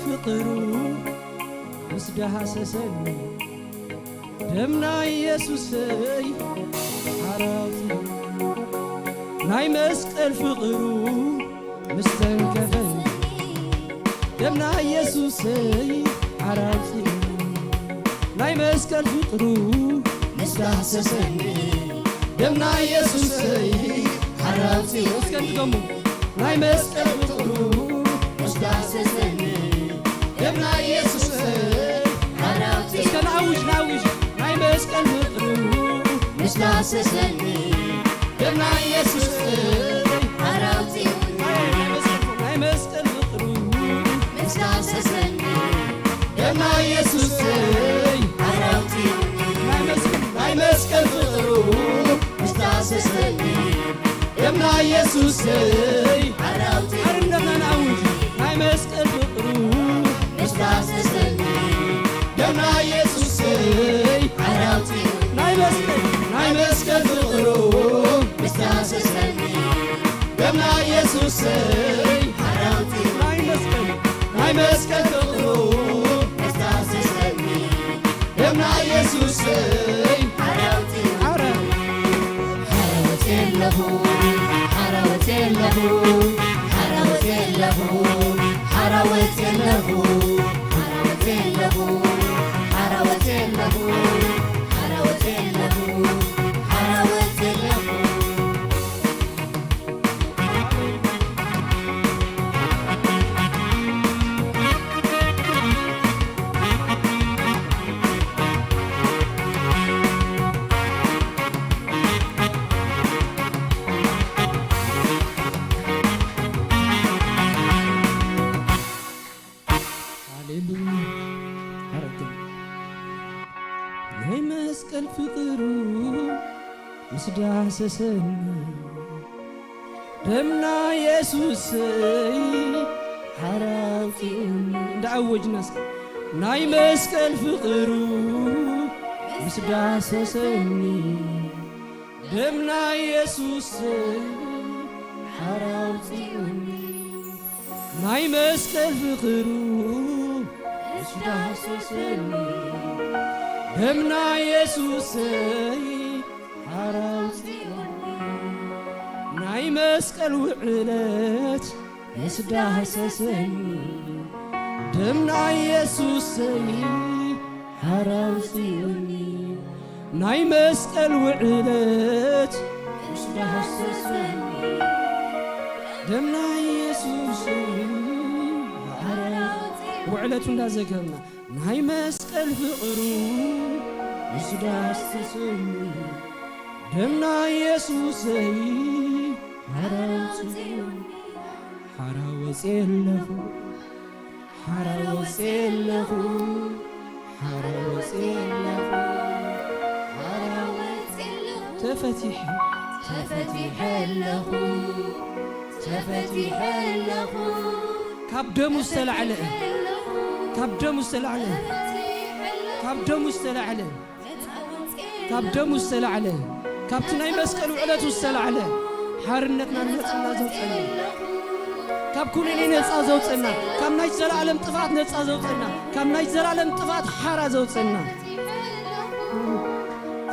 ፍቕሩ ምስ ዳህሰሰኒ፣ ደም ናይ ኢየሱሰይ ሓራውፂ፣ ናይ መስቀል ፍቕሩ ምስ ተንከፈኒ፣ ደም ናይ ኢየሱሰይ ሓራውፂ፣ ናይ መስቀል ፍቕሩ ምስ ዳህሰሰኒ፣ ደም ናይ ኢየሱሰይ ሓራውፂ። እስከ ንድገሙ። ናይ መስቀል ፍቕሩ ምስ ዳህሰሰኒ፣ ደም ናይ ኢየሱሰይ ሓራውፂ። እስከ ንኣውጅ፣ ንኣውጅ። ናይ መስቀል ፍቕሩ ምስ ዳህሰሰኒ፣ ደም ናይ ኢየሱሰይ ሓራውፂ። ናይ መስቀል ፍቕሩ ምስ ዳህሰሰኒ፣ ደም ናይ ኢየሱሰይ ሓራውፂ። ናይ መስቀል፣ ናይ መስቀል ፍቕሩ ምስ ዳህሰሰኒ፣ ደም ናይ ኢየሱሰይ ሓራውፂ። ሓርነትና ንኣውጅ። ናይ መስቀል ፍቕሩ ምስ ዳህሰሰኒ፣ ደም ናይ ኢየሱሰይ ሓራውፂ። ናይ መስቀል፣ ናይ መስቀል ፍቕሩ ምስ ዳህሰሰኒ፣ ደም ናይ ኢየሱሰይ ሓራውፂ። ናይ መስቀል፣ ናይ መስቀል ፍቕሩ ምስ ዳህሰሰኒ፣ ደም ናይ ኢየሱሰይ ሓራውፂ። ሓራ፣ ሓራውፂ ኣለኹ፣ ሓራውፂ ኣለኹ፣ ሓራውፂ ኣለኹ፣ ሓራውፂ ኣለኹ፣ ሓራውፂ ኣለኹ፣ ሓራውፂ ኣለኹ፣ ሓራውፂ ኣለኹ፣ ሓራውፂ ኣለኹ። ሃሌሉያ። ሓረገ ናይ መስቀል ፍቕሩ ምስ ዳህሰሰኒ፣ ደም ናይ የሱሰይ ሓራ ኣውፂኡኒ። እንዳኣወጅና እስከ ናይ መስቀል ፍቕሩ ምስ ዳህሰሰኒ፣ ደም ናይ የሱሰይ ሓራ ኣውፂኡኒ። ናይ መስቀል ፍቕሩ ምስ ዳህሰሰኒ፣ ደም ናይ የሱሰይ ሓራ ኣውፂኡኒ። ናይ መስቀል ውዕለት ምስ ዳህሰሰኒ፣ ደም ናይ የሱሰይ ሓራ ኣውፂኡኒ። ናይ መስቀል ውዕለት ምስ ዳህሰሰኒ፣ ደም ናይ የሱሰይ ሓራ ኣውፂኡኒ። ውዕለቱ እንዳዘከርና ናይ መስቀል ፍቕሩ ምስ ዳህሰሰኒ፣ ደም ናይ የሱሰይ ሓራ ኣውፂኡኒ። ሓራ ወፅየ ኣለኹ፣ ሓራ ወፅየ ኣለኹ፣ ሓራ ወፅየ ኣለኹ፣ ሓራ ወፅየ ኣለኹ። ተፈቲሐ፣ ተፈቲሐ ኣለኹ፣ ተፈቲሐ ኣለኹ። ካብ ደሙ ዝተላዕለ፣ ካብ ደሙ ዝተላዕለ፣ ካብ ደሙ ዝተላዕለ፣ ካብ ደሙ ዝተላዕለ፣ ካብቲ ናይ መስቀል ውዕለቱ ዝተላዕለ ሓርነትና ነፃ ዘውፀና፣ ካብ ኩነኔ ነፃ ዘውፀና፣ ካብ ናይ ዘላለም ጥፍኣት ነፃ ዘውፀና፣ ካብ ናይ ዘላለም ጥፍኣት ሓራ ዘውፀና።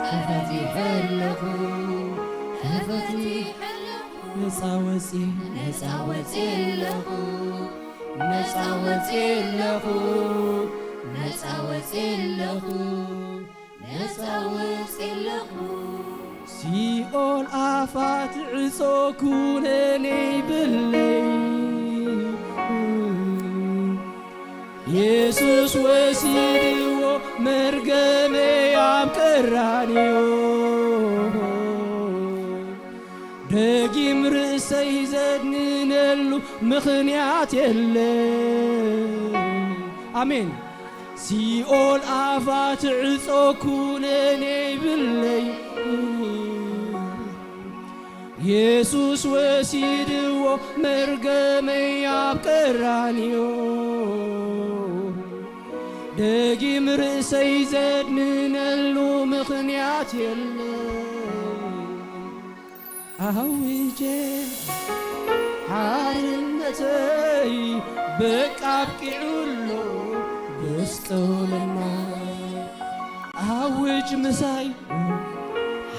ተፈቲሐ ኣለኹ፣ ተፈቲሐ ኣለኹ። ነፃ ወፂ፣ ነፃ ወፂ ኣለኹ፣ ነፃ ወፂ ኣለኹ፣ ነፃ ወፂ ኣለኹ፣ ነፃ ወፂ ኣለኹ። ሲኦል ኣፋ ትዕጾ ኩነኔ ይብለይ። የሱስ ወሲድዎ መርገመይ ኣብ ቀራንዮ። ደጊም ርእሰይ ዘድንነሉ ምኽንያት የለ። ኣሜን። ሲኦል ኣፋ ትዕጾ ኩነኔ ይብለይ። የሱስ ወሲድዎ መርገመይ ኣብ ቀራንዮ። ደጊም ርእሰይ ዘድንነሉ ምኽንያት የለ። ኣውጀ ሓርነተይ በቃ ኣብቂዑ ኣሎ ብስጥልና። ኣውጅ ምሳይ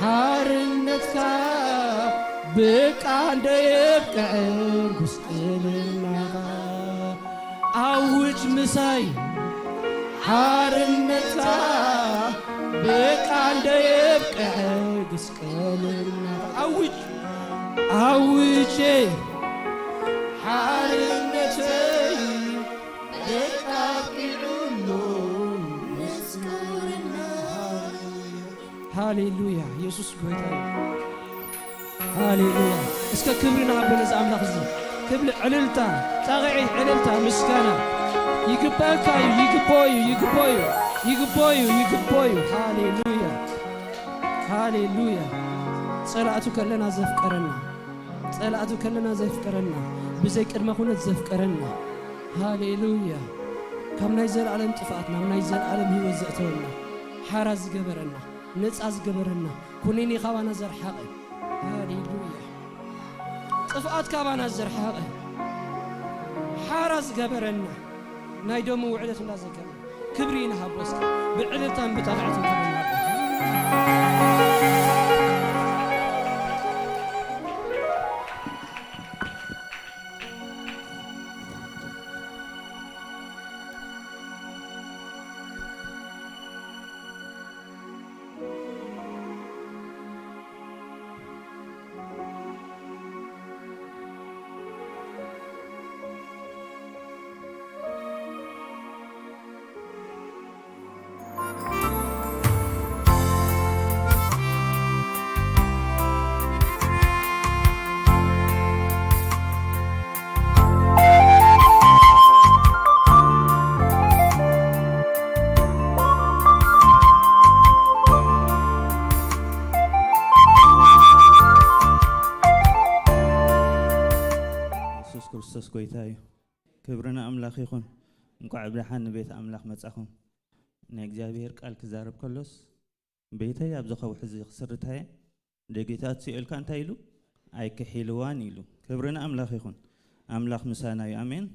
ሓርነትካ በቃ እንደየብቅዐ ጉስጥልናኻ። ኣውጅ ምሳይ ሓርነትካ በቃ እንደየብቅዐ ጉስጥልናኻ። ኣውጅ ኣውጄ ሓርነተይ በቃ ኣብቂዑ ኣሎ ምስክርና። ሃሌሉያ፣ ኢየሱስ ጎይታ እዩ። ሃሌሉያ። እስከ ክብሪ ንሃቦ ነዚ ኣምላኽ እዚ። ክብሪ፣ ዕልልታ፣ ጣቕዒት፣ ዕልልታ፣ ምስጋና ይግባእካ እዩ፣ ይግባኦ እዩ፣ ይግባኦ እዩ፣ ይግባኦ እዩ፣ ይግባኦ እዩ። ሃሌሉያ፣ ሃሌሉያ። ጸላእቱ ከለና ዘፍቀረና፣ ጸላእቱ ከለና ዘፍቀረና፣ ብዘይ ቅድመ ኩነት ዘፍቀረና። ሃሌሉያ። ካብ ናይ ዘለኣለም ጥፍኣት ናብ ናይ ዘለኣለም ህይወት ዘእተወና፣ ሓራ ዝገበረና፣ ነጻ ዝገበረና፣ ኩነኔ ካባና ዘርሓቐ። ሃሌሉያ። ጥፍኣት ካባና ዘርሓቐ፣ ሓራ ዝገበረና፣ ናይ ደሙ ውዕለት እንዳዘከርና ክብሪ ንሃቦ። እስከ ብዕልልታን ብጣቕዕትን ክብሪ ንሃቦ። የሱስ ክርስቶስ ጎይታ እዩ። ክብሪ ንኣምላኽ ይኹን። እንቋዕ ብደሓን ንቤት ኣምላኽ መጻኹም። ናይ እግዚኣብሔር ቃል ክዛረብ ከሎስ፣ ቤተይ ኣብዚ ከውሒ እዚ ክስርታ እየ፣ ደጌታቱ ስኢልካ እንታይ ኢሉ? ኣይክሒልዋን ኢሉ። ክብሪ ንኣምላኽ ይኹን። ኣምላኽ ምሳና እዩ። ኣሜን።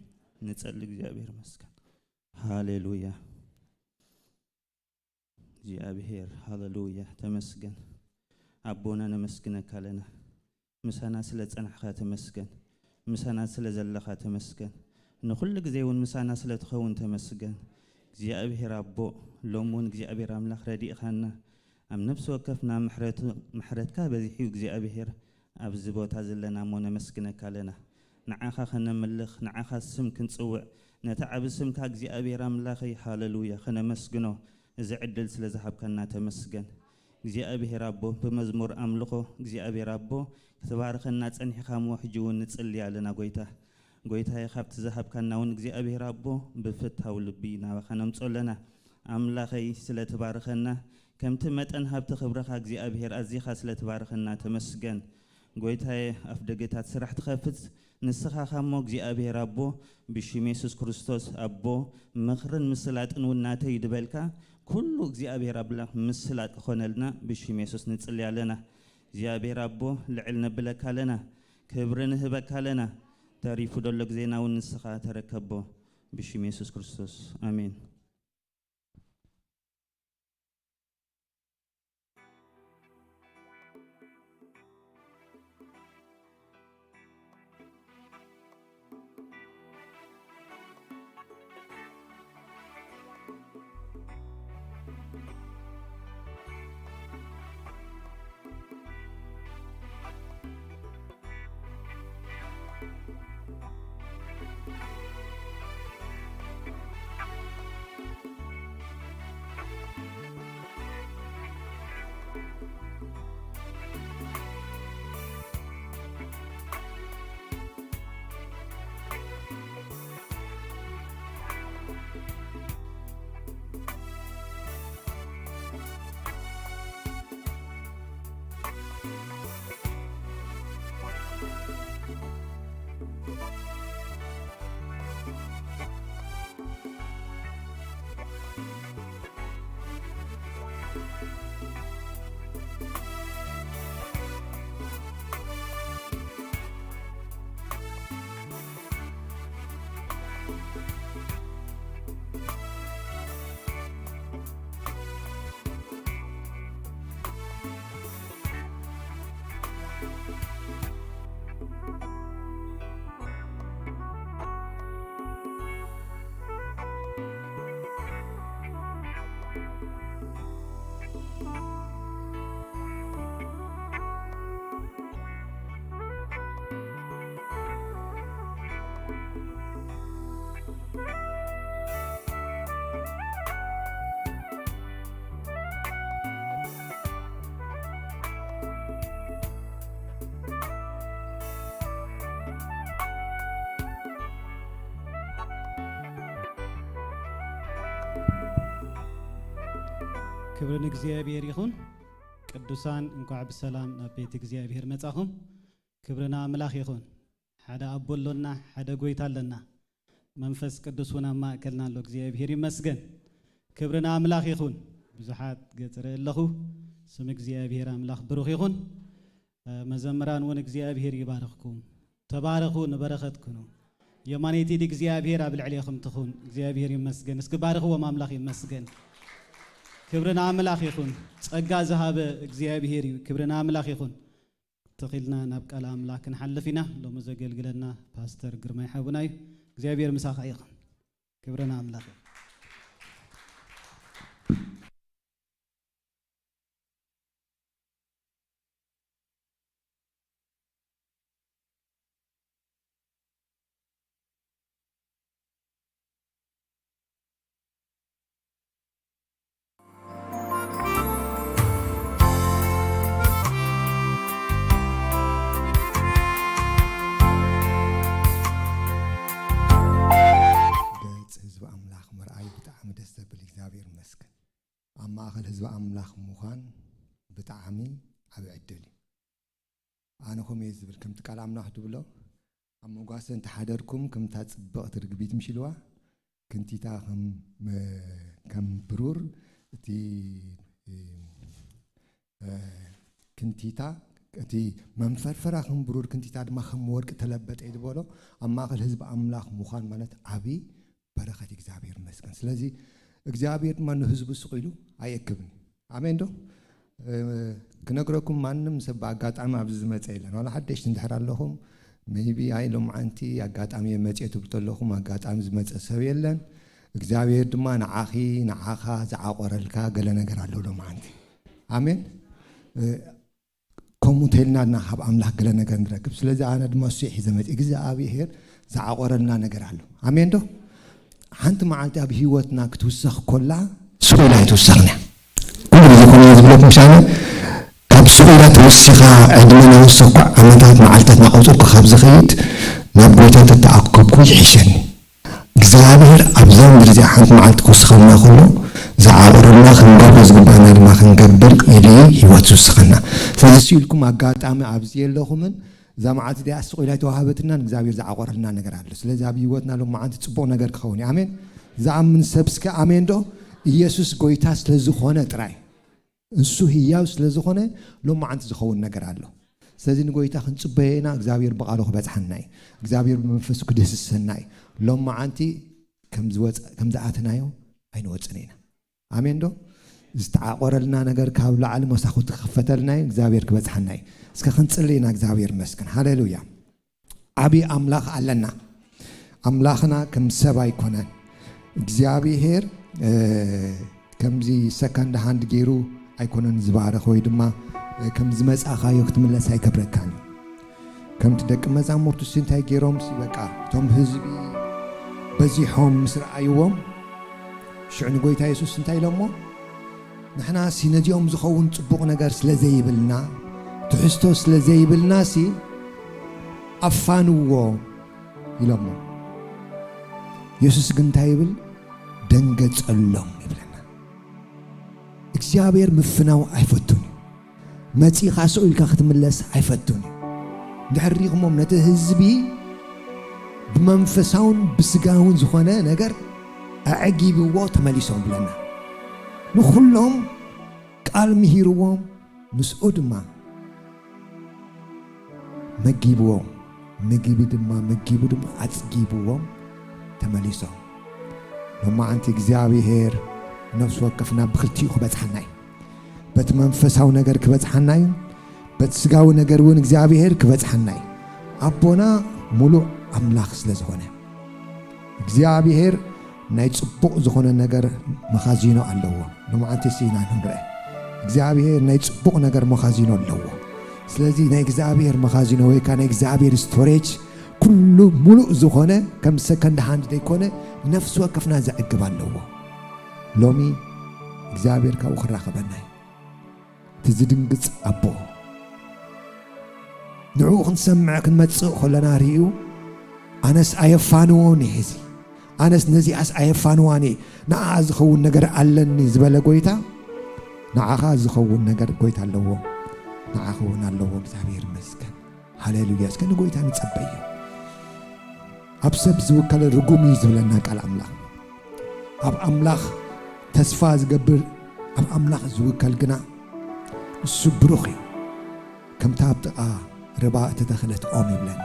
ንጸሊ። እግዚኣብሔር ይመስገን። ሃሌሉያ። እግዚኣብሔር፣ ሃሌሉያ፣ ተመስገን። ኣቦና፣ ነመስግነካ ኣለና። ምሳና ስለ ጸናሕካ ተመስገን። ምሳና ስለ ዘለኻ ተመስገን። ንኹሉ ግዜ እውን ምሳና ስለ ትኸውን ተመስገን። እግዚኣብሔር ኣቦ፣ ሎሚ እውን እግዚኣብሔር ኣምላኽ ረዲእኻና፣ ኣብ ነፍሲ ወከፍና ምሕረቱ-፣ ምሕረትካ በዚሑ እዩ እግዚኣብሔር። ኣብዚ ቦታ ዘለና እሞ ነመስግነካ ኣለና። ንዓኻ ከነምልኽ፣ ንዓኻ ስም ክንጽውዕ፣ ነቲ ዓቢ ስምካ እግዚኣብሔር ኣምላኸይ፣ ሃሌሉያ፣ ከነመስግኖ እዚ ዕድል ስለ ዝሃብካና ተመስገን። እግዚኣብሔር ኣቦ፣ ብመዝሙር ኣምልኾ እግዚኣብሔር ኣቦ ክትባርኸና ጸኒሕካ እሞ፣ ሕጂ እውን ንጽሊ ኣለና ጎይታ። ጎይታየ፣ ካብቲ ዝሃብካና እውን እግዚኣብሔር ኣቦ ብፍታው ልቢ ናባኻ ነምጾ ኣለና። ኣምላኸይ፣ ስለ ትባርኸና፣ ከምቲ መጠን ሃብቲ ክብርኻ እግዚኣብሔር ኣዚኻ ስለ ትባርኸና ተመስገን። ጎይታየ፣ ኣፍ ደገታት ስራሕ ትኸፍት ንስኻ ኻ እሞ እግዚኣብሔር ኣቦ፣ ብሽም የሱስ ክርስቶስ ኣቦ፣ ምኽርን ምስላጥን እውን ናተይ ድበልካ፣ ኩሉ እግዚኣብሔር ኣምላኽ ምስላጥ ክኾነልና ብሽም የሱስ ንጽሊ ኣለና። እግዚኣብሔር ኣቦ፣ ልዕል ነብለካ ኣለና፣ ክብሪ ንህበካ ኣለና። ተሪፉ ደሎ ግዜና እውን ንስኻ ተረከቦ፣ ብሽም የሱስ ክርስቶስ፣ ኣሜን። ክብሪ ንእግዚኣብሔር ይኹን። ቅዱሳን፣ እንኳዕ ብሰላም ናብ ቤት እግዚኣብሔር መጻኹም። ክብሪ ንኣምላኽ ይኹን። ሓደ ኣቦ ኣሎና፣ ሓደ ጎይታ ኣለና። መንፈስ ቅዱስ እውን ኣብ ማእከልና ኣሎ። እግዚኣብሔር ይመስገን። ክብሪ ንኣምላኽ ይኹን። ብዙሓት ገጽ ርኢ ኣለኹ። ስም እግዚኣብሔር ኣምላኽ ብሩኽ ይኹን። እ፣ መዘምራን እውን እግዚኣብሔር ይባርኽኩም። ተባረኹ፣ ንበረኸት ኩኑ። የማነይቲ ኢድ እግዚኣብሔር ኣብ ልዕሌኹም ትኹን። እግዚኣብሔር ይመስገን። እስኪ ባርኽዎም፣ ኣምላኽ ይመስገን። ክብሪ ንኣምላኽ ይኹን። ጸጋ ዝሃበ እግዚኣብሔር እዩ። ክብሪ ንኣምላኽ ይኹን። ተኺልና ናብ ቃል ኣምላኽ ክንሓልፍ ኢና። ሎሚ ዘገልግለና ፓስተር ግርማይ ሓውና እዩ። እግዚኣብሔር ምሳኻ ይኹን። ክብሪ ንኣምላኽ ይኹን። ገጽ ህዝቢ ኣምላኽ ምርኣይ ብጣዕሚ ደስ ዘብል፣ እግዚኣብሔር ይመስገን። ኣብ ማእከል ህዝቢ ኣምላኽ ምዃን ብጣዕሚ ዓቢ ዕድል እዩ። ኣነ ከምኡ እየ ዝብል፣ ከምቲ ቃል ኣምላኽ ትብሎ፣ ኣብ መጓሰ እንተሓደርኩም ከምታ ጽብቕቲ ርግቢት ምሽ ኢልዋ፣ ክንቲታ ከም፣ ከም ብሩር፣ እቲ፣ እ፣ ክንቲታ፣ እቲ መንፈርፈራ ከም ብሩር፣ ክንቲታ ድማ ከም ወርቂ ተለበጠ እዩ ዝበሎ። ኣብ ማእከል ህዝቢ ኣምላኽ ምዃን ማለት ዓቢ በረኸት፣ እግዚኣብሔር ይመስገን። ስለዚ እግዚኣብሔር ድማ ንህዝቡ ስቕ ኢሉ ኣይእክብን። ኣሜን ዶ? እ፣ ክነግረኩም፣ ማንም ሰብ ብኣጋጣሚ ኣብዚ ዝመጸ የለን። ዋላ ሓደሽቲ እንድሕር ኣለኹም፣ maybe ኣይ ሎምዓንቲ ኣጋጣሚ እየ መጽየ ትብሉ ተለኹም፣ ኣጋጣሚ ዝመጸ ሰብ የለን። እግዚኣብሔር ድማ ንዓኺ፣ ንዓኻ ዝዓቆረልካ ገለ ነገር ኣሎ ሎምዓንቲ። ኣሜን። እ፣ ከምኡ እንተኢልና ኢና ካብ ኣምላኽ ገለ ነገር ንረክብ። ስለዚ ኣነ ድማ እሱ ሒዘ መጽእ። እግዚኣብሔር ዝዓቆረልና ነገር ኣሎ። ኣሜን ዶ? ሓንቲ መዓልቲ ኣብ ህይወትና ክትውሰኽ ኮላ፣ ስቕ ኢላ ኣይትውሰኽን እያ። ኩሉ ግዜ ከምኡ እየ ዝብለኩም፣ ምሻነ ካብ ስቕ ኢላ ተወሲኻ፣ ዕድመ እናወሰኽኩ፣ ዓመታት፣ መዓልታት እናቐጸርኩ ካብ ዝኸይድ፣ ናብ ጎይታ ተተኣከብኩ ይሕሸኒ። እግዚኣብሔር ኣብዛ ምድሪ እዚኣ ሓንቲ መዓልቲ ክውስኸልና ከሎ፣ ዝዓቑረልና፣ ክንገብሮ ዝግባኣና ድማ ክንገብር ኢሉ እዩ ህይወት ዝውስኸና። ስለዚ እሱ ኢልኩም ኣጋጣሚ ኣብዚ የለኹምን፣ እዛ መዓልቲ እዚኣ ስቕ ኢላ ኣይተዋሃበትናን፣ እግዚኣብሔር ዝዓቖረልና ነገር ኣሎ። ስለዚ ኣብ ህይወትና ሎማዓንቲ ጽቡቕ ነገር ክኸውን እዩ። ኣሜን። ዝኣምን ሰብ እስከ ኣሜን ዶ? ኢየሱስ ጎይታ ስለ ዝኾነ ጥራይ። እሱ ህያው ስለ ዝኾነ ሎማዓንቲ ዝኸውን ነገር ኣሎ። ስለዚ ንጎይታ ክንጽበዮ ኢና። እግዚኣብሔር ብቓሉ ክበጽሓና እዩ። እግዚኣብሔር ብመንፈሱ ክድህስሰና እዩ። ሎማዓንቲ ከም ዝወጸ-፣ ከም ዝኣተናዮ ኣይንወጽን ኢና። ኣሜን ዶ? ዝተዓቆረልና ነገር ካብ ላዕሊ መሳኹቲ ክኽፈተልና እዩ። እግዚኣብሔር ክበጽሓና እዩ። እስከ ክንጽሊ ኢና። እግዚኣብሔር ይመስገን። ሃሌሉያ። ዓቢ ኣምላኽ ኣለና። ኣምላኽና ከም ሰብ ኣይኮነን። እግዚኣብሔር፣ እ፣ ከምዚ ሰከንድ ሃንድ ገይሩ ኣይኮነን ዝባርኽ፣ ወይ ድማ፣ እ፣ ከም ዝመጻኻዮ ክትምለስ ኣይገብረካን እዩ። ከምቲ ደቂ መዛሙርቱ ሲ እንታይ ገይሮም ሲ፣ በቃ፣ እቶም ህዝቢ በዚሖም ምስ ረኣይዎም፣ ሽዑ ንጎይታ የሱስ እንታይ ኢሎሞ? ንሕና ሲ ነዚኦም ዝኸውን ጽቡቕ ነገር ስለ ዘይብልና፣ ትሕዝቶ ስለ ዘይብልና ሲ ኣፋንዎ ኢሎሞ። የሱስ ግን እንታይ ይብል? ደንገጸሎም ይብለና። እግዚኣብሔር ምፍናው ኣይፈቱን እዩ። መጺኻ ስቕ ኢልካ ክትምለስ ኣይፈቱን እዩ። እንድሕር ሪኽሞም ነቲ ህዝቢ ብመንፈሳውን ብስጋውን ዝኾነ ነገር ኣዕጊብዎ ተመሊሶም ብለና። ንኹሎም ቃል ምሂርዎም፣ ምስኡ ድማ መጊብዎም። ምግቢ ድማ መጊቡ ድማ ኣጽጊብዎም ተመሊሶም። ሎማዓንቲ እግዚኣብሔር ነፍሲ ወከፍና ብኽልቲኡ ክበጽሓና እዩ። በቲ መንፈሳዊ ነገር ክበጽሓና እዩ። በቲ ስጋዊ ነገር እውን እግዚኣብሔር ክበጽሓና እዩ። ኣቦና ሙሉእ ኣምላኽ ስለ ዝኾነ፣ እግዚኣብሔር ናይ ጽቡቕ ዝኾነ ነገር መኻዚኖ ኣለዎ። ሎማዓንቲ ስኢና ንንርአ። እግዚኣብሔር ናይ ጽቡቕ ነገር መኻዚኖ ኣለዎ። ስለዚ ናይ እግዚኣብሔር መኻዚኖ ወይ ከኣ ናይ እግዚኣብሔር ስቶሬጅ ኩሉ ሙሉእ ዝኾነ፣ ከም ሰከንድ ሃንድ ዘይኮነ፣ ነፍሲ ወከፍና ዘዕግብ ኣለዎ። ሎሚ እግዚኣብሔር ካብኡ ክራኸበና እዩ። እቲ ዝድንግጽ ኣቦ፣ ንዕኡ ክንሰምዕ ክንመጽእ ከለና ርእዩ፣ ኣነስ ኣየፋንዎን እየ፣ እዚ ኣነስ ነዚኣስ ኣየፋንዋን እየ፣ ንዓኣ ዝኸውን ነገር ኣለኒ ዝበለ ጎይታ፣ ንዓኻ ዝኸውን ነገር ጎይታ ኣለዎ፣ ንዓኻ እውን ኣለዎ። እግዚኣብሔር ይመስገን። ሃሌሉያ። እስከ ንጎይታ ንጸበዮ። ኣብ ሰብ ዝውከል ርጉም እዩ ዝብለና ቃል ኣምላኽ። ኣብ ኣምላኽ ተስፋ ዝገብር፣ ኣብ ኣምላኽ ዝውከል ግና ንሱ ብሩኽ እዩ። ከምታ ኣብ ጥቓ ርባ እተተኽለት ኦም ይብለና።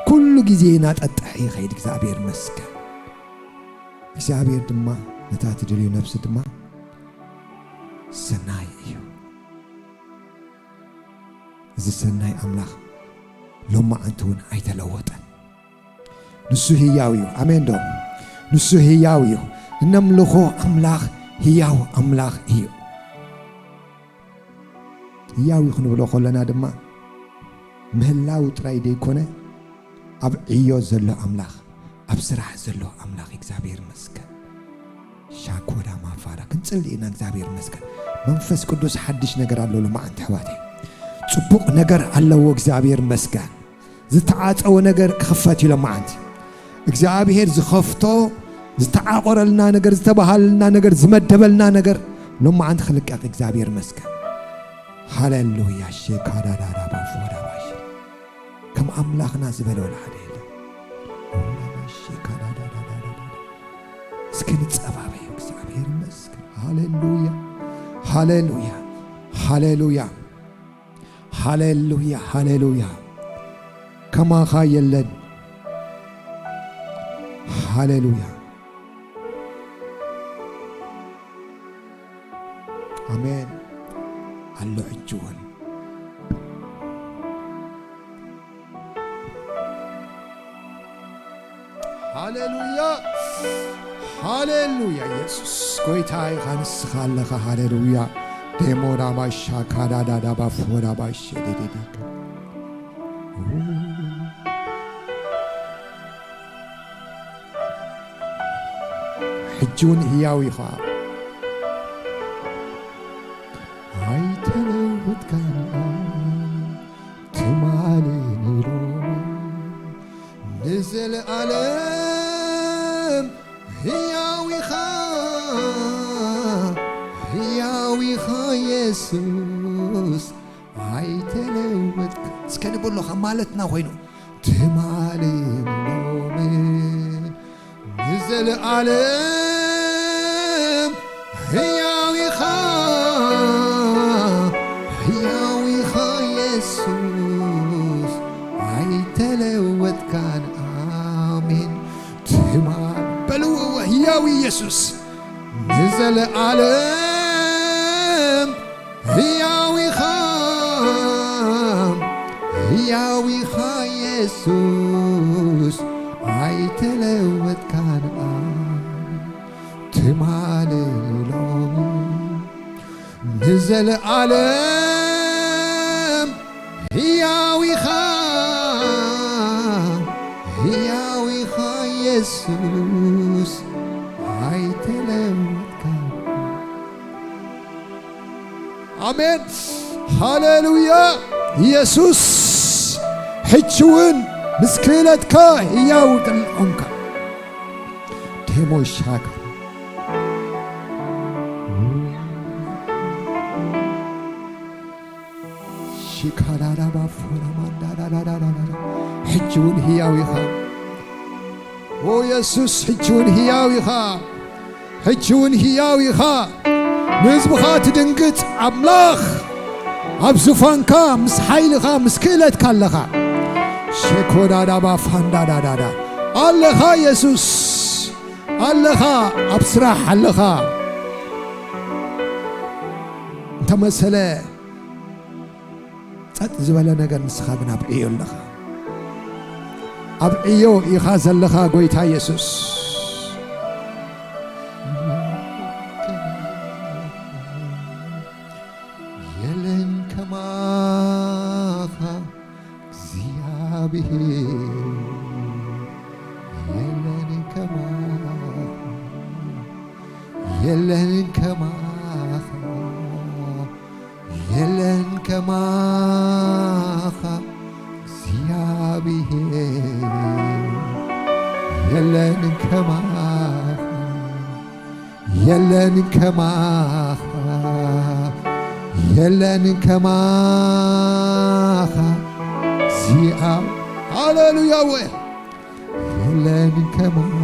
ኩሉ ግዜ እናጠጥሐ ይኸይድ። እግዚኣብሔር ይመስገን። እግዚኣብሔር ድማ ነታ ትደልዮ ነፍሲ ድማ ሰናይ እዩ። እዚ ሰናይ ኣምላኽ ሎማዓንቲ እውን ኣይተለወጠን። ንሱ ህያው እዩ። ኣሜን ዶ? ንሱ ህያው እዩ። እነምልኾ ኣምላኽ ህያው ኣምላኽ እዩ። ህያው እዩ ክንብሎ ከለና ድማ ምህላው ጥራይ ዘይኮነ፣ ኣብ ዕዮ ዘሎ ኣምላኽ፣ ኣብ ስራሕ ዘሎ ኣምላኽ እግዚኣብሔር ይመስገን። ሻኮዳ ማፋራ ክንጽሊ ኢና። እግዚኣብሔር ይመስገን። መንፈስ ቅዱስ ሓድሽ ነገር ኣለዎ ሎማዓንቲ ኣሕዋተይ። ጽቡቕ ነገር ኣለዎ። እግዚኣብሔር ይመስገን። ዝተዓጸወ ነገር ክኽፈት እዩ ሎማዓንቲ። እግዚኣብሔር ዝኸፍቶ፣ ዝተዓቆረልና ነገር፣ ዝተባሃለልና ነገር፣ ዝመደበልና ነገር ሎማዓንቲ ክልቀቕ እግዚኣብሔር ይመስገን። ሃሌሉያ። ሼካዳዳዳ ባፎዳ ባሽ ከም ኣምላኽና ዝበለ ወላ ሓደ የለን። ኦራማሼ ካዳዳዳዳዳዳ። እስኪ ንጸባበዩ። እግዚኣብሔር ይመስገን። ሃሌሉያ፣ ሃሌሉያ፣ ሃሌሉያ፣ ሃሌሉያ፣ ሃሌሉያ። ከማኻ የለን። ሃሌሉያ። ኣሜን። ኣሎ ሕጂ እውን። ሃሌሉያ፣ ሃሌሉያ። ኢየሱስ ጎይታ ኢኻ፣ ንስኻ ኣለኻ። ሃሌሉያ። ደሞራ ባሻ ካዳዳዳ ባፎራ ባሼ ዴዴዴ። ሕጂ እውን ህያው ኢኻ። ኣይተለወጥካን ትማሊ ንሎሚ ንዘለኣለም ህያው ኢኻ፣ ህያው ኢኻ የሱስ ኣይተለወጥካ። እስከ ንብሎ ካብ ማለትና ኮይኑ ትማሊ ንሎሚ ንዘለኣለም ህያው ኢኻ፣ ህያው ኢኻ የሱስ ኣይተለወጥካን። ኣሜን። ትማል በልዎ ህያው ኢየሱስ ንዘለኣለም ህያው ኢኻ፣ ህያው ኢኻ የሱስ ኣይተለወጥካን። ትማሊ ሎሚ ንዘለኣለም ህያው ኢኻ፣ ህያው ኢኻ የሱስ ኣይተለወጥካን። ኣሜን። ሃሌሉያ። ኢየሱስ ሕጂ እውን ምስ ክእለትካ ህያው ከም ኾንካ ዴሞሻካ ሺካዳዳ ባፎራ ማንዳዳዳዳዳዳ። ሕጂ እውን ህያው ኢኻ። ኦ የሱስ፣ ሕጂ እውን ህያው ኢኻ። ሕጂ እውን ህያው ኢኻ። ንህዝብኻ ትድንግጽ ኣምላኽ፣ ኣብ ዙፋንካ ምስ ሓይልኻ ምስ ክእለትካ ኣለኻ። ሼኮዳዳባ ፋንዳዳዳዳ ኣለኻ የሱስ፣ ኣለኻ፣ ኣብ ስራሕ ኣለኻ። እንተመሰለ ጸጥ ዝበለ ነገር፣ ንስኻ ግን ኣብ ዕዮ ኣለኻ። ኣብ ዕዮ ኢኻ ዘለኻ ጎይታ የሱስ። የለን ከማኻ እግዚኣብሔር፣ የለን ከማኻ፣ የለን ከማኻ፣ የለን ከማኻ እግዚኣብሔር፣ የለን ከማኻ፣ የለን ከማኻ የለን ከማኻ ዚኣ። ሃሌሉያ። ወ የለን ከማኻ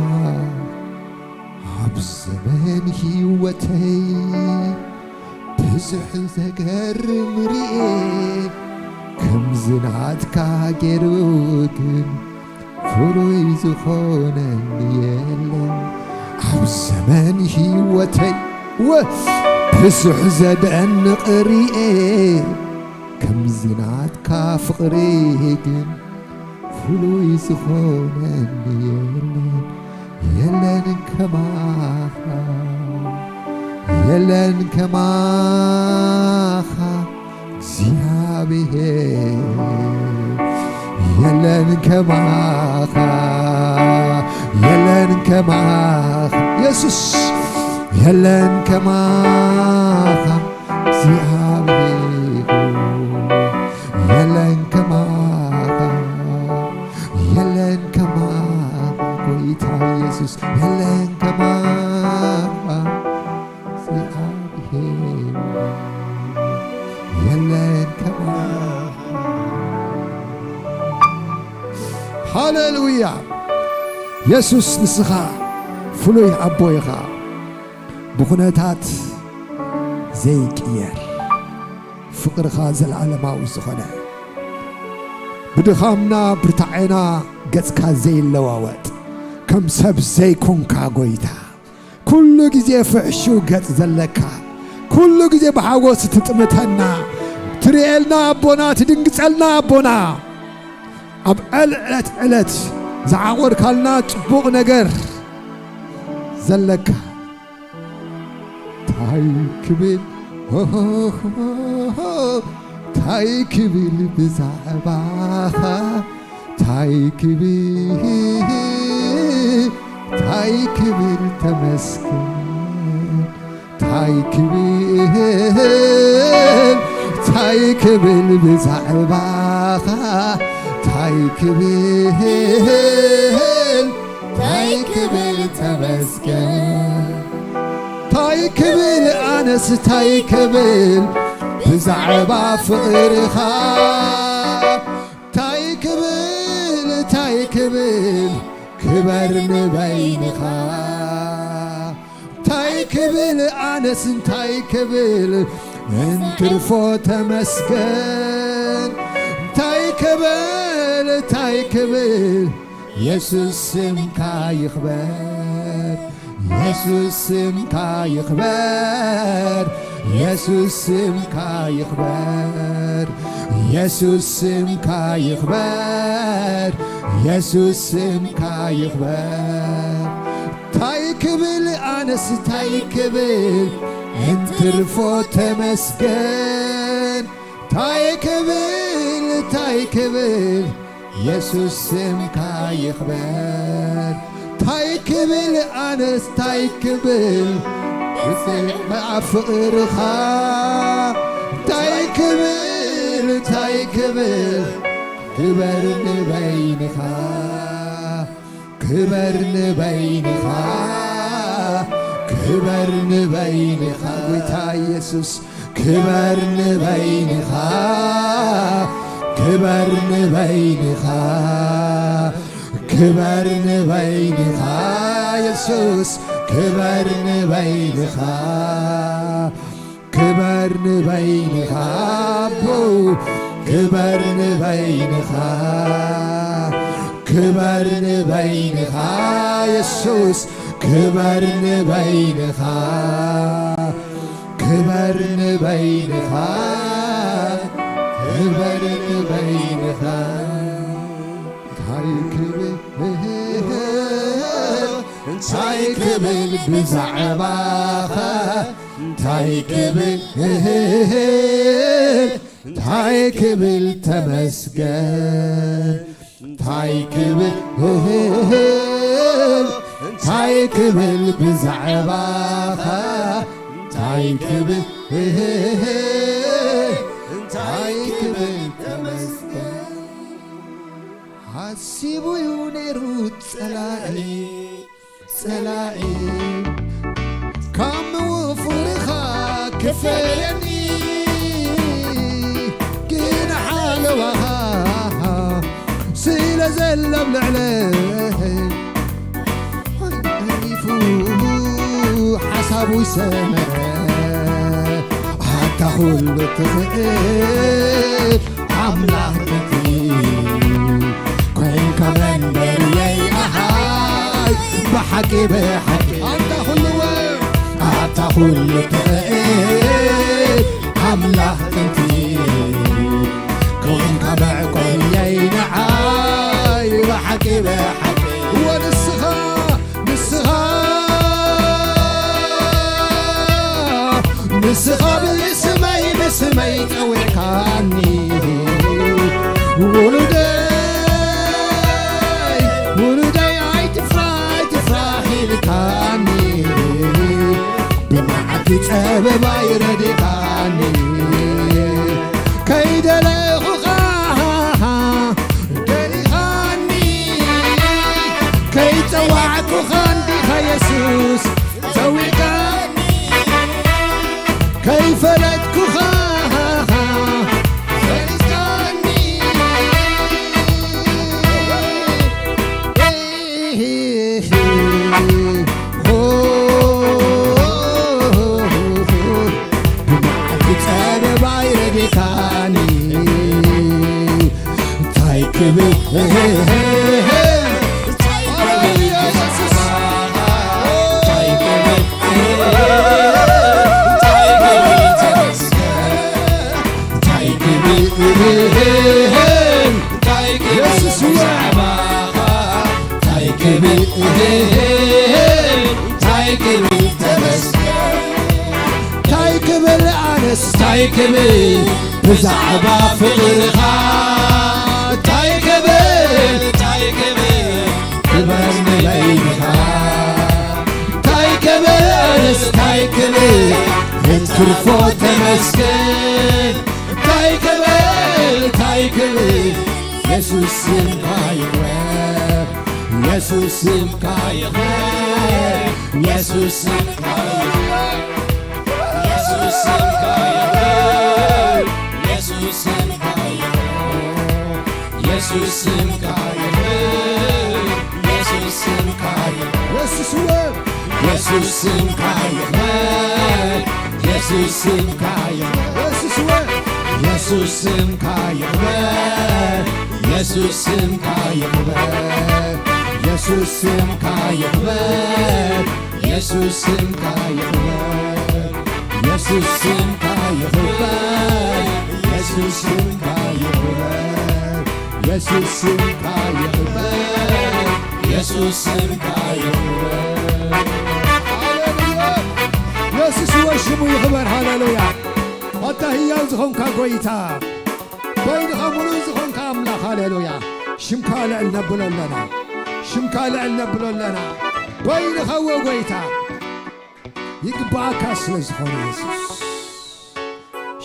ኣብ ዘመን ህይወተይ ብዙሕ ዘገርም ርኤ፣ ከምዚ ናትካ ገይሩ ግን ፍሉይ ዝኾነኒ የለን። ኣብ ዘመን ህይወተይ ወ ብዙሕ ዘደንቕ ርኤ፣ ከምዚ ናትካ ፍቕሪ ግን ፍሉይ ዝኾነኒ የለን። የለን ከማኻ፣ የለን ከማኻ እግዚኣብሔር፣ የለን ከማኻ፣ የለን ከማኻ የሱስ፣ የለን ከማኻ እግዚኣብሔር ሆይ፣ የለን ከማኻ፣ የለን ከማኻ ጎይታ የሱስ፣ የለን ከማኻ እግዚኣብሔር፣ የለን ከማኻ። ሃሌሉያ። የሱስ ንስኻ ፍሉይ ኣቦ ኢኻ። ብኹነታት ዘይቅየር ፍቕርኻ ዘለዓለማዊ ዝኾነ፣ ብድኻምና ብርታዔና ገጽካ ዘይለዋወጥ፣ ከም ሰብ ዘይኮንካ ጎይታ፣ ኩሉ ግዜ ፍሕሹው ገጽ ዘለካ፣ ኩሉ ግዜ ብሓጎስ ትጥምተና፣ ትርእየልና ኣቦና፣ ትድንግጸልና ኣቦና፣ ኣብ ዕለት ዕለት ዝዓቖርካልና ጽቡቕ ነገር ዘለካ ታይ ክብል ታይ ክብል ብዛዕባኻ ታይ ክብል ታይ ክብል ተመስገን ታይ ክብል ታይ ክብል ብዛዕባኻ ታይ ክብል ታይ ክብል ተመስገን ታይ ክብል ኣነስ ታይ ክብል ብዛዕባ ፍቕርኻ ታይ ክብል ታይ ክብል ክበር ንበይንኻ ታይ ክብል ኣነስ እንታይ ክብል እንትርፎ ተመስገን ታይ ክብል ታይ ክብል የሱስ ስምካ ይኽበር የሱስ ስምካ ይኽበር የሱስ ስምካ ይኽበር የሱስ ስምካ ይኽበር የሱስ ስምካ ይኽበር ታይ ክብል ኣነስ ታይ ክብል እንትርፎ ተመስገን ታይ ክብል ታይ ክብል የሱስ ስምካ ይኽበር ታይ ክብል ኣነስ ታይ ክብል ብፍቕርኻ ታይ ክብል ታይ ክብል ክበር ንበይንኻ ክበር ንበይንኻ ክበር ንበይንኻ ጎይታ የሱስ ክበር ንበይንኻ ክበር ንበይንኻ ክበር ንበይንኻ የሱስ ክበር ንበይንኻ ክበር ንበይንኻ ኣቦ ክበር ንበይንኻ ክበር ንበይንኻ የሱስ ክበር ንበይንኻ ክበር ንበይንኻ ክበር ንበይንኻ እንታይ ክብል እንታይ ክብል ብዛዕባኻ እንታይ ክብል እንታይ ክብል ተመስገን እንታይ ክብል እንታይ ክብል ብዛዕባኻ እንታይ ክብል እንታይ ክብል ተመስገን ሓሲቡ እዩ ነይሩ ጸላኢ ጸላኢ ካብ ምውፉርኻ ክፈለኒ ዘሎም ልዕለ ተሪፉ ሓሳቡ ይሰመረ ኣታ ኩሉ ትኽእል ኣምላኽ ጥንቲ ኮይንካ መንበርየይ ኣሃይ ብሓቂ ብሓቂ ኣታ ኩሉ ኣታ ኩሉ ትኽእል ኣምላኽ ጥንቲ ኮይንካ መዕቆብየይ ንዓይ ብሓቂ ብሓቂ እወ ንስኻ ንስኻ ንስኻ ብስመይ ብስመይ ጸዊዕካኒ ውሉደይ ውሉደይ ኣይትፍራ ኣይትፍራ ኢልካኒ ብመዓልቲ ጸበባይ ረዲኻኒ ከይደለኹኻ ደሊኻኒ ከይጸዋዕኩኻ እንዲኻ የሱስ ጸዊዕካኒ ከይፈለጥኩኻ ፈሊጥካኒ ብመዓልቲ ጸበባይ ረዲኻኒ እንታይ ክብል እንታይ ክብል ኣነስ እንታይ ክብል ብዛዕባ ፍቕርኻ እንታይ ክብል እንታይ ክብል ክበር ንበይንኻ እንታይ ክብል ኣነስ እንታይ ክብል እንትርፎ ተመስገን እንታይ ክብል እንታይ ክብል የሱስ ስምካ ይኽበር የሱስ ስምካ ይኽበር የሱስ ስምካ ይኽበር የሱስ ስምካ ይኽበር የሱስ ስምካ ይኽበር የሱስ ስምካ ይኽበር የሱስ ስምካ ይኽበር የሱስ ስምካ ይኽበር የሱስ ስምካ ይኽበር የሱስ ስምካ ይኽበር የሱስ ስምካ ይኽበር የሱስ ስምካ ይኽበር የሱስ ስምካ ይኽበር የሱስ ስምካ ይኽበር የሱስ ስምካ ይኽበር የሱስ ስምካ ይኽበር የሱስ ስምካ ይኽበር ሃሌሉያ የሱስ ወሽሙ ይኽበር ሃሌሉያ ኣታ ህያው ዝኾንካ ጎይታ በይንኻ ሙሉእ ዝኾንካ ኣምላኽ ሃሌሉያ ሽምካ ልዕል ነብሎ ኣለና ሽምካ ልዕል ነብሎ ኣለና በይንኻ ወ ጎይታ ይግባኣካ ስለ ዝኾነ የሱስ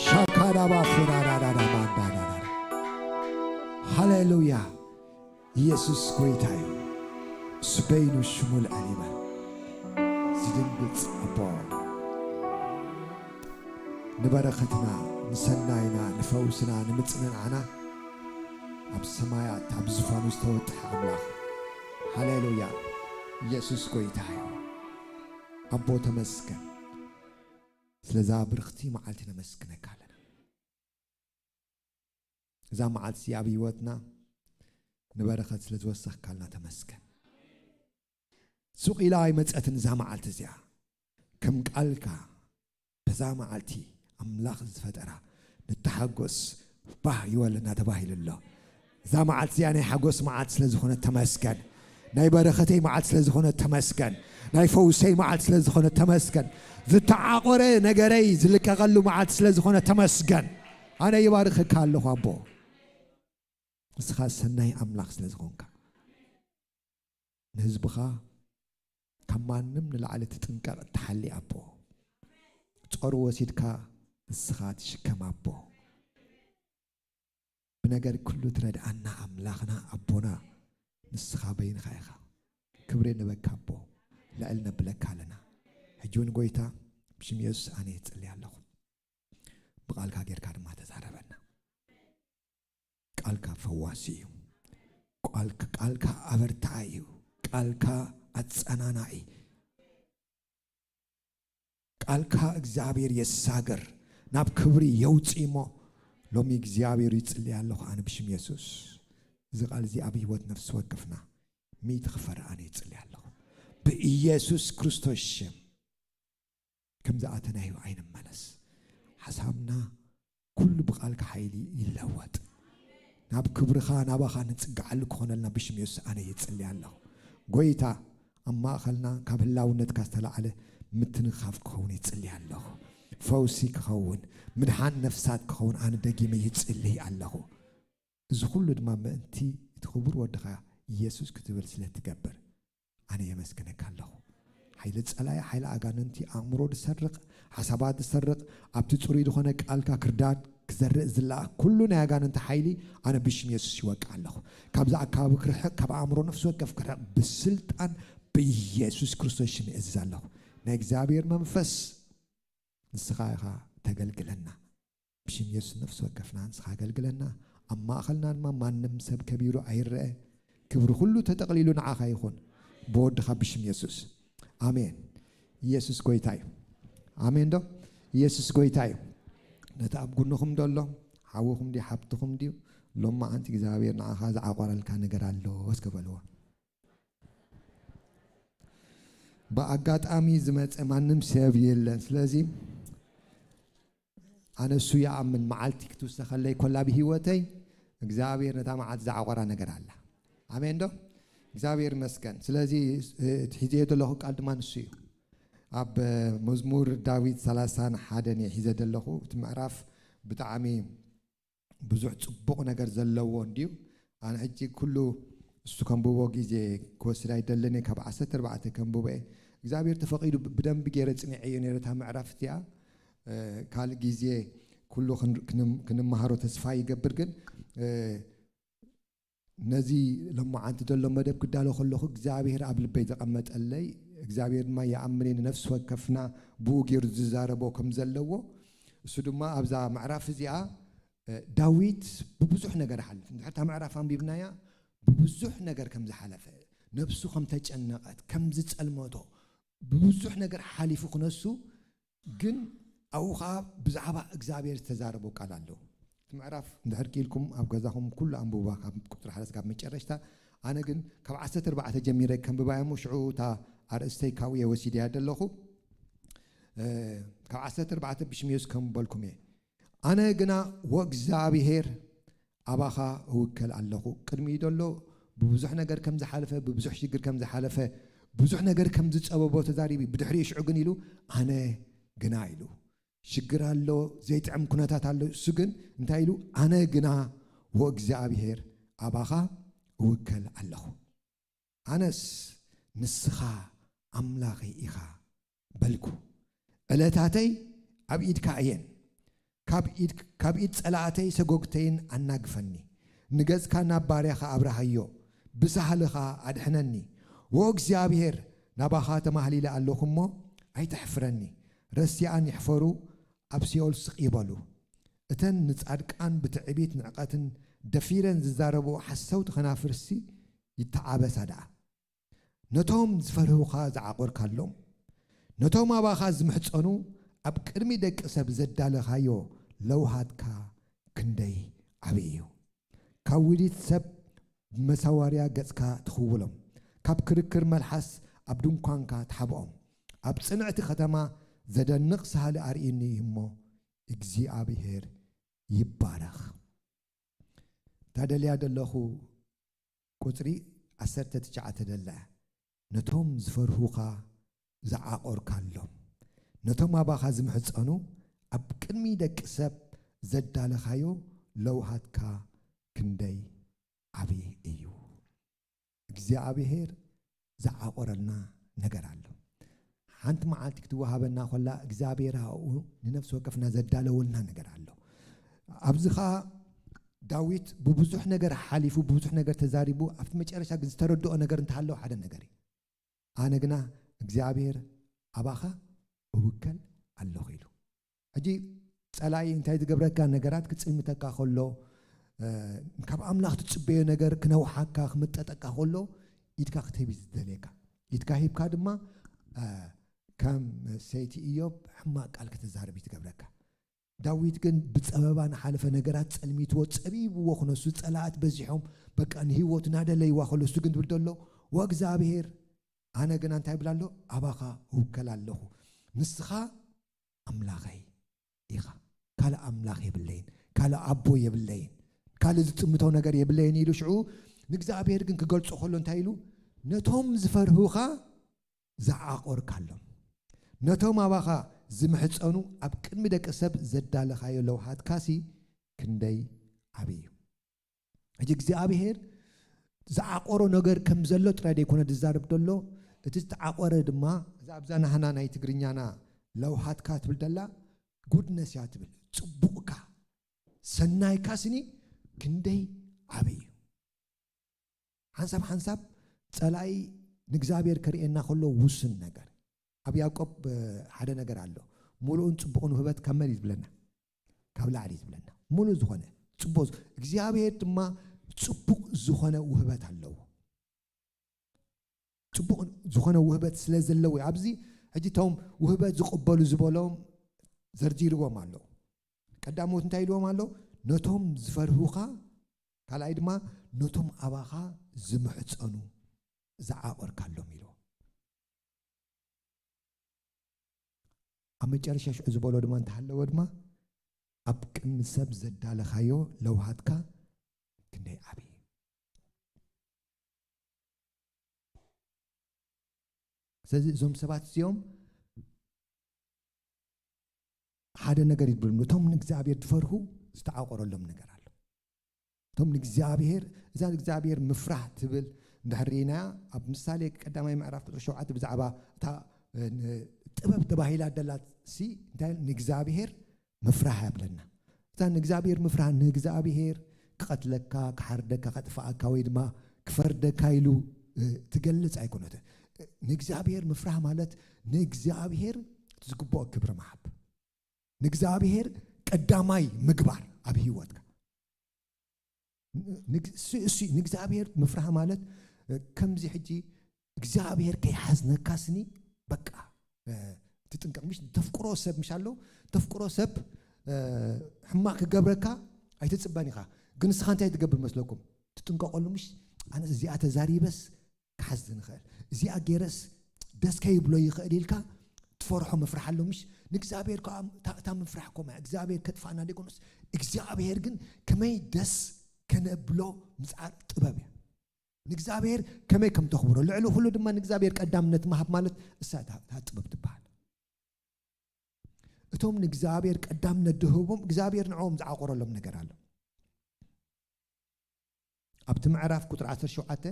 ሻካዳባ ፉራዳዳዳ ማንዳዳዳ ሃሌሉያ ኢየሱስ ጎይታ እዩ እሱ በይኑ ሽሙ ልዕል ይበል ዝድንግጽ ኣቦ ንበረኸትና ንሰናይና ንፈውስና ንምጽንናዕና ኣብ ሰማያት ኣብ ዝፋኑ ዝተወጥሐ ኣምላኽ ሃሌሉያ ኢየሱስ ጎይታ እዩ ኣቦ ተመስገን ስለዛ ብርኽቲ መዓልቲ ነመስግነካ ኣለና እዛ መዓልቲ ኣብ ህይወትና ንበረኸት ስለ ዝወሰኽካልና ተመስገን ሱቕ ኢላ ኣይመጸትን እዛ መዓልቲ እዚኣ ከም ቃልካ በዛ መዓልቲ ኣምላኽ ዝፈጠራ ንተሓጎስ ባህ ይወለና ተባሂሉ ኣሎ እዛ መዓልቲ እዚኣ ናይ ሓጎስ መዓልቲ ስለ ዝኾነት ተመስገን ናይ በረኸተይ መዓልቲ ስለ ዝኾነት ተመስገን ናይ ፈውሰይ መዓልቲ ስለ ዝኾነት ተመስገን ዝተዓቆረ ነገረይ ዝልቀቐሉ መዓልቲ ስለ ዝኾነ ተመስገን ኣነ ይባርኸካ ኣለኹ ኣቦ ንስኻ ሰናይ ኣምላኽ ስለ ዝኾንካ ንህዝብኻ ካብ ማንም ንላዕሊ ትጥንቀቕ ትሓሊ ኣቦ ጾሩ ወሲድካ ንስኻ ትሽከም ኣቦ ብነገር ኩሉ ትረድኣና ኣምላኽና ኣቦና ንስኻ በይንኻ ኢኻ ክብሪ ንበካ ኣቦ ልዕል ነብለካ ኣለና ሕጂ እውን ጎይታ ብሽም የሱስ ኣነ ይጽሊ ኣለኹ ብቓልካ ጌርካ ድማ ተዛረበና ቃልካ ፈዋሲ እዩ ቃልካ ኣበርታዒ እዩ። ቃልካ ኣጸናናዒ። ቃልካ እግዚኣብሔር የሳግር፣ ናብ ክብሪ የውጽእ እሞ፣ ሎሚ እግዚኣብሔር ይጽልይ ኣለኹ ኣነ ብሽም የሱስ። እዚ ቃል እዚ ኣብ ህይወት ነፍሲ ወከፍና ሚእቲ ክፈሪ ኣነ ይጽልይ ኣለኹ ብኢየሱስ ክርስቶስ ሽም። ከምዚ ኣተናዩ ኣይንመለስ። ሓሳብና ኩሉ ብቃልካ ሓይሊ ይለወጥ። ናብ ክብርኻ ናባኻ ንጽግዓሉ ክኾነልና ብሽም የሱስ ኣነ ይጽሊ ኣለኹ። ጎይታ ኣብ ማእኸልና ካብ ህላውነትካ ዝተላዕለ ምትንኻፍ ክኸውን ይጽሊ ኣለኹ። ፈውሲ ክኸውን፣ ምድሓን ነፍሳት ክኸውን ኣነ ደጊመ ይጽሊ ኣለኹ። እዚ ኩሉ ድማ ምእንቲ እቲ ክቡር ወድኻ ኢየሱስ ክትብል ስለ ትገብር ኣነ የመስግነካ ኣለኹ። ሓይሊ ጸላኢ፣ ሓይሊ ኣጋንንቲ፣ ኣእምሮ ዝሰርቕ፣ ሓሳባት ዝሰርቕ፣ ኣብቲ ጽሩይ ዝኾነ ቃልካ ክርዳድ ክዘርእ ዝለኣኽ ኩሉ ናይ ኣጋንንቲ ሓይሊ ኣነ ብሽም የሱስ ይወቅዕ ኣለኹ። ካብዛ ኣካባቢ ክርሕቕ፣ ካብ ኣእምሮ ነፍሲ ወከፍ ክርሕቕ ብስልጣን ብኢየሱስ ክርስቶስ ሽም እእዝዝ ኣለኹ። ናይ እግዚኣብሔር መንፈስ ንስኻ ኢኻ ተገልግለና። ብሽም የሱስ ነፍሲ ወከፍና ንስኻ ኣገልግለና። ኣብ ማእኸልና ድማ ማንም ሰብ ከቢሩ ኣይረአ። ክብሪ ኩሉ ተጠቕሊሉ ንዓኻ ይኹን ብወድኻ ብሽም የሱስ። ኣሜን። ኢየሱስ ጎይታ እዩ። ኣሜን ዶ? ኢየሱስ ጎይታ እዩ። ነቲ ኣብ ጎንኹም ዘሎ ሓውኹም ድዩ ሓብትኹም ድዩ ሎማዓንቲ እግዚኣብሔር ንዓኻ ዝዓቆረልካ ነገር ኣሎ እስከ በልዎ። ብኣጋጣሚ ዝመጸ ማንም ሰብ የለን። ስለዚ ኣነ እሱ ይኣምን። መዓልቲ ክትውሰኸለይ ኮላ ብህይወተይ እግዚኣብሔር ነታ መዓልቲ ዝዓቆራ ነገር ኣላ። ኣሜን ዶ? እግዚኣብሔር ይመስገን። ስለዚ እቲ ሒዘዮ ዘለኹ ቃል ድማ ንሱ እዩ። ኣብ መዝሙር ዳዊት ሰላሳን ሓደን እየ ሒዘ ዘለኹ። እቲ ምዕራፍ ብጣዕሚ ብዙሕ ጽቡቕ ነገር ዘለዎ እንድዩ። ኣነ ሕጂ ኩሉ እሱ ከንብቦ ግዜ ክወስድ ኣይደልን እየ። ካብ ዓሰርተ ኣርባዕተ ከንብቦ እየ። እግዚኣብሔር ተፈቒዱ ብ-፣ ብደንቢ ገይረ ጽኒዐዮ ነይረ እታ ምዕራፍ እቲኣ። እ፣ ካልእ ግዜ ኩሉ ክን-፣ ክንም-፣ ክንመሃሮ ተስፋ ይገብር። ግን፣ እ፣ ነዚ ሎማዓንቲ ዘሎ መደብ ክዳሎ ከለኹ እግዚኣብሔር ኣብ ልበይ ዘቐመጠለይ፣ እግዚኣብሔር ድማ ይኣምን እየ ንነፍሲ ወከፍና ብኡ ገይሩ ዝዛረቦ ከም ዘለዎ። እሱ ድማ ኣብዛ ምዕራፍ እዚኣ እ፣ ዳዊት ብብዙሕ ነገር ይሓልፍ። እንድሕር እታ ምዕራፍ ኣንቢብናያ፣ ብብዙሕ ነገር ከም ዝሓለፈ፣ ነብሱ ከም ተጨነቐት፣ ከም ዝጸልመቶ፣ ብብዙሕ ነገር ሓሊፉ ክነሱ፣ ግን ኣብኡ ኸኣ ብዛዕባ እግዚኣብሔር ዝተዛረቦ ቃል ኣሎ። እቲ ምዕራፍ እንድሕር ክኢልኩም ኣብ ገዛኹም ኩሉ ኣንብባ፣ ካብ ቁጽሪ ሓደ እስካብ መጨረሽታ። ኣነ ግን ካብ ዓሰርተ ኣርባዕተ ጀሚረ ከንብባ እየ እሞ፣ ሽዑ እታ ኣርእስተይ ካብኡ እየ ወሲደያ ዘለኹ። እ፣ ካብ ዓሰርተ ኣርባዕተ ብሽም የሱስ ከንብበልኩም እየ። ኣነ ግና ወእግዚኣብሔር ኣባኻ እውከል ኣለኹ። ቅድሚኡ ዘሎ ብብዙሕ ነገር ከም ዝሓለፈ፣ ብብዙሕ ሽግር ከም ዝሓለፈ፣ ብዙሕ ነገር ከም ዝጸበቦ ተዛሪቡ። ብድሕሪኡ ሽዑ ግን ኢሉ፣ ኣነ ግና ኢሉ። ሽግር ኣሎ፣ ዘይጥዕም ኩነታት ኣሎ። እሱ ግን እንታይ ኢሉ? ኣነ ግና ወእግዚኣብሔር ኣባኻ እውከል ኣለኹ። ኣነስ ንስኻ ኣምላኸይ ኢኻ በልኩ። ዕለታተይ ኣብ ኢድካ እየን። ካብ ኢድ፣ ካብ ኢድ ጸላእተይ ሰጎግተይን ኣናግፈኒ። ንገጽካ ናብ ባርያኻ ኣብርሃዮ፣ ብሳህልኻ ኣድሕነኒ። ዎ እግዚኣብሔር፣ ናባኻ ተማህሊለ ኣለኹ እሞ ኣይተሕፍረኒ። ረሲኣን ይሕፈሩ፣ ኣብ ሲኦል ስቕ ይበሉ። እተን ንጻድቃን ብትዕቢት ንዕቐትን ደፊረን ዝዛረብኦ ሓሰውቲ ኸናፍርሲ ይተዓበሳ ደኣ። ነቶም ዝፈርሁኻ ዝዓቖርካሎም፣ ነቶም ኣባኻ ዝምሕጸኑ ኣብ ቅድሚ ደቂ ሰብ ዘዳለኻዮ ለውሃትካ ክንደይ ዓብዪ እዩ። ካብ ውዲት ሰብ መሳዋርያ ገጽካ ትኽውሎም፣ ካብ ክርክር መልሓስ ኣብ ድንኳንካ ትሓብኦም። ኣብ ጽንዕቲ ከተማ ዘደንቕ ሳህሊ ኣርእዩኒ እዩ እሞ፣ እግዚኣብሔር ይባረኽ። እታ ደልያ ዘለኹ ቁጽሪ ዓሰርተ ትሽዓተ ደላ፣ ነቶም ዝፈርሁኻ ዝዓቖርካሎም፣ ነቶም ኣባኻ ዝምሕጸኑ ኣብ ቅድሚ ደቂ ሰብ ዘዳለኻዮ ለውሃትካ ክንደይ ዓብዪ እዩ። እግዚኣብሔር ዝዓቖረልና ነገር ኣሎ። ሓንቲ መዓልቲ ክትወሃበና ኮላ እግዚኣብሔር ኣብኡ ንነፍሲ ወከፍና ዘዳለወልና ነገር ኣሎ። ኣብዚ ኸኣ ዳዊት ብብዙሕ ነገር ሓሊፉ፣ ብብዙሕ ነገር ተዛሪቡ፣ ኣብቲ መጨረሻ ግን ዝተረድኦ ነገር እንተሃለወ ሓደ ነገር እዩ። ኣነ ግና እግዚኣብሔር ኣባኻ እውከል ኣለኹ ኢሉ። ሕጂ ጸላኢ እንታይ ዝገብረካ? ነገራት ክጽልምተካ ከሎ፣ እ፣ ካብ ኣምላኽ ትጽበዮ ነገር ክነውሓካ፣ ክምጠጠካ ከሎ፣ ኢድካ ክትህብ እዩ ዝደልየካ። ኢድካ ሂብካ ድማ፣ እ፣ ከም ሰይቲ ኢዮብ ሕማቕ ቃል ክትዛረብ እዩ ትገብረካ። ዳዊት ግን ብጸበባ ንሓለፈ ነገራት ጸልሚትዎ፣ ጸቢብዎ ክነሱ፣ ጸላእት በዚሖም፣ በቃ ንህይወቱ እናደለይዋ ከሎ፣ እሱ ግን ትብል ዘሎ፣ "ወእግዚኣብሔር፣ ኣነ ግና እንታይ ይብል ኣሎ? ኣባኻ እውከል ኣለኹ። ንስኻ ኣምላኸይ ኢኻ። ካልእ ኣምላኽ የብለይን፣ ካልእ ኣቦ የብለይን፣ ካልእ ዝጥምቶ ነገር የብለይን" ኢሉ ሽዑ ንእግዚኣብሔር ግን ክገልጾ ከሎ እንታይ ኢሉ? "ነቶም ዝፈርሁኻ ዝዓቆርካሎም፣ ነቶም ኣባኻ ዝምሕጸኑ ኣብ ቅድሚ ደቂ ሰብ ዘዳለኻዮ ለውሃትካሲ ክንደይ ዓብዪ እዩ!" ሕጂ እግዚኣብሔር ዝዓቆሮ ነገር ከም ዘሎ ጥራይ ደይኮነ ዝዛረብ ዘሎ፣ እቲ ዝተዓቆረ ድማ፣ እዛ ኣብዛ ናህና ናይ ትግርኛና ለውሃትካ ትብል ደላ፣ ጉድነስ እያ ትብል። ጽቡቕካ፣ ሰናይካ ስኒ ክንደይ ዓብዪ እዩ። ሓንሳብ ሓንሳብ ጸላኢ ንእግዚኣብሔር ከርእየና ከሎ ውሱን ነገር። ኣብ ያዕቆብ፣ እ፣ ሓደ ነገር ኣሎ። "ሙሉእን ጽቡቕን ውህበት ካብ መን እዩ?" ዝብለና፣ ካብ ላዕሊ እዩ ዝብለና። ሙሉእ ዝኾነ፣ ጽቡቕ፣ እግዚኣብሔር ድማ ጽቡቕ ዝኾነ ውህበት ኣለዎ። ጽቡቕ ዝኾነ ውህበት ስለ ዘለዎ እዩ። ኣብዚ ሕጂ እቶም ውህበት ዝቕበሉ ዝበሎም ዘርዚርዎም ኣሎ። ቀዳሞት እንታይ ኢልዎም ኣሎ? "ነቶም ዝፈርሁኻ፣ ካልኣይ ድማ ነቶም ኣባኻ ዝምሕጸኑ ዝዓቐርካሎም" ኢልዎም። ኣብ መጨረሻ ሽዑ ዝበሎ ድማ እንተሃለወ ድማ፣ "ኣብ ቅድሚ ሰብ ዘዳለኻዮ ለውሃትካ ክንደይ ዓብዪ!" ስለዚ እዞም ሰባት እዚኦም ሓደ ነገር ይብሉ፣ እቶም ንእግዚኣብሔር ዝፈርሁ ዝተዓቆረሎም ነገር ኣሎ። እቶም ንእግዚኣብሔር፣ እዛ ንእግዚኣብሔር ምፍራህ ትብል እንድሕር ርኢናያ፣ ኣብ ምሳሌ ቀዳማይ ምዕራፍ ቁጽሪ ሸውዓተ ብዛዕባ እታ፣ እ፣ ን-፣ ጥበብ ተባሂላ ደላት ሲ እንታይ ንእግዚኣብሔር ምፍራህ ያብለና። እታ ንእግዚኣብሔር ምፍራህ ንእግዚኣብሔር ክቐትለካ፣ ክሓርደካ፣ ከጥፍኣካ ወይ ድማ ክፈርደካ ኢሉ፣ እ፣ ትገልጽ ኣይኮነትን። ንእግዚኣብሔር ምፍራህ ማለት ንእግዚኣብሔር ዝግብኦ ክብሪ ምሃብ፣ ንእግዚኣብሔር ቀዳማይ ምግባር ኣብ ህይወትካ። ንግ-፣ እሱ፣ እሱ ንእግዚኣብሔር ምፍራህ ማለት፣ እ፣ ከምዚ ሕጂ እግዚኣብሔር ከይሓዝነካ ስኒ በቃ፣ እ፣ ትጥንቀቕ። ምሽ ተፍቅሮ ሰብ ምሽ ኣሎ፣ ተፍቅሮ ሰብ፣ እ፣ ሕማቕ ክገብረካ ኣይትጽበን ኢኻ። ግን ንስኻ እንታይ ትገብር መስለኩም? ትጥንቀቐሉ ምሽ? ኣነ እዚኣ ተዛሪበስ ክሓዝን ይኽእል፣ እዚኣ ገይረስ ደስ ከይብሎ ይኽእል ኢልካ ትፈርሖ ምፍራሕ ኣሎ ምሽ? ንእግዚኣብሔር ከኣ እታ፣ እታ ምፍራሕ ኮማ እግዚኣብሔር ከጥፍኣና ደይኮነስ እግዚኣብሔር ግን ከመይ ደስ ከነብሎ ምጽዓር ጥበብ እያ። ንእግዚኣብሔር ከመይ ከም ተኽብሮ፣ ልዕሊ ኩሉ ድማ ንእግዚኣብሔር ቀዳምነት ምሃብ ማለት እሳ እታ፣ እታ ጥበብ ትበሃል። እቶም ንእግዚኣብሔር ቀዳምነት ድህቦም እግዚኣብሔር ንዕኦም ዝዓቆረሎም ነገር ኣሎ። ኣብቲ ምዕራፍ ቁጽሪ ዓሰርተ ሸውዓተ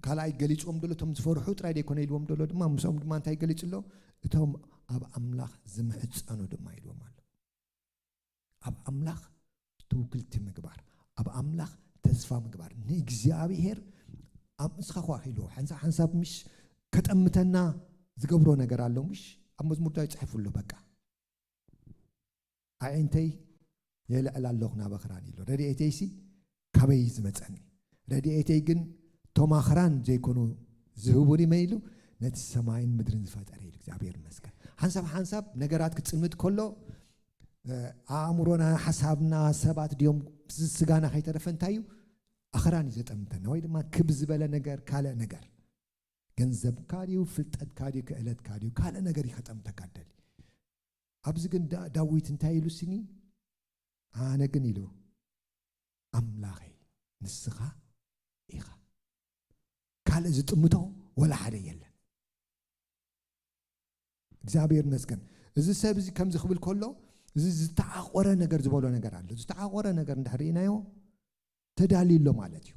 ካልኣይ ገሊጽዎም ደሎ፣ እቶም ዝፈርሑ ጥራይ ደይኮነ ኢልዎም ደሎ ድማ፣ ምስኦም ድማ እንታይ ገሊጹ ኣሎ? እቶም ኣብ ኣምላኽ ዝምሕጸኑ ድማ ኢልዎም ኣሎ። ኣብ ኣምላኽ ትውክልቲ ምግባር፣ ኣብ ኣምላኽ ተስፋ ምግባር፣ ንእግዚኣብሔር ኣብ፣ ንስኻ ኳ ኢልዎ፣ ሓንሳብ ሓንሳብ ምሽ ከጠምተና ዝገብሮ ነገር ኣሎ ምሽ? ኣብ መዝሙር ዳዊት ጽሒፉ ኣሎ፣ በቃ። ኣዒንተይ የልዕል ኣለኹ ናብ ኣኽራን ኢሉ። ረድኤተይሲ ካበይ እዩ ዝመጸኒ? ረድኤተይ ግን እቶም ኣኽራን ዘይኮኑ ዝህቡኒ መን ኢሉ? ነቲ ሰማይን ምድርን ዝፈጠረ ኢሉ። እግዚኣብሔር ይመስገን። ሓንሳብ ሓንሳብ ነገራት ክጽልምት ከሎ፣ እ፣ ኣእምሮና፣ ሓሳብና፣ ሰባት ድዮም፣ ስ-፣ ስጋና ከይተረፈ እንታይ እዩ? ኣኽራን እዩ ዘጠምተና፣ ወይ ድማ ክብ ዝበለ ነገር፣ ካልእ ነገር። ገንዘብካ ድዩ፣ ፍልጠትካ ድዩ፣ ክእለትካ ድዩ፣ ካልእ ነገር እዩ ከጠምተካ ደሊ። ኣብዚ ግን ዳ-፣ ዳዊት እንታይ ኢሉ ስኒ? ኣነ ግን ኢሉ፣ ኣምላኸይ ንስኻ ኢኻ። ካልእ ዝጥምቶ ወላ ሓደ የለን። እግዚኣብሔር ይመስገን። እዚ ሰብ እዚ ከምዚ ክብል ከሎ፣ እዚ ዝተዓቆረ ነገር ዝበሎ ነገር ኣሎ። ዝተዓቆረ ነገር እንድሕር ርኢናዮ፣ ተዳልዩ ኣሎ ማለት እዩ።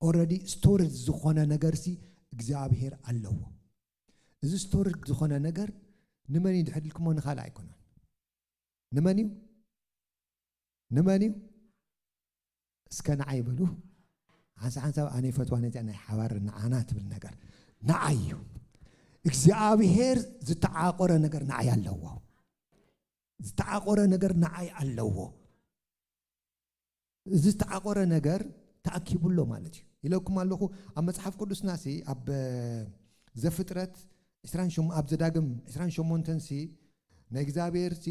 ኦልረዲ ስቶርድ ዝኾነ ነገርሲ እግዚኣብሔር ኣለዎ። እዚ ስቶርድ ዝኾነ ነገር ንመን እዩ ድሕር ኢልኩሞ? ንኻልእ ኣይኮነን። ንመን እዩ? ንመን እዩ? እስከ ንዓይ በሉ። ሓንሳ ሓንሳብ ኣነ ይፈትዋ ነዚኣ ናይ ሓባር ንዓና ትብል ነገር። ንዓይ እዩ። እግዚኣብሔር ዝተዓቆረ ነገር ንዓይ ኣለዎ። ዝተዓቆረ ነገር ንዓይ ኣለዎ። እዚ ዝተዓቆረ ነገር ተኣኪቡ ኣሎ ማለት እዩ ኢለኩም ኣለኹ። ኣብ መጽሓፍ ቅዱስና ሲ ኣብ ዘፍጥረት ዕስራን ሸሞንተን፣ ኣብ ዘዳግም ዕስራን ሸሞንተን ሲ ናይ እግዚኣብሔር ሲ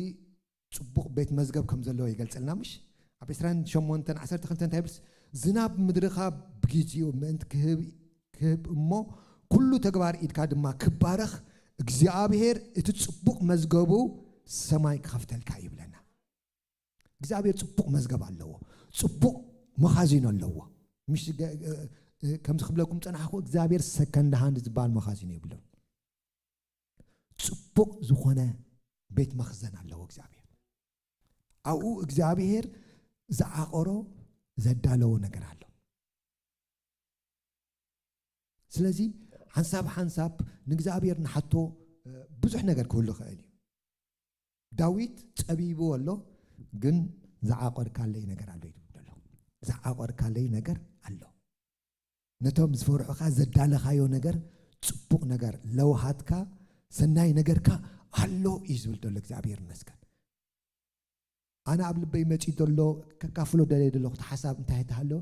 ጽቡቕ ቤት መዝገብ ከም ዘለዎ ይገልጸልና፣ ምሽ? ኣብ ዕስራን ሸሞንተን ዓሰርተ ክልተ እንታይ ይብል? ዝናብ ምድርኻ ብግዜኡ ምእንቲ ክህብ፣ ክህብ እሞ ኩሉ ተግባር ኢድካ ድማ ክባረኽ እግዚኣብሔር እቲ ጽቡቕ መዝገቡ ሰማይ ክኸፍተልካ ይብለና። እግዚኣብሔር ጽቡቕ መዝገብ ኣለዎ። ጽቡቕ መኻዚኖ ኣለዎ። ምሽ ገ-፣ እ-፣ እ-፣ ከምዚ ክብለኩም ጸናሕኩ፣ እግዚኣብሔር ሰከንድ ሃንድ ዝበሃል መኻዚኖ የብሉን። ጽቡቕ ዝኾነ ቤት መኽዘን ኣለዎ እግዚኣብሔር። ኣብኡ እግዚኣብሔር ዝዓቐሮ ዘዳለዎ ነገር ኣሎ። ስለዚ ሓንሳብ ሓንሳብ ንእግዚኣብሔር ንሓቶ፣ እ፣ ብዙሕ ነገር ክህሉ ይኽእል እዩ። ዳዊት ጸቢቡ ኣሎ፣ ግን ዝዓቐርካለይ ነገር ኣሎ እዩ ዝብል ዘሎ። ዝዓቐርካለይ ነገር ኣሎ። ነቶም ዝፈርሑኻ ዘዳለኻዮ ነገር፣ ጽቡቕ ነገር፣ ለውሃትካ፣ ሰናይ ነገርካ ኣሎ እዩ ዝብል ዘሎ። እግዚኣብሔር ይመስገን። ኣነ ኣብ ልበይ መጺኡ ዘሎ ከካፍሎ ደልየ ዘለኹ እቲ ሓሳብ እንታይ ተሃሎ፣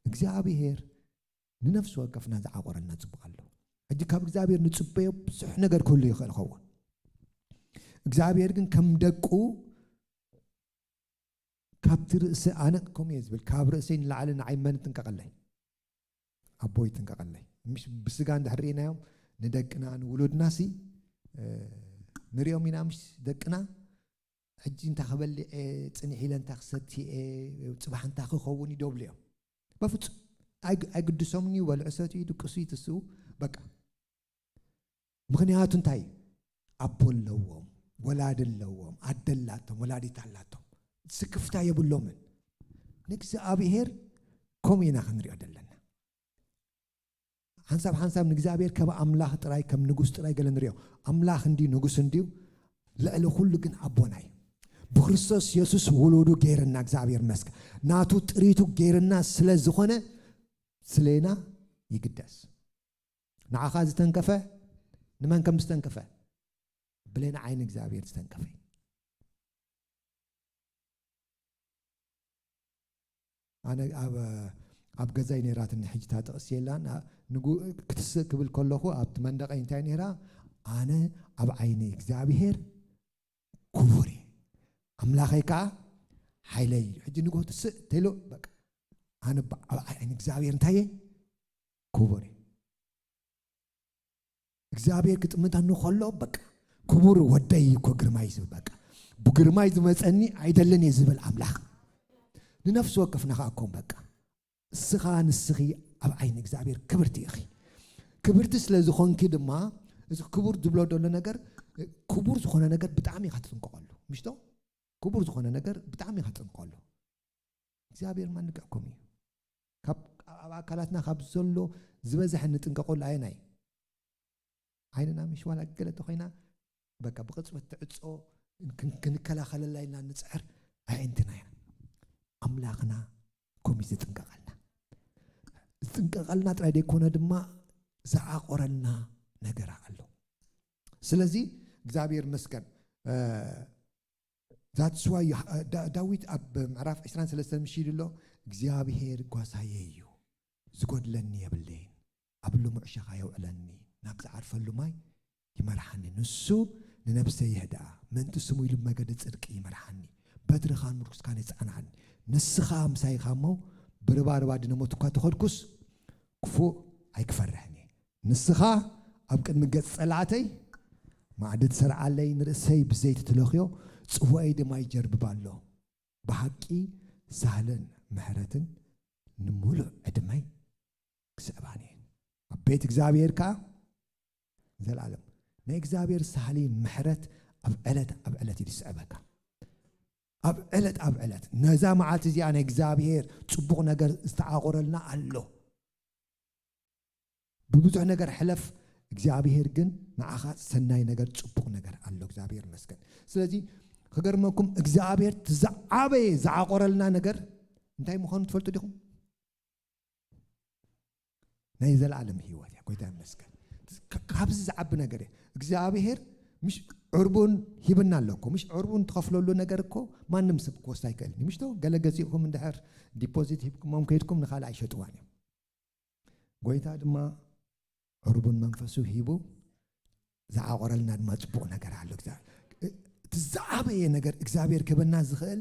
እግዚኣብሔር ንነፍሲ ወከፍና ዝዓቆረልና ጽቡቕ ኣሎ። ሕጂ ካብ እግዚኣብሔር ንጽበዮ ብዙሕ ነገር ክህሉ ይኽእል ይኸውን። እግዚኣብሔር ግን ከም ደቁ ካብቲ ርእሲ፣ ኣነ ከምኡ እየ ዝብል፣ ካብ ርእሰይ ንላዕሊ ንዓይ መን ይጥንቀቐለይ? ኣቦ ይጥንቀቐለይ። ምሽ ብስጋ እንድሕር ርኢናዮም ንደቅና ንውሉድና ሲ፣ እ፣ ንሪኦም ኢና፣ ምሽ ደቅና ሕጂ እንታይ ክበልዕ እየ፣ ጽንሕ ኢለ እንታይ ክሰቲ እየ፣ ጽባሕ እንታይ ክኸውን እዩ ደብሉ እዮም። በፍጹም ኣይግ-፣ ኣይግድሶምን እዩ። በልዑ፣ ሰትዩ፣ ድቅሱ፣ ይትስኡ፣ በቃ። ምኽንያቱ እንታይ? ኣቦ ኣለዎም፣ ወላዲ ኣለዎም፣ ኣደ ኣላቶም፣ ወላዲት ኣላቶም። ስክፍታ የብሎምን። ንእግዚኣብሔር ከምኡ ኢና ክንሪኦ ዘለና። ሓንሳብ ሓንሳብ ንእግዚኣብሔር ከም ኣምላኽ ጥራይ፣ ከም ንጉስ ጥራይ ገለ ንሪኦ። ኣምላኽ እንድዩ፣ ንጉስ እንድዩ፣ ልዕሊ ኩሉ ግን ኣቦና እዩ። ብክርስቶስ የሱስ ውሉዱ ገይርና፣ እግዚኣብሔር ይመስገን። ናቱ ጥሪቱ ገይርና ስለ ዝኾነ፣ ስሌና ይግደስ። ንዓኻ ዝተንከፈ ንመን ከም ዝተንከፈ? ብሌን ዓይኒ እግዚኣብሔር ዝተንከፈ። ኣነ ኣብ፣ ኣብ ገዛይ ነይራትኒ፣ ሕጂ እታ ጥቕሲ የላን። ኣ-፣ ንጉ-፣ ክትስእ ክብል ከለኹ ኣብቲ መንደቐይ እንታይ ነይራ? ኣነ ኣብ ዓይኒ እግዚኣብሔር ክቡር እየ፣ ኣምላኸይ ከዓ ሓይለይ እዩ። ሕጂ ንጉ ትስእ ተይሎ፣ በቃ፣ ኣነ ብ-፣ ኣብ ዓይኒ እግዚኣብሔር እንታይ እየ? ክቡር እየ። እግዚኣብሔር ክጥምተኒ ከሎ፣ በቃ፣ ክቡር ወደይ እኮ ግርማይ ዝብል፣ በቃ፣ ብግርማይ ዝመጸኒ ኣይደልን እየ ዝብል ኣምላኽ። ንነፍሲ ወከፍና ኸኣ እኮ፣ በቃ፣ እስኻ፣ ንስኺ ኣብ ዓይኒ እግዚኣብሔር ክብርቲ ኢኺ። ክብርቲ ስለ ዝኾንኪ ድማ፣ እዚ ክቡር ዝብሎ ዘሎ ነገር፣ ክቡር ዝኾነ ነገር ብጣዕሚ ኢኻ ትጥንቀቐሉ። ምሽቶ? ክቡር ዝኾነ ነገር ብጣዕሚ ኢኻ ትጥንቀቐሉ። እግዚኣብሔር ማን ልክዕኩም እዩ። ካብ፣ ኣብ ኣካላትና ካብ ዘሎ ዝበዝሐ እንጥንቀቐሉ ኣየናይ? ዓይንና ምሽ ዋላ ገለ እንተኾይና፣ በቃ፣ ብቕጽበት ትዕጾ፣ ክን-፣ ክንከላኸለላ ኢልና ንጽዕር ኣዒንትና ኢና። ኣምላኽና ከምኡ እዩ ዝጥንቀቐልና። ዝጥንቀቐልና ጥራይ ዘይኮነ ድማ ዝዓቆረልና ነገር ኣሎ። ስለዚ እግዚኣብሔር ይመስገን። እ፣ that's why you ha-፣ ዳ-፣ ዳዊት ኣብ ምዕራፍ ዕስራን ሰለስተን ምሽ ኢሉ ኣሎ፣ እግዚኣብሔር ጓሳየ እዩ፣ ዝጎድለኒ የብለይን፣ ኣብ ልሙዕ ሸኻ የውዕለኒ፣ ናብ ዝዓርፈሉ ማይ ይመርሓኒ። ንሱ ንነብሰይ የህድኣ፣ ምእንቲ ስሙ ኢሉ ብመገዲ ጽድቂ ይመርሓኒ። በትርኻን ምርኩስካን የጽናዕኒ። ንስኻ ምሳይ ኢኻ እሞ፣ ብርባርባ ድነ ሞት እኳ ተኸድኩስ፣ ክፉእ ኣይክፈርሕን እየ። ንስኻ ኣብ ቅድሚ ገጽ ጸላእተይ ማዕዲ ትሰርዓለይ፣ ንርእሰይ ብዘይቲ ትለኽዮ፣ ጽዋኣይ ድማ ይጀርብባ ኣሎ። ብሓቂ ሳህልን ምሕረትን ንምሉእ ዕድመይ ክስዕባኒ እየን። ኣብ ቤት እግዚኣብሔር ከኣ ዘላለም። ናይ እግዚኣብሔር ሳህሊ ምሕረት ኣብ ዕለት ኣብ ዕለት እዩ ዝስዕበካ። ኣብ ዕለት ኣብ ዕለት ነዛ መዓልቲ እዚኣ ናይ እግዚኣብሔር ጽቡቕ ነገር ዝተዓቆረልና ኣሎ። ብብዙሕ ነገር ሕለፍ፣ እግዚኣብሔር ግን ንዓኻ ሰናይ ነገር፣ ጽቡቕ ነገር ኣሎ። እግዚኣብሔር ይመስገን። ስለዚ ክገርመኩም፣ እግዚኣብሔር እቲ ዝዓበየ ዝዓቆረልና ነገር እንታይ ምዃኑ ትፈልጡ ዲኹም? ናይ ዘለኣለም ህይወት እያ። ጎይታ ይመስገን። ካ-፣ ካብዚ ዝዓቢ ነገር እያ። እግዚኣብሔር ምሽ ዕርቡን ሂብና ኣሎ እኮ። ምሽ ዕርቡን ትኸፍለሉ ነገር እኮ ማንም ሰብ ክወስድ ኣይክእልን እዩ። ምሽቶ ገለ ገዚእኩም እንድሕር ዲፖዚት ሂብኩሞም ከይድኩም ንኻልእ ኣይሸጥዋን እዮም። ጎይታ ድማ ዕርቡን መንፈሱ ሂቡ ዝዓቆረልና ድማ ጽቡቕ ነገር ኣሎ። እግዚኣብሔር እቲ ዝዓበየ ነገር እግዚኣብሔር ክህበና ዝኽእል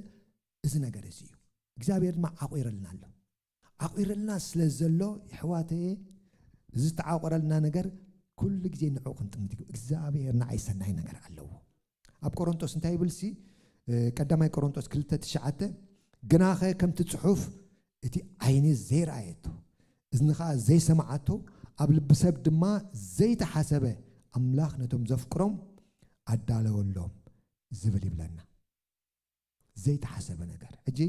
እዚ ነገር እዚ እዩ። እግዚኣብሔር ድማ ዓቂረልና ኣሎ። ዓቂረልና ስለ ዘሎ የሕዋተየ እዚ ዝተዓቆረልና ነገር ኩሉ ግዜ ንዕኡ ክንጥምት እዩ። እግዚኣብሔር ንዓይ ሰናይ ነገር ኣለዎ። ኣብ ቆሮንቶስ እንታይ ይብል ሲ? ቀዳማይ ቆሮንቶስ ክልተ ትሽዓተ፣ ግናኸ ከምቲ ጽሑፍ እቲ ዓይኒ ዘይረኣየቶ እዝኒ ኸኣ ዘይሰማዓቶ ኣብ ልቢ ሰብ ድማ ዘይተሓሰበ ኣምላኽ ነቶም ዘፍቅሮም ኣዳለወሎም ዝብል ይብለና። ዘይተሓሰበ ነገር ሕጂ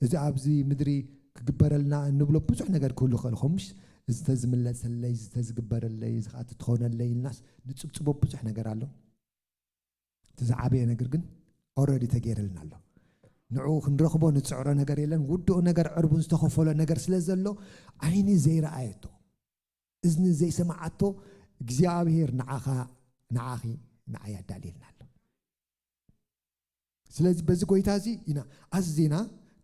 እዚ ኣብዚ ምድሪ ክግበረልና እንብሎ ብዙሕ ነገር ክህሉ ይኽእል። ከምሽ ዝተዝምለሰለይ ዝተዝግበረለይ ዝኸኣ ትኾነለይ ኢልናስ ንጽብጽቦ ብዙሕ ነገር ኣሎ። እቲ ዝዓበየ ነገር ግን ኦረዲ ተገይርልና ኣሎ። ንዕኡ ክንረኽቦ ንፅዕሮ ነገር የለን። ውድኡ ነገር ዕርቡን ዝተኸፈሎ ነገር ስለ ዘሎ ዓይኒ ዘይረኣየቶ እዝኒ ዘይሰማዓቶ እግዚኣብሔር ንዓኻ ንዓኺ ንዓይ ኣዳልየልና ኣሎ። ስለዚ በዚ ጎይታ እዚ ኢና ኣዝና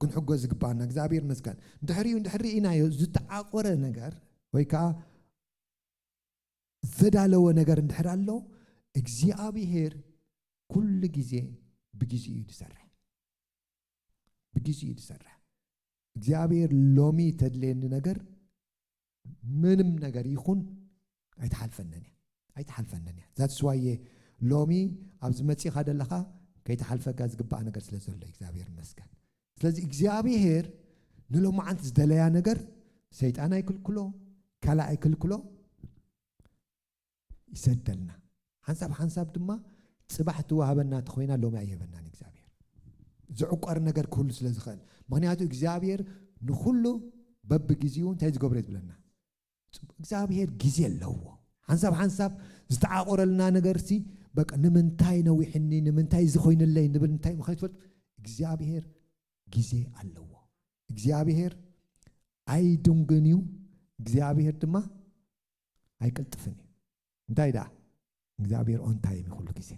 ክንሕጎ ዝግባኣና። እግዚኣብሔር መስጋን ድሕሪኡ እንድሕር ርኢናዮ ዝተዓቆረ ነገር ወይ ከዓ ዘዳለወ ነገር እንድሕር ኣሎ እግዚኣብሔር ኩሉ ግዜ ብግዜኡ እዩ ዝሰርሕ። ብግዜኡ እዩ ዝሰርሕ። እግዚኣብሔር ሎሚ ተድልየኒ ነገር ምንም ነገር ይኹን ኣይትሓልፈንን እያ። ኣይትሓልፈንን እያ። ዛትስዋየ ሎሚ ኣብዚ መፂኻ ዘለኻ ከይትሓልፈካ ዝግባእ ነገር ስለ ዘሎ እግዚኣብሔር ይመስገን። ስለዚ እግዚኣብሔር ንሎማዓንቲ ዝደለያ ነገር ሰይጣን ኣይክልክሎ፣ ካልእ ኣይክልክሎ፣ ይሰደልና። ሓንሳብ ሓንሳብ ድማ ፅባሕ ትዋሃበና ተኮይና ሎሚ ኣይህበናን እግዚኣብሔር። ዝዕቆር ነገር ክህሉ ስለ ዝኽእል። ምክንያቱ እግዚኣብሔር ንኩሉ በብግዜኡ እንታይ ዝገብሮ ዝብለና። እግዚኣብሔር ግዜ ኣለዎ። ሓንሳብ ሓንሳብ ዝተዓቆረልና ነገር ሲ በቃ ንምንታይ ነዊሕኒ ንምንታይ ዝኾይንለይ ንብል እንታይ ምኸይትፈልጥ እግዚኣብሔር ግዜ ኣለዎ። እግዚኣብሔር ኣይድንግን እዩ። እግዚኣብሔር ድማ ኣይቅልጥፍን እዩ። እንታይ ደኣ እግዚኣብሔር ኦን ታይም እዩ ኩሉ ግዜ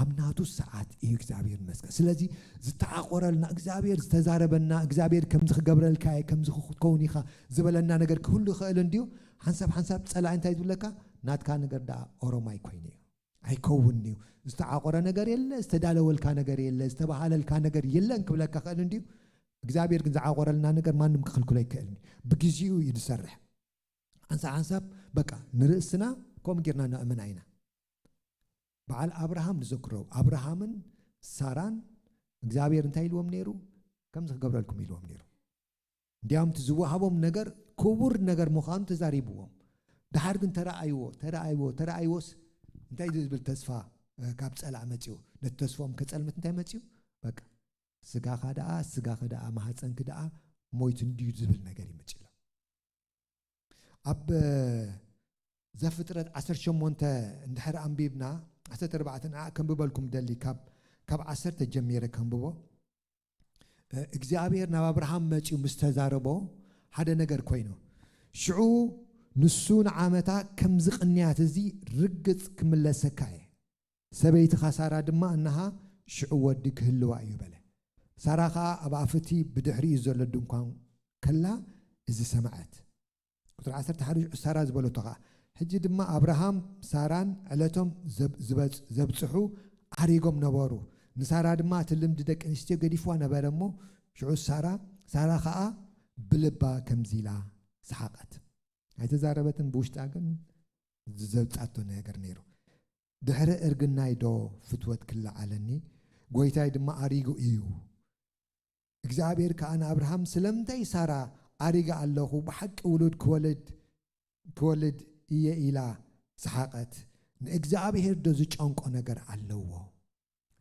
ኣብ ናቱ ሰዓት እዩ እግዚኣብሔር መስቀል። ስለዚ ዝተዓቆረልና እግዚኣብሔር ዝተዛረበና እግዚኣብሔር ከምዚ ክገብረልካ እየ ከምዚ ክትከውን ኢኻ ዝበለና ነገር ክህሉ ይኽእል እንድዩ። ሓንሳብ ሓንሳብ ፀላኢ እንታይ ዝብለካ ናትካ ነገር ደኣ ኦሮማይ ኮይኑ እዩ። ኣይከውን እዩ። ዝተዓቆረ ነገር የለ ዝተዳለወልካ ነገር የለ ዝተባሃለልካ ነገር የለን ክብለካ ክእል እንድዩ። እግዚኣብሔር ግን ዝዓቆረልና ነገር ማንም ክኽልክሎ ኣይክእልን እዩ። ብግዜኡ እዩ ዝሰርሕ። ሓንሳብ ሓንሳብ በቃ ንርእስና ከምኡ ጌርና ነእምና ኢና። በዓል ኣብርሃም ንዘክሮ ኣብርሃምን ሳራን እግዚኣብሔር እንታይ ኢልዎም ነይሩ? ከምዚ ክገብረልኩም ኢልዎም ነይሩ። እንዲያውም እቲ ዝወሃቦም ነገር ክቡር ነገር ምዃኑ ተዛሪብዎም። ድሓር ግን ተረኣይዎ ተረኣይዎ ተረኣይዎስ እንታይ ዝብል ተስፋ ካብ ፀላእ መፅኡ ነቲ ተስፎም ከፀልምት እንታይ መፅኡ? በቃ ስጋኻ ደኣ ስጋኺ ደኣ ማህፀንኪ ደኣ ሞይቱ እንድዩ ዝብል ነገር ይመፅሎም። ኣብ ዘፍጥረት ዓሰርተ ሸሞንተ እንድሕር ኣንቢብና ዓሰርተ ኣርባዕተ ንዓ ከንብበልኩም ደሊ ካብ ካብ ዓሰርተ ጀሚረ ከንብቦ። እግዚኣብሔር ናብ ኣብርሃም መፂኡ ምስ ተዛረቦ ሓደ ነገር ኮይኑ ሽዑ ንሱ ንዓመታ ከምዚ ቅንያት እዚ ርግፅ ክምለሰካ እየ። ሰበይትኻ ሳራ ድማ እነሃ ሽዑ ወዲ ክህልዋ እዩ በለ። ሳራ ኸዓ ኣብ ኣፍቲ ብድሕሪኡ ዘሎ ድንኳን ከላ እዚ ሰምዐት። ቁፅሪ ዓሰርተ ሓደ ሽዑ ሳራ ዝበለቶ ኸዓ ሕጂ ድማ ኣብርሃም ሳራን ዕለቶም ዘብፅሑ ኣሪጎም ነበሩ። ንሳራ ድማ እቲ ልምዲ ደቂ ኣንስትዮ ገዲፍዋ ነበረ እሞ ሽዑ ሳራ ሳራ ኸዓ ብልባ ከምዚ ኢላ ሰሓቐት። ኣይተዛረበትን ብውሽጣ ግን ዘብፃቶ ነገር ነይሩ። ድሕሪ እርግናይ ዶ ፍትወት ክለዓለኒ? ጎይታይ ድማ ኣሪጉ እዩ። እግዚኣብሔር ከኣ ንኣብርሃም ስለምንታይ ሳራ ኣሪጋ ኣለኹ ብሓቂ ውሉድ ክወልድ ክወልድ እየ ኢላ ሰሓቐት። ንእግዚኣብሔር ዶ ዝጨንቆ ነገር ኣለዎ?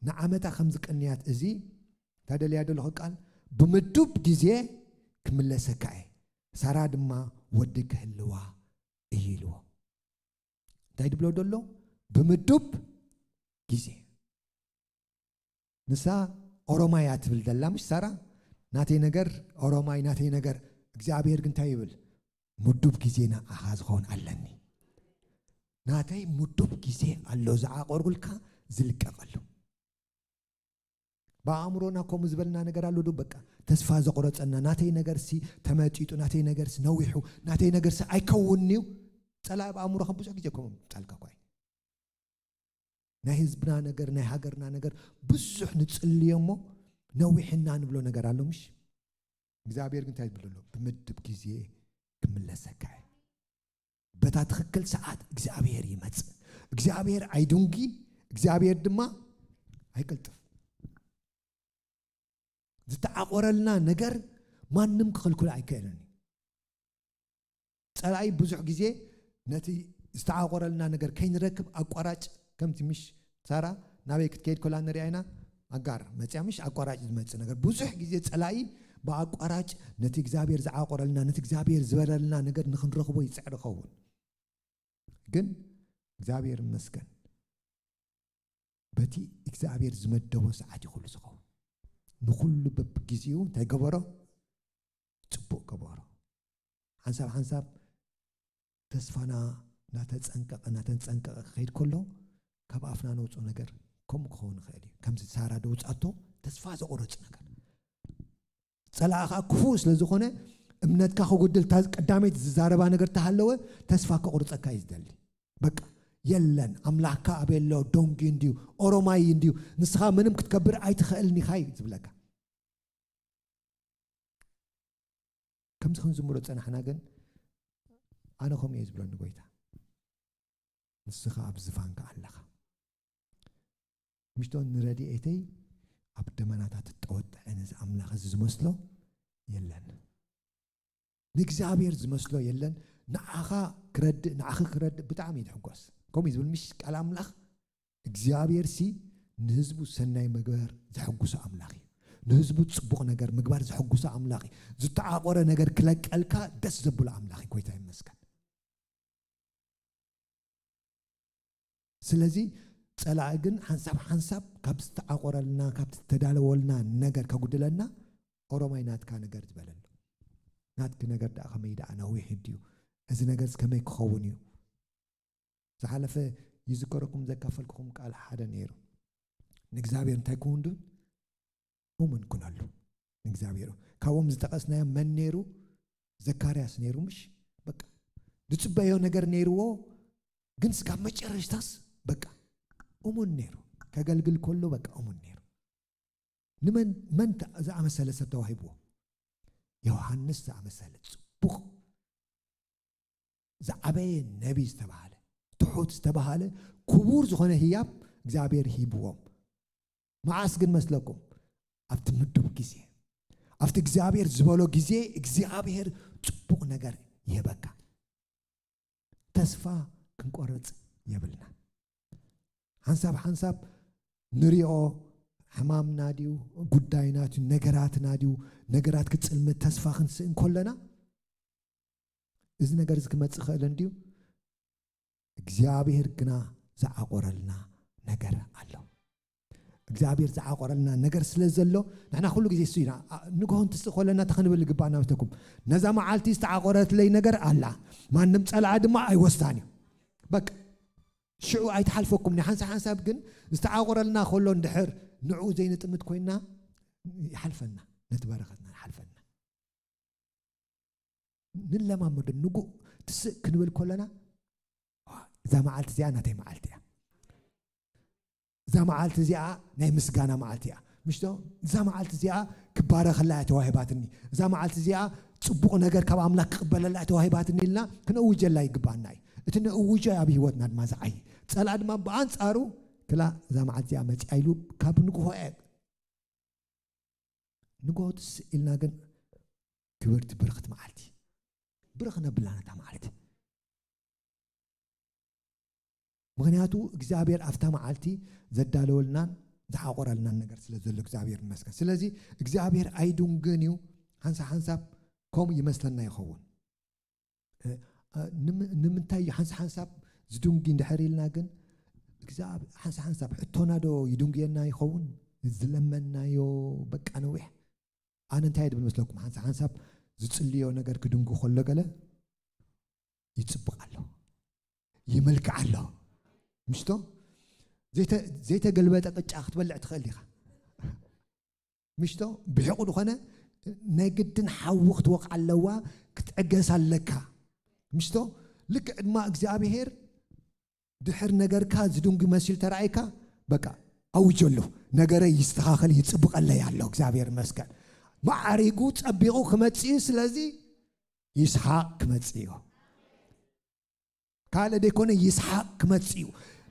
ንዓመታ ከምዚ ቅንያት እዚ እንታይ ደልያ ደለኹ ቃል ብምዱብ ግዜ ክምለሰካ እየ። ሳራ ድማ ወዲ ክህልዋ እዩ ኢልዎ። እንታይ ድብሎ ደሎ? ብምዱብ ግዜ። ንሳ ኦሮማይ እያ ትብል ደላ ምሽ ሳራ? ናተይ ነገር ኦሮማይ ናተይ ነገር። እግዚኣብሔር ግን እንታይ ይብል? ምዱብ ግዜ ንዓኻ ዝኸውን ኣለኒ። ናተይ ምዱብ ግዜ ኣሎ ዝዓቆርኩልካ ዝልቀቐሉ። ብኣእምሮና ከምኡ ዝበልና ነገር ኣሎ ዶ? በቃ ተስፋ ዘቑረጸና፣ ናተይ ነገርሲ ተመጢጡ፣ ናተይ ነገርሲ ነዊሑ፣ ናተይ ነገርሲ ኣይከውንን'ዩ። ጸላኢ ብኣእምሮኻ ብዙሕ ግዜ ከምኡ ምጻልካ እኳ እዩ። ናይ ህዝብና ነገር፣ ናይ ሃገርና ነገር ብዙሕ ንጽልዮ እሞ ነዊሕና ንብሎ ነገር ኣሎ፣ ምሽ? እግዚኣብሔር ግን እንታይ ይብል ኣሎ? ብምድብ ግዜ ክምለሰካ እየ። በታ ትኽክል ሰዓት እግዚኣብሔር ይመጽእ። እግዚኣብሔር ኣይድንጉይን፣ እግዚኣብሔር ድማ ኣይቅልጥፍ። ዝተዓቆረልና ነገር ማንም ክኽልክሎ ኣይክእልን እዩ። ጸላኢ ብዙሕ ግዜ ነቲ ዝተዓቆረልና ነገር ከይንረክብ ኣቋራጭ፣ ከምቲ ምሽ ሳራ ናበይ ክትከይድ ኮላ ንሪኣ ኢና፣ ኣጋር መጽያ ምሽ ኣቋራጭ ዝመጽእ ነገር። ብዙሕ ግዜ ጸላኢ ብኣቋራጭ ነቲ እግዚኣብሔር ዝዓቆረልና፣ ነቲ እግዚኣብሔር ዝበረልና ነገር ንኽንረኽቦ ይጽዕር ይኸውን። ግን እግዚኣብሔር ይመስገን፣ በቲ እግዚኣብሔር ዝመደቦ ሰዓት እዩ ኩሉ ዝኸውን። ንኹሉ በብግዜኡ እንታይ ገበሮ? ጽቡቕ ገበሮ። ሓንሳብ ሓንሳብ ተስፋና እናተጸንቀቐ፣ እናተጸንቀቐ ክኸይድ ከሎ፣ ካብ ኣፍና ነውጽኦ ነገር ከምኡ ክኸውን ይኽእል እዩ። ከምዚ ሳራ ደውጻቶ ተስፋ ዘቑርጽ ነገር። ጸላእኻ ክፉእ ስለ ዝኾነ፣ እምነትካ ክጉድል፣ እታ ቀዳመይቲ ዝዛረባ ነገር ተሃለወ፣ ተስፋ ከቑርጸካ እዩ ዝደሊ። በቃ፣ የለን፣ ኣምላኽካ ኣበይ ኣሎ? ደንጉዩ እንድዩ፣ ኦሮማይ እንድዩ፣ ንስኻ ምንም ክትገብር ኣይትኽእልን ኢኻ እዩ ዝብለካ። ከምዚ ክንዝምሮ ጸናሕና ግን፣ ኣነ ከምኡ እየ ዝብለኒ ጎይታ። ንስኻ ኣብ ዝፋንካ ኣለኻ። ምሽቶ ንረድኤተይ ኣብ ደመናታት እተወጥዐ ነዚ ኣምላኽ እዚ ዝመስሎ የለን። ንእግዚኣብሔር ዝመስሎ የለን። ንዓኻ ክረድእ፣ ንዓኺ ክረድእ ብጣዕሚ እዩ ዝሕጎስ። ከምኡ እዩ ዝብል ምሽ ቃል ኣምላኽ፣ እግዚኣብሔር ሲ ንህዝቡ ሰናይ ምግባር ዘሐጉሶ ኣምላኽ እዩ። ንህዝቡ ጽቡቕ ነገር ምግባር ዘሐጉሶ ኣምላኽ እዩ። ዝተዓቆረ ነገር ክለቀልካ ደስ ዘብሎ ኣምላኽ እዩ። ጎይታ ይመስገን። ስለዚ ጸላኢ ግን ሓንሳብ ሓንሳብ ካብ ዝተዓቆረልና፣ ካብ ዝተዳለወልና ነገር ከጉድለና፣ ኦሮማይ ናትካ ነገር ዝበለሉ። ናትኪ ነገር ደኣ ከመይ ደኣ ነዊሕ ድዩ? እዚ ነገርስ ከመይ ክኸውን እዩ? ዝሓለፈ ይዝከረኩም ዘካፈልኩኹም ቃል ሓደ ነይሩ። ንእግዚኣብሔር እንታይ ክውን ድዩ? እሙን ኩነሉ ንእግዚኣብሔር። ካብኦም ዝጠቐስናዮም መን ነይሩ? ዘካርያስ ነይሩ፣ ምሽ? በቃ ዝጽበዮ ነገር ነይርዎ፣ ግን ስጋብ መጨረሽታስ በቃ እሙን ነይሩ። ከገልግል ከሎ በቃ እሙን ነይሩ። ንመን፣ መን ተ-፣ ዝኣመሰለ ሰብ ተዋሂብዎ? ዮሃንስ ዝኣመሰለ ጽቡቕ፣ ዝዓበየ ነቢይ ዝተባህለ፣ ትሑት ዝተባህለ፣ ክቡር ዝኾነ ህያብ እግዚኣብሔር ሂብዎም። መዓስ ግን መስለኩም? ኣብቲ ምዱብ ግዜ፣ ኣብቲ እግዚኣብሔር ዝበሎ ግዜ እግዚኣብሔር ጽቡቕ ነገር ይህበካ። ተስፋ ክንቆርጽ የብልና። ሓንሳብ ሓንሳብ ንሪኦ ሕማምና ድዩ፣ ጉዳይና ድዩ፣ ነገራትና ድዩ፣ ነገራት ክጽልመት ተስፋ ክንስእን ከለና፣ እዚ ነገር እዚ ክመጽእ ይኽእል እንድዩ፣ እግዚኣብሔር ግና ዝዓቆረልና ነገር ኣሎ። እግዚኣብሔር ዝዓቆረልና ነገር ስለ ዘሎ፣ ንሕና ኩሉ ግዜ እሱ ኢና። ኣ-፣ ንግሆ እንትስእ ከለና እንታይ ክንብል ይግባኣና መስለኩም? ነዛ መዓልቲ ዝተዓቆረትለይ ነገር ኣላ። ማንም ጸላኢ ድማ ኣይወስዳን እዩ። በቃ፣ ሽዑ ኣይትሓልፈኩም። ናይ ሓንሳብ ሓንሳብ ግን ዝተዓቆረልና ከሎ እንድሕር ንዕኡ ዘይንጥምት ኮይንና፣ ይሓልፈና። ነቲ በረኸትና ይሓልፈና። ንለማመዶ። ንጉእ ትስእ ክንብል ከለና፣ "ዋ፣ እዛ መዓልቲ እዚኣ ናተይ መዓልቲ እያ። እዛ መዓልቲ እዚኣ ናይ ምስጋና መዓልቲ እያ። ምሽቶ፣ እዛ መዓልቲ እዚኣ ክባረኸላ እያ ተዋሂባትኒ። እዛ መዓልቲ እዚኣ ጽቡቕ ነገር ካብ ኣምላኽ ክቕበለላ እያ ተዋሂባትኒ" ኢልና ክነእውጀላ ይግባኣና እዩ። እቲ ነእውጆ ኣብ ህይወትና ድማ ዝዓዪ። ጸላእ ድማ ብኣንጻሩ፣ "ክላ እዛ መዓልቲ እዚኣ መጺኣ" ኢሉ ካብ ንግሆ እያ ንግሆ ትስእ ኢልና ግን ክብርቲ ብርኽቲ መዓልቲ፣ ብርኽ ነብላ ነታ መዓልቲ። ምኽንያቱ እግዚኣብሔር ኣብታ መዓልቲ ዘዳለወልናን ዝዓቆረልናን ነገር ስለ ዘሎ እግዚኣብሔር ይመስገን። ስለዚ እግዚኣብሔር ኣይድንጉን እዩ። ሓንሳብ ሓንሳብ ከምኡ ይመስለና ይኸውን። እ፣ እ፣ ንም-፣ ንምንታይ እዩ ሓንሳብ ሓንሳብ ዝድንጉ እንድሕር ኢልና ግን፣ እግዚኣብ-፣ ሓንሳብ ሓንሳብ ሕቶና ዶ ይድንጉየና ይኸውን? ዝለመንናዮ በቃ ነዊሕ። ኣነ እንታይ ድብል መስለኩም? ሓንሳብ ሓንሳብ ዝጽልዮ ነገር ክድንጉ ከሎ ገለ ይጽብቕ ኣሎ፣ ይምልክዕ ኣሎ። ምሽቶ? ዘይተ- ዘይተገልበጠ ቅጫ ክትበልዕ ትኽእል ኢኻ። ምሽቶ ብሕቑ ዝኾነ ናይ ግድን ሓዊ ክትወቕ ኣለዋ፣ ክትዕገስ ኣለካ። ምሽቶ ልክዕ ድማ እግዚኣብሔር ድሕር ነገርካ ዝድንጉ መሲሉ ተራእይካ፣ በቃ ኣውጀሉ። ነገረይ ይስተኻኸል፣ ይጽብቐለይ ኣሎ። እግዚኣብሔር ይመስገን። ማዕሪጉ ጸቢቑ ክመጽእ እዩ። ስለዚ ይስሓቕ ክመጽእ እዩ። ካልእ ደይኮነ ይስሓቕ ክመጽእ እዩ።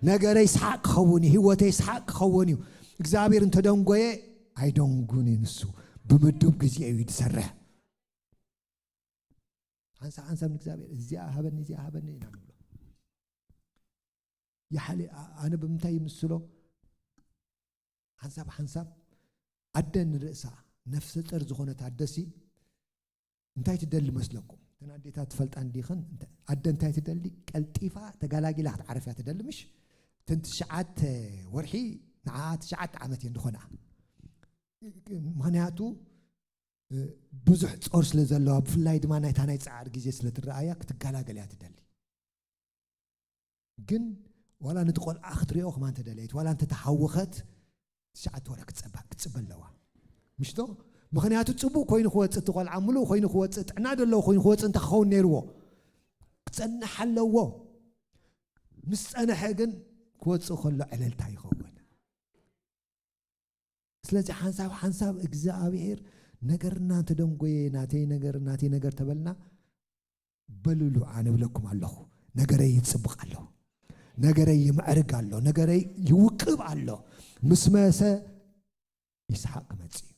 ነገረ ይስሓቕ ክኸውን እዩ። ህይወተ ይስሓቕ ክኸውን እዩ። እግዚኣብሔር እንተደንጎየ ኣይደንጉን እዩ። ንሱ ብምዱብ ግዜ እዩ ዝሰርሕ። ሓንሳብ ሓንሳብ ንእግዚኣብሔር እዚኣ ሃበኒ፣ እዚኣ ሃበኒ ኢና ንብሎ። ይሓሊ- ኣ- ኣነ ብምንታይ ይምስሎ? ሓንሳብ ሓንሳብ ኣደ ንርእሳ ነፍሰ ጸር ዝኾነት ኣደሲ እንታይ ትደሊ መስለኩም? እተን ኣዴታት ትፈልጣ እንዲኽን? እንተ- ኣደ እንታይ ትደሊ? ቀልጢፋ ተጋላጊላ ክትዓርፍ እያ ትደሊ፣ ምሽ? እተን ትሽዓተ ወርሒ ንዓ ትሽዓተ ዓመት እየን ዝኾና። ምኽንያቱ እ፣ ብዙሕ ጾር ስለ ዘለዋ፣ ብፍላይ ድማ ናይታ ናይ ጻዕር ግዜ ስለ ትረኣያ ክትገላገል እያ ትደሊ። ግን ዋላ ነቲ ቆልዓ ክትሪኦ ከማን ተደለየት፣ ዋላ እንተተሃወኸት ትሽዓተ ወረ ክትጸባ ክትጽበ ኣለዋ። ምሽቶ? ምኽንያቱ ጽቡቕ ኮይኑ ክወጽእ፣ እቲ ቆልዓ ምሉእ ኮይኑ ክወጽእ፣ ጥዕና ዘለዎ ኮይኑ ክወጽእ እንተ ክኸውን ነይርዎ፣ ክጸንሕ ኣለዎ። ምስ ጸንሐ ግን ክወጽእ ከሎ ዕለልታ ይኸውን። ስለዚ ሓንሳብ ሓንሳብ እግዚኣብሔር ነገርና እንተደንጎየ፣ ናተይ ነገር ናተይ ነገር ተበልና፣ በልሉ፣ ኣነ እብለኩም ኣለኹ፣ ነገረይ ይጽብቕ ኣሎ፣ ነገረይ ይምዕርግ ኣሎ፣ ነገረይ ይውቅብ ኣሎ። ምስ መሰ ይስሓቅ ክመጽእ እዩ።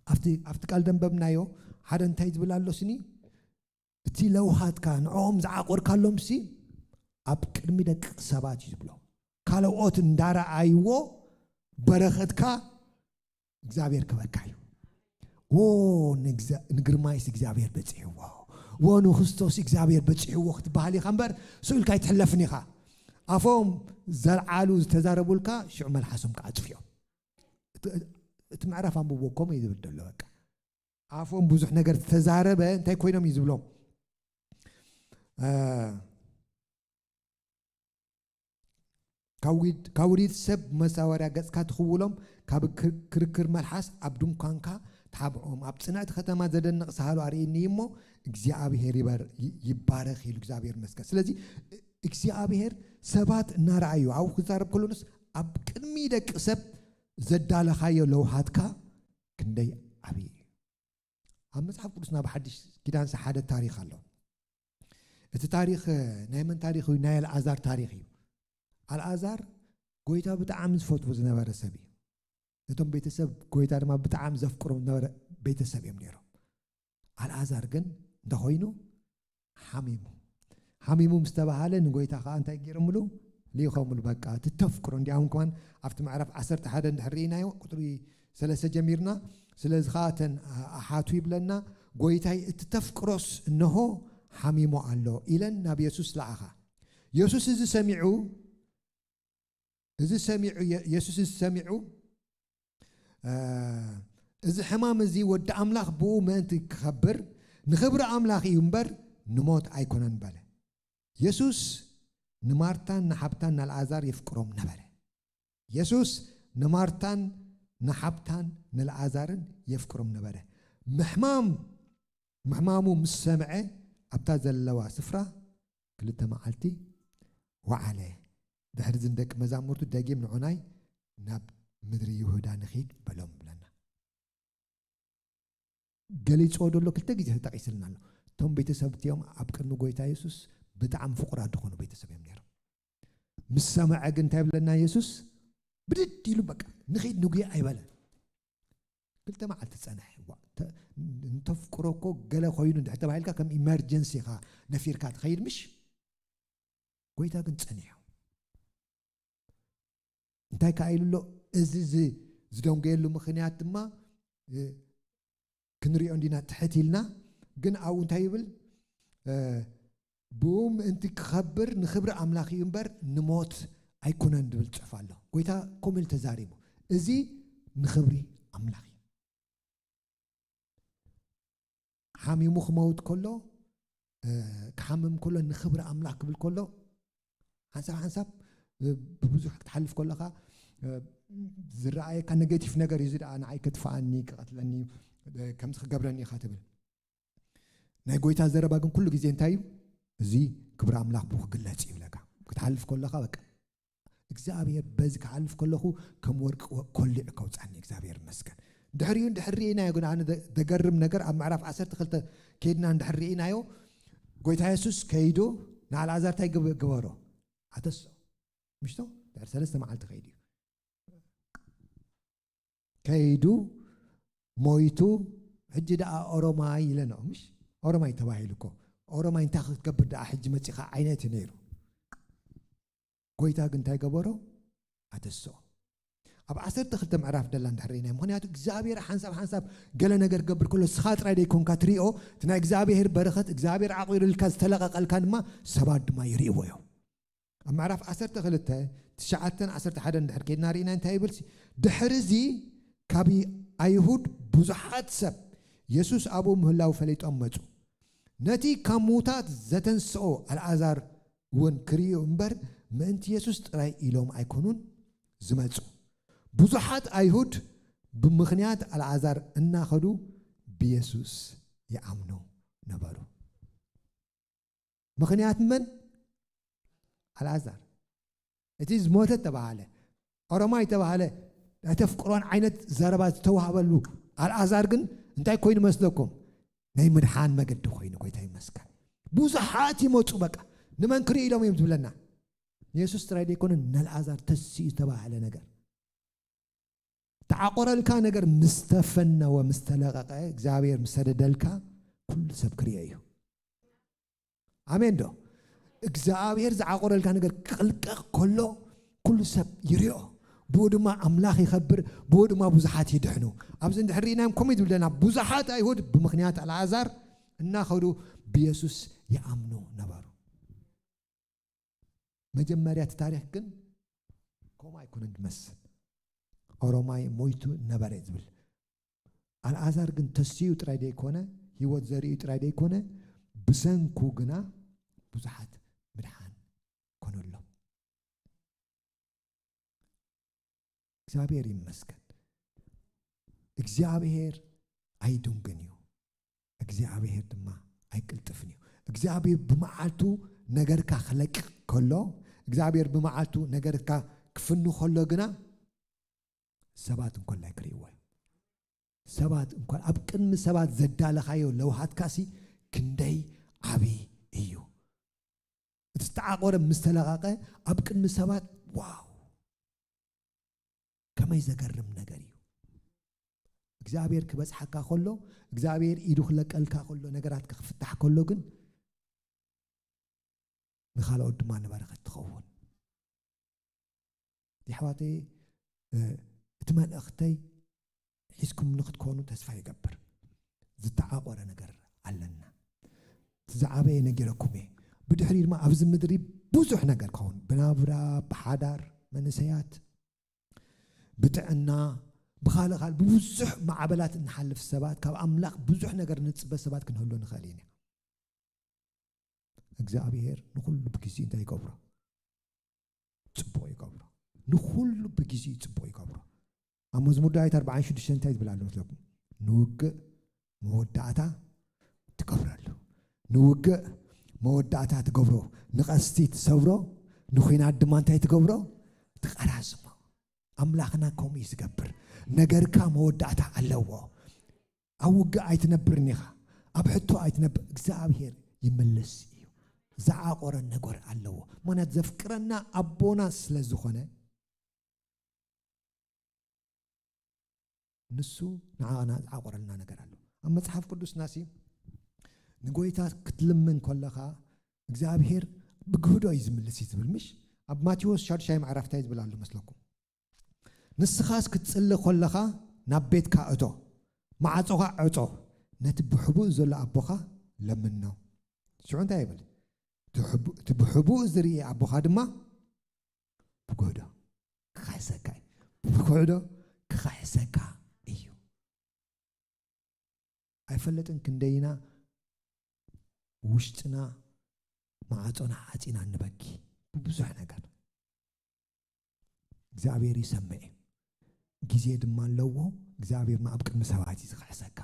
ኣብቲ ኣብቲ ቃል ደንበብናዮ ሓደ እንታይ ዝብል ኣሎ ስኒ? እቲ ለውሃትካ ንዕኦም ዝዓቆርካሎም ሲ ኣብ ቅድሚ ደቂ ሰባት እዩ ዝብሎ። ካልኦት እንዳረኣይዎ በረኸትካ እግዚኣብሔር ክበካ እዩ። ዎ ንግዛ- ንግርማይስ እግዚኣብሔር በጺሕዎ፣ ዎ ንክርስቶስ እግዚኣብሔር በጺሕዎ ክትበሃል ኢኻ እምበር ስኡልካ ኣይትሕለፍን ኢኻ። ኣፎም ዘልዓሉ ዝተዛረቡልካ ሽዑ መልሓሶም ክዓጽፉ እዮም። እቲ- እቲ ምዕራፍ ኣንብቦ ከምኡ እዩ ዝብል ዘሎ። በቃ ኣፎም ብዙሕ ነገር ዝተዛረበ እንታይ ኮይኖም እዩ ዝብሎም? እ፣ ካብ ውሪድ- ካብ ውሪድ ሰብ መሳወርያ ገጽካ ትኽውሎም፣ ካብ ክር- ክርክር መልሓስ ኣብ ድንኳንካ ትሓብኦም። ኣብ ጽንዕቲ ከተማ ዘደንቕ ሳህሉ ኣርእይኒ እሞ እግዚኣብሔር ይበር- ይ- ይባረኽ ኢሉ እግዚኣብሔር ይመስገን። ስለዚ እግዚኣብሔር ሰባት እናረኣዩ ኣብኡ ክዛረብ ከሎ ንስ ኣብ ቅድሚ ደቂ ሰብ ዘዳለኻዮ ለውሃትካ ክንደይ ዓብዪ እዩ። ኣብ መጽሓፍ ቅዱስና ብሓድሽ ኪዳንሲ ሓደ ታሪኽ ኣሎ። እቲ ታሪኽ ናይ መን ታሪኽ እዩ? ናይ ኣልዓዛር ታሪኽ እዩ። ኣልዓዛር ጎይታ ብጣዕሚ ዝፈትዎ ዝነበረ ሰብ እዩ። እቶም ቤተሰብ ጎይታ ድማ ብጣዕሚ ዘፍቅሮም ዝነበረ ቤተሰብ እዮም ነይሮም። ኣልዓዛር ግን እንታይ ኮይኑ? ሓሚሙ። ሓሚሙ ምስ ተባሃለ ንጎይታ ከዓ እንታይ ገይሮምሉ? ልኢኾምሉ። በቃ እቲ ተፍቅሮ እንዲያውም ከማን ኣብቲ ምዕራፍ ዓሰርተ ሓደ እንድሕር ርኢናዮ ቁፅሪ ሰለስተ ጀሚርና ስለዚ ከዓ እተን ኣሓቱ ይብለና፣ ጎይታይ እቲ ተፍቅሮስ እንሆ ሓሚሙ ኣሎ ኢለን ናብ የሱስ ለኣኻ። የሱስ እዚ ሰሚዑ እዚ ሰሚዑ የ- የሱስ እዚ ሰሚዑ እ፣ እዚ ሕማም እዚ ወዲ ኣምላኽ ብኡ ምእንቲ ክኸብር ንኽብሪ ኣምላኽ እዩ እምበር ንሞት ኣይኮነን በለ። የሱስ ንማርታን ንሓብታን ንኣልዓዛር የፍቅሮም ነበረ። የሱስ ንማርታን ንሓብታን ንኣልዓዛርን የፍቅሮም ነበረ። ምሕማም ምሕማሙ ምስ ሰምዐ ኣብታ ዘለዋ ስፍራ ክልተ መዓልቲ ወዓለ። ድሕሪ እዚ ንደቂ መዛሙርቱ ደጊም ንዑናይ ናብ ምድሪ ይሁዳ ንኺድ በሎም ብለና። ገሊፅዎ ደሎ ክልተ ግዜ ተጠቂስልና ኣሎ። እቶም ቤተሰብ እቲኦም ኣብ ቅድሚ ጎይታ የሱስ ብጣዕሚ ፍቁራት ዝኾኑ ቤተሰብ እዮም ነይሮም። ምስ ሰምዐ ግን እንታይ ብለና የሱስ? ብድድ ኢሉ በቃ ንኺድ ንጉየ ኣይበለን። ክልተ መዓልቲ ጸንሐ። ዋ፣ ተ- እንተፍቅሮ እኮ ገለ ኮይኑ እንድሕር ተባሂልካ ከም ኢመርጀንሲ ኢኻ ነፊርካ ትኸይድ ምሽ? ጎይታ ግን ጸኒሑ። እንታይ ከኣ ኢሉ ኣሎ? እዚ ዝ- ዝደንጎየሉ ምኽንያት ድማ እ፣ ክንሪኦ እንዲና ትሕት ኢልና። ግን ኣብኡ እንታይ ይብል? እ፣ ብኡ ምእንቲ ክኸብር ንኽብሪ ኣምላኽ እዩ እምበር ንሞት ኣይኮነን ዝብል ጽሑፍ ኣሎ። ጎይታ ከምኡ ኢሉ ተዛሪቡ። እዚ ንኽብሪ ኣምላኽ እዩ። ሓሚሙ ክመውት ከሎ፣ እ፣ ክሓምም ከሎ ንኽብሪ ኣምላኽ ክብል ከሎ ሓንሳብ ሓንሳብ ብብዙሕ ክትሓልፍ ከለኻ ዝረኣየካ ኔጌቲቭ ነገር እዩ። እዚ ደኣ ንዓይ ከጥፍኣኒ፣ ክቐትለኒ፣ ከምዚ ክገብረኒ ኢኻ ትብል። ናይ ጎይታ ዘረባ ግን ኩሉ ግዜ እንታይ እዩ? እዚ ክብሪ ኣምላኽ ብኡ ክግለጽ እዩ ይብለካ። ክትሓልፍ ከለኻ በቃ እግዚኣብሔር በዚ ክሓልፍ ከለኹ ከም ወርቂ ኮሊዑ ከውጻኒ እግዚኣብሔር ይመስገን። ድሕሪኡ እንድሕር ርኢናዮ ግን ኣነ ዘገርም ነገር ኣብ ምዕራፍ ዓሰርተ ክልተ ከይድና እንድሕር ርኢናዮ ጎይታ የሱስ ከይዱ ንኣልኣዛር እንታይ ግበሮ? ኣተስኦ። ምሽቶ ድሕሪ ሰለስተ መዓልቲ ከይዱ እዩ። ከይዱ ሞይቱ። ሕጂ ደኣ ኦሮማይ ኢለንኦ ምሽ? ኦሮማይ ተባሂሉ እኮ። ኦሮማይ እንታይ ክትገብር ደኣ ሕጂ መጺኻ ዓይነት እዩ ነይሩ። ጎይታ ግን እንታይ ገበሮ? ኣተስኦ። ኣብ ዓሰርተ ክልተ ምዕራፍ ደላ እንድሕር ርኢናዮ፣ ምኽንያቱ እግዚኣብሔር ሓንሳብ ሓንሳብ ገለ ነገር ክገብር ከሎ ንስኻ ጥራይ ደይኮንካ ትሪኦ፣ እቲ ናይ እግዚኣብሔር በረኸት እግዚኣብሔር ዓቑሩልካ ዝተለቐቐልካ ድማ ሰባት ድማ ይርእይዎ እዮም። ኣብ ምዕራፍ ዓሰርተ ክልተ ትሽዓተን ዓሰርተ ሓደን እንድሕር ከይድና ርኢና እንታይ ይብል? ድሕርዚ ካብ ኣይሁድ ብዙሓት ሰብ የሱስ ኣብኡ ምህላው ፈሊጦም መጹ። ነቲ ካብ ምዉታት ዘተንስኦ ኣልኣዛር እውን ክርእዩ እምበር ምእንቲ የሱስ ጥራይ ኢሎም ኣይኮኑን ዝመጹ። ብዙሓት ኣይሁድ ብምኽንያት ኣልኣዛር እናኸዱ ብየሱስ ይኣምኑ ነበሩ። ምኽንያት መን? ኣልኣዛር። እቲ ዝሞተ ተባሃለ፣ ኦሮማይ ተባሃለ፣ ናይ ተፍቅሮን ዓይነት ዘረባ ዝተዋህበሉ ኣልኣዛር ግን እንታይ ኮይኑ መስለኩም? ናይ ምድሓን መገዲ ኮይኑ። ጎይታ ይመስገን። ብዙሓት ይመፁ፣ በቃ ንመን ክርኢ ኢሎም እዮም ዝብለና? ንየሱስ ጥራይ ደይኮነ፣ ንኣልኣዛር ተስኡ ዝተባሃለ ነገር። ተዓቆረልካ ነገር ምስ ተፈነወ፣ ምስ ተለቐቐ፣ እግዚኣብሔር ምስ ሰደደልካ፣ ኩሉ ሰብ ክርእዮ እዩ። ኣሜን ዶ? እግዚኣብሔር ዝዓቆረልካ ነገር ክልቀቕ ከሎ፣ ኩሉ ሰብ ይሪኦ። ብኡ ድማ ኣምላኽ ይኸብር፣ ብኡ ድማ ብዙሓት ይድሕኑ። ኣብዚ እንድሕር ርኢናዮም ከምኡ እዩ ዝብለና፣ ብዙሓት ኣይሁድ ብምኽንያት ኣልዓዛር እናኸዱ ብየሱስ ይኣምኑ ነበሩ። መጀመርያ እቲ ታሪኽ ግን ከምኡ ኣይኮነን ዝመስል። ኦሮማይ ሞይቱ ነበረ ዝብል። ኣልዓዛር ግን ተስኡ ጥራይ ደይኮነ፣ ህይወት ዘርእዩ ጥራይ ደይኮነ፣ ብሰንኩ ግና ብዙሓት ምድሓን ኮነሎም። እግዚኣብሔር ይመስገን። እግዚኣብሔር ኣይድንግን እዩ። እግዚኣብሔር ድማ ኣይቅልጥፍን እዩ። እግዚኣብሔር ብመዓልቱ ነገርካ ክለቅቕ ከሎ፣ እግዚኣብሔር ብመዓልቱ ነገርካ ክፍኑ ከሎ ግና ሰባት እንኮላይ ክርእይዎ እዮም። ሰባት እንኳን ኣብ ቅድሚ ሰባት ዘዳለኻዮ ለውሃትካሲ ክንደይ ዓቢ እዩ። እቲ ዝተዓቆረ ምስ ተለቓቐ ኣብ ቅድሚ ሰባት ዋው፣ ከመይ ዘገርም ነገር እዩ። እግዚኣብሔር ክበጽሓካ ከሎ፣ እግዚኣብሔር ኢዱ ክለቀልካ ከሎ፣ ነገራትካ ክፍታሕ ከሎ ግን ንኻልኦት ድማ ንበረኸት ትኸውን። የሕዋተይ፣ እ፣ እቲ መልእኽተይ ሒዝኩምኒ ክትኮኑ ተስፋ ይገብር። ዝተዓቆረ ነገር ኣለና። እቲ ዝዓበየ ነጊረኩም እየ። ብድሕሪ ድማ ኣብዚ ምድሪ ብዙሕ ነገር ክኸውን፣ ብናብራ፣ ብሓዳር፣ መንእሰያት፣ ብጥዕና፣ ብኻልእ ካልእ ብብዙሕ ማዕበላት እንሓልፍ ሰባት፣ ካብ ኣምላኽ ብዙሕ ነገር ንጽበ ሰባት ክንህሉ ንኽእል ኢና። እግዚኣብሔር ንኹሉ ብግዜኡ እንታይ ይገብሮ? ጽቡቕ ይገብሮ። ንኹሉ ብግዜኡ ጽቡቕ ይገብሮ። ኣብ መዝሙር ዳዊት ኣርብዓን ሽዱሽተን እንታይ ዝብል ኣሎ መስለኩም? ንውግእ መወዳእታ ትገብረሉ። ንውግእ መወዳእታ ትገብሮ። ንቐስቲ ትሰብሮ፣ ንኹናት ድማ እንታይ ትገብሮ? ትቐራስሞ። ኣምላኽና ከምኡ እዩ ዝገብር። ነገርካ መወዳእታ ኣለዎ። ኣብ ውግእ ኣይትነብርን ኢኻ። ኣብ ሕቶ ኣይትነብር። እግዚኣብሔር ይምልስ እዩ። ዝዓቆረ ነገር ኣለዎ። ምኽንያት ዘፍቅረና ኣቦና ስለ ዝኾነ ንሱ ንዓና ዝዓቆረልና ነገር ኣሎ። ኣብ መጽሓፍ ቅዱስና ሲ ንጎይታ ክትልምን ከለኻ እግዚኣብሔር ብግህዶ እዩ ዝምልስ እዩ ዝብል ምሽ? ኣብ ማቴዎስ ሻዱሻይ ምዕራፍ እንታይ ዝብል ኣሎ መስለኩም? ንስኻስ ክትጽሊ ከለኻ ናብ ቤትካ እቶ፣ ማዕጾኻ ዕጾ፣ ነቲ ብሕቡእ ዘሎ ኣቦኻ ለምኖ። ሽዑ እንታይ ይብል? እቲ ሕቡ-፣ እቲ ብሕቡእ ዝርኢ ኣቦኻ ድማ ብግህዶ ክኸሕሰካ እዩ። ብግህዶ ክኸሕሰካ እዩ። ኣይፈለጥን ክንደይና ውሽጥና ማዕጾና ዓጺና ንበኪ ብብዙሕ ነገር። እግዚኣብሔር ይሰምዕ እዩ። ግዜ ድማ ኣለዎ። እግዚኣብሔር ኣብ ቅድሚ ሰባት እዩ ዝኽሕሰካ።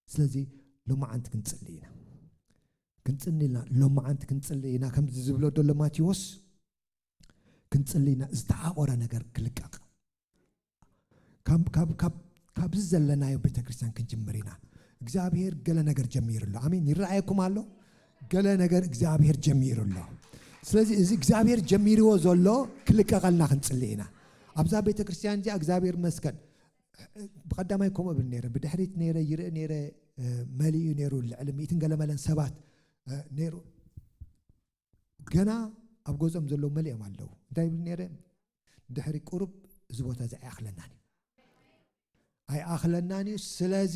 ስለዚ ሎማዓንቲ ክንጽሊ ኢና። ክንጽሊ ኢና። ሎማዓንቲ ክንጽሊ ኢና። ከምዚ ዝብሎ ዘሎ ማቴዎስ፣ ክንጽሊ ኢና። ዝተዓቆረ ነገር ክልቀቕ። ካብ፣ ካብ፣ ካብ፣ ካብዚ ዘለናዮ ቤተክርስትያን ክንጅምር ኢና። እግዚኣብሔር ገለ ነገር ጀሚሩ ኣሎ። ኣሜን። ይረኣየኩም ኣሎ? ገለ ነገር እግዚኣብሔር ጀሚሩ ኣሎ። ስለዚ እዚ እግዚኣብሔር ጀሚርዎ ዘሎ ክልቀቐልና ክንጽሊ ኢና። ኣብዛ ቤተክርስትያን እዚኣ እግዚኣብሔር መስገን። ብቐዳማይ ከምኡ እብል ነይረ፣ ብድሕሪት ነይረ፣ ይርኢ ነይረ፣ እ፣ መሊኡ ነይሩ፣ ልዕሊ ሚእትን ገለ መለን ሰባት፣ እ፣ ነይሩ። ገና ኣብ ገዝኦም ዘለዉ መሊኦም ኣለዉ። እንታይ ይብል ነይረ? ድሕሪ ቁሩብ እዚ ቦታ እዚ ኣይኣኽለናን እዩ። ኣይኣኽለናን እዩ። ስለዚ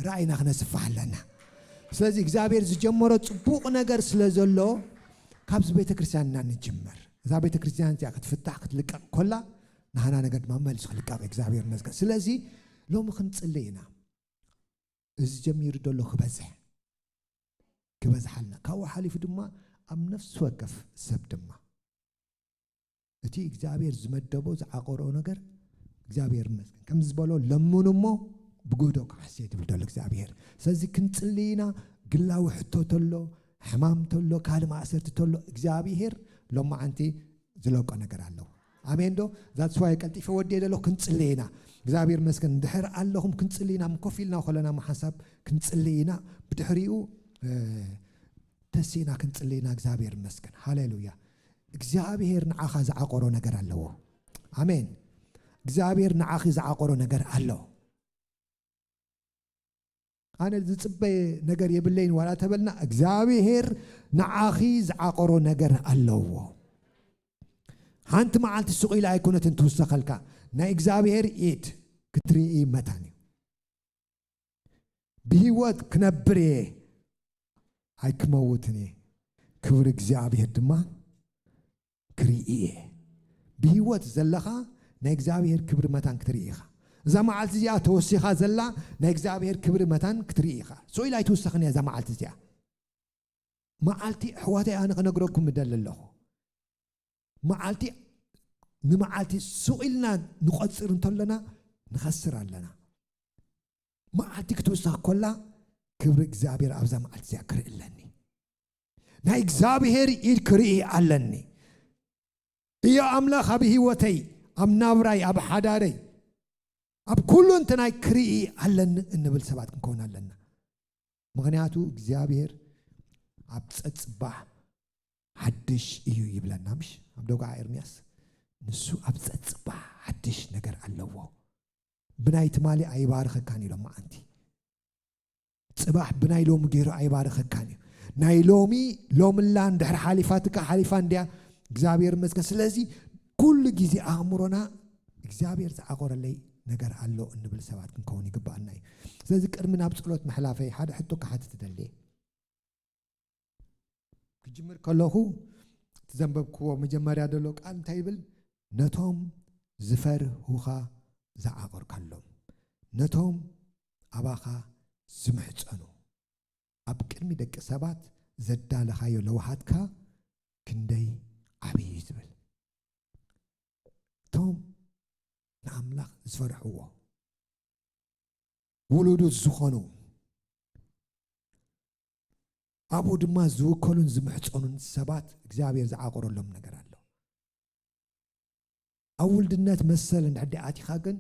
ራእይና ክነስፍሕ ኣለና። ስለዚ እግዚኣብሔር ዝጀመሮ ጽቡቕ ነገር ስለ ዘሎ ካብዚ ቤተ ክርስቲያን ኢና ንጅምር። እዛ ቤተ ክርስቲያን እዚኣ ክትፍታሕ ክትልቀቕ ኮላ ንሃና ነገር ድማ መልሱ ክልቀቕ እዩ። እግዚኣብሔር ይመስገን። ስለዚ ሎሚ ክንጽሊ ኢና። እዚ ጀሚሩ ዘሎ ክበዝሕ፣ ክበዝሓልና። ካብኡ ሓሊፉ ድማ ኣብ ነፍሲ ወከፍ ሰብ ድማ እቲ እግዚኣብሔር ዝመደቦ ዝዓቆሮ ነገር እግዚኣብሔር ይመስገን። ከም ዝበሎ ለምኑ እሞ ብጉህዶ ክሓስየ ትብል ዘሎ እግዚኣብሔር። ስለዚ ክንጽሊ ኢና። ግላዊ ሕቶ ተሎ፣ ሕማም ተሎ፣ ካልእ ማእሰርቲ ተሎ፣ እግዚኣብሔር ሎማዓንቲ ዝለቆ ነገር ኣለዎ። ኣሜን ዶ? That's why ቀልጢፈ ወዲየ ዘለኹ። ክንጽሊ ኢና። እግዚኣብሔር ይመስገን። እንድሕር ኣለኹም ክንጽሊ ኢና። ኮፍ ኢልና ከለና ሓንሳብ ክንጽሊ ኢና። ብድሕሪኡ፣ እ፣ ተሲእና ክንጽሊ ኢና። እግዚኣብሔር ይመስገን። ሃሌሉያ። እግዚኣብሔር ንዓኻ ዝዓቆሮ ነገር ኣለዎ። ኣሜን። እግዚኣብሔር ንዓኺ ዝዓቆሮ ነገር ኣሎ። ኣነ ዝጽበየ ነገር የብለይን ዋላ ተበልና፣ እግዚኣብሔር ንዓኺ ዝዓቆሮ ነገር ኣለዎ። ሓንቲ መዓልቲ ስቕ ኢላ ኣይኮነትን ትውሰኸልካ። ናይ እግዚኣብሔር ኢድ ክትርኢ መታን እዩ። ብህይወት ክነብር እየ፣ ኣይክመውትን እየ፣ ክብሪ እግዚኣብሔር ድማ ክርኢ እየ። ብህይወት ዘለኻ ናይ እግዚኣብሔር ክብሪ መታን ክትርኢ ኢኻ። እዛ መዓልቲ እዚኣ ተወሲኻ ዘላ ናይ እግዚኣብሔር ክብሪ መታን ክትርኢ ኢኻ። ስቕ ኢላ ኣይትውሰኽን እያ እዛ መዓልቲ እዚኣ። መዓልቲ ኣሕዋተይ ኣነ ክነግረኩም እደሊ ኣለኹ። መዓልቲ ንመዓልቲ ስቕ ኢልና ንቖጽር እንተለና ንኸስር ኣለና። መዓልቲ ክትውሳኽ ኮላ ክብሪ እግዚኣብሔር ኣብዛ መዓልቲ እዚኣ ክርኢ ኣለኒ። ናይ እግዚኣብሔር ኢድ ክርኢ ኣለኒ። እዮ ኣምላኽ ኣብ ህይወተይ፣ ኣብ ናብራይ፣ ኣብ ሓዳረይ፣ ኣብ ኩሉ እንተናይ ክርኢ ኣለኒ እንብል ሰባት ክንከውን ኣለና። ምኽንያቱ እግዚኣብሔር ኣብ ጸጽባሕ ሓድሽ እዩ ይብለና፣ ምሽ? ኣብ ደጉዓ ኤርምያስ ንሱ ኣብ ጸጽባሕ ሓድሽ ነገር ኣለዎ። ብናይ ትማሊ ኣይባርኸካን እዩ ሎማዓንቲ። ጽባሕ ብናይ ሎሚ ገይሩ ኣይባርኸካን እዩ። ናይ ሎሚ ሎምላ እንድሕር ሓሊፋትካ ሓሊፋ እንድያ፣ እግዚኣብሔር ይመስገን። ስለዚ ኩሉ ግዜ ኣእምሮና እግዚኣብሔር ዝዓቆረለይ ነገር ኣሎ እንብል ሰባት ክንከውን ይግባኣና እዩ። ስለዚ ቅድሚ ናብ ጸሎት ምሕላፈይ ሓደ ሕቶ ክሓትት እደሊ። ክጅምር ከለኹ እቲ ዘንበብክዎ መጀመርያ ዘሎ ቃል እንታይ ይብል? ነቶም ዝፈርሁኻ ዝዓቐርካሎም፣ ነቶም ኣባኻ ዝምሕጸኑ፣ ኣብ ቅድሚ ደቂ ሰባት ዘዳለኻዮ ለውሃትካ ክንደይ ዓብዪ እዩ ዝብል። እቶም ንኣምላኽ ዝፈርሕዎ ውሉዱ ዝኾኑ፣ ኣብኡ ድማ ዝውከሉን ዝምሕጸኑን ሰባት እግዚኣብሔር ዝዓቆረሎም ነገር ኣሎ። ኣብ ውልድነት መሰል እንድሕር ደኣ ኣቲኻ ግን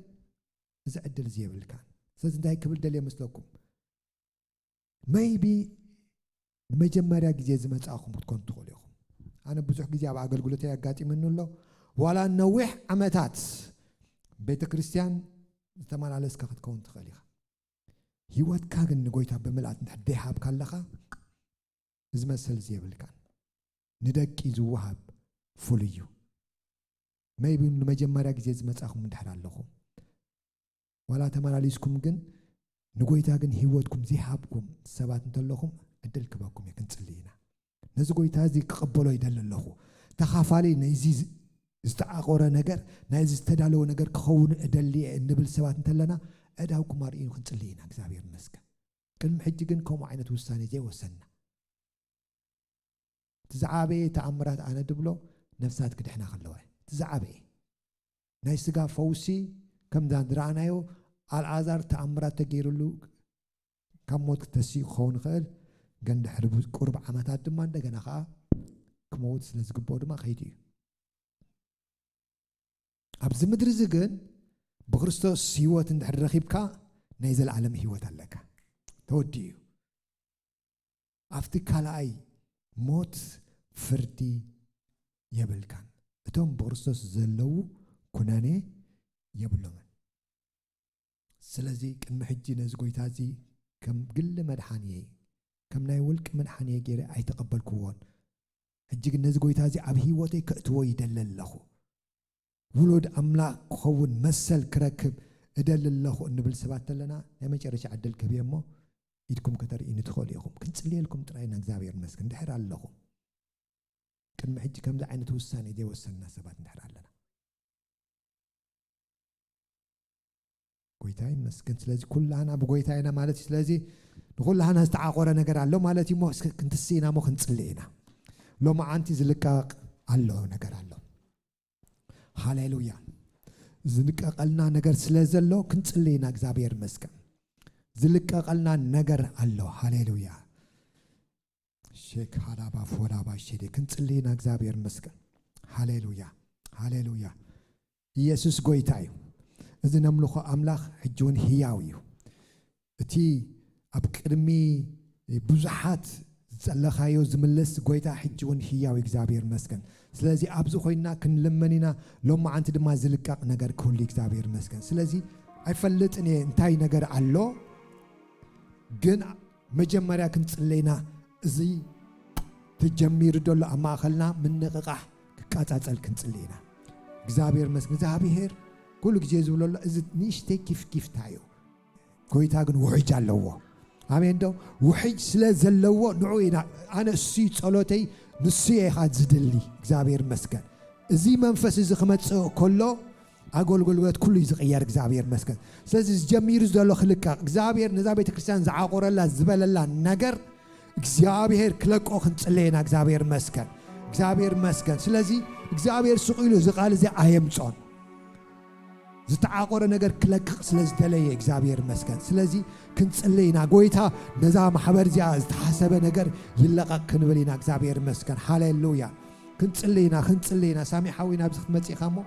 እዚ ዕድል እዚ የብልካን። ስለዚ እንታይ ክብል ደልየ መስለኩም? ሜይቢ ንመጀመርያ ግዜ ዝመጻእኹም ክትኮኑ ትኽእሉ ኢኹም። ኣነ ብዙሕ ግዜ ኣብ ኣገልግሎተይ ኣጋጢመኒ ኣሎ። ዋላ ነዊሕ ዓመታት ቤተ ክርስቲያን ዝተመላለስካ ክትከውን ትኽእል ኢኻ። ህይወትካ ግን ንጎይታ ብምልኣት እንድሕር ደይሃብካ ኣለኻ፣ እዚ መሰል እዚ የብልካን። ንደቂ ዝወሃብ ፍሉይ እዩ። ሜይቢ ንመጀመርያ ግዜ ዝመጻኹም እንድሕር ኣለኹም፣ ዋላ ተመላሊስኩም ግን ንጎይታ ግን ህይወትኩም ዘይሃብኩም ሰባት እንተለኹም፣ ዕድል ክበኩም እየ። ክንጽሊ ኢና። ነዚ ጎይታ እዚ ክቕበሎ ይደሊ ኣለኹ። ተኻፋሊ ናይዚ ዝ-፣ ዝተዓቆረ ነገር፣ ናይዚ ዝተዳለወ ነገር ክኸውን እደሊ እየ እንብል ሰባት እንተለና፣ ዕዳውኩም ኣርእዩ ክንጽሊ ኢና። እግዚኣብሔር ይመስገን። ቅድሚ ሕጂ ግን ከምኡ ዓይነት ውሳኔ ዘይወሰንና። እቲ ዝዓበየ ተኣምራት ኣነ ድብሎ ነፍሳት ክድሕና ከለዋ እዩ። እቲ ዝዓበየ። ናይ ስጋ ፈውሲ ከምዛ ዝረኣናዮ ኣልዓዛር ተኣምራት ተገይሩሉ ካብ ሞት ተሲኡ ክኸውን ይኽእል። ግን ድሕሪ ቡ-፣ ቁሩብ ዓመታት ድማ እንደገና ኸዓ ክመውት ስለ ዝግብኦ ድማ ከይዱ እዩ። ኣብዚ ምድሪ እዚ ግን ብክርስቶስ ህይወት እንድሕር ረኺብካ ናይ ዘለኣለም ህይወት ኣለካ። ተወዲኡ እዩ። ኣብቲ ካልኣይ ሞት ፍርዲ የብልካን። እቶም ብክርስቶስ ዘለዉ ኩነኔ የብሎምን። ስለዚ ቅድሚ ሕጂ ነዚ ጎይታ እዚ ከም ግሊ መድሓንየይ፣ ከም ናይ ውልቂ መድሓንየይ ገይረ ኣይተቐበልክዎን። ሕጂ ግን ነዚ ጎይታ እዚ ኣብ ህይወተይ ከእትዎ ይደሊ ኣለኹ። ውሉድ ኣምላኽ ክኸውን መሰል ክረክብ እደሊ ኣለኹ እንብል ሰባት ተለና፣ ናይ መጨረሻ ዕድል ክህብ እየ እሞ፣ ኢድኩም ከተርእዩኒ ትኽእሉ ኢኹም። ክንጽልየልኩም ጥራይ ኢና፣ እግዚኣብሔር ይመስገን። እንድሕር ኣለኹም፣ ቅድሚ ሕጂ ከምዚ ዓይነት ውሳኔ ዘይወሰንና ሰባት እንድሕር ኣለና። ጎይታ ይመስገን። ስለዚ ኩላህና ብጎይታ ኢና ማለት እዩ። ስለዚ ንኩላህና ዝተዓቆረ ነገር ኣሎ ማለት እዩ። እሞ እስከ ክንትስእ ኢና፣ እሞ ክንጽልእ ኢና። ሎማዓንቲ ዝልቀቕ ኣሎ ነገር ኣሎ። ሃሌሉያ። ዝልቀቐልና ነገር ስለ ዘሎ ክንጽልእ ኢና። እግዚኣብሔር ይመስገን። ዝልቀቐልና ነገር ኣሎ። ሃሌሉያ። ሼክ ሃላባ ፎላባ ሼዴ ክንጽልይ ኢና። እግዚኣብሔር ይመስገን። ሃሌሉያ፣ ሃሌሉያ። ኢየሱስ ጎይታ እዩ። እዚ ነምልኾ ኣምላኽ ሕጂ እውን ህያው እዩ። እቲ ኣብ ቅድሚ ብዙሓት ዝጸለኻዮ ዝምልስ ጎይታ ሕጂ እውን ህያው እዩ። እግዚኣብሔር ይመስገን። ስለዚ ኣብዚ ኮይና ክንልመን ኢና። ሎማዓንቲ ድማ ዝልቀቕ ነገር ክህሉ እዩ። እግዚኣብሔር ይመስገን። ስለዚ ኣይፈልጥን እየ እንታይ ነገር ኣሎ፣ ግን መጀመርያ ክንጽልይ ኢና። እዚ ተጀሚሩ ዘሎ ኣብ ማእኸልና ምንቕቓሕ ክቃጻጸል ክንጽልይ ኢና። እግዚኣብሔር ይመስገን። እግዚኣብሔር ኩሉ ግዜ ዝብሎ ኣሎ፣ እዚ ንእሽተይ ኪፍኪፍታ እዩ። ጎይታ ግን ውሕጅ ኣለዎ። ኣሜን ዶ? ውሕጅ ስለ ዘለዎ ንዑ ኢና። ኣነ እሱ ጸሎተይ ንሱ እየ ኢኻ ዝድሊ። እግዚኣብሔር ይመስገን። እዚ መንፈስ እዚ ክመጽእ ከሎ ኣገልግሎት ኩሉ እዩ ዝቕየር። እግዚኣብሔር ይመስገን። ስለዚ ዝጀሚሩ ዘሎ ክልቀቕ፣ እግዚኣብሔር ነዛ ቤተ ክርስቲያን ዝዓቆረላ ዝበለላ ነገር እግዚኣብሔር ክለቆ ክንጽለየና። እግዚኣብሔር ይመስገን። እግዚኣብሔር ይመስገን። ስለዚ እግዚኣብሔር ስቕ ኢሉ እዚ ቃል እዚ ኣየምጾን። ዝተዓቆረ ነገር ክለቅቕ ስለ ዝደለየ እግዚኣብሔር ይመስገን። ስለዚ ክንጽልይ ኢና። ጎይታ ነዛ ማሕበር እዚኣ ዝተሓሰበ ነገር ይለቐቕ ክንብል ኢና። እግዚኣብሔር ይመስገን። ሃሌሉያ። ክንጽልይ ኢና፣ ክንጽልይ ኢና። ሳሚ ሓዊና ኣብዚ ክትመጽእ ኢኻ እሞ።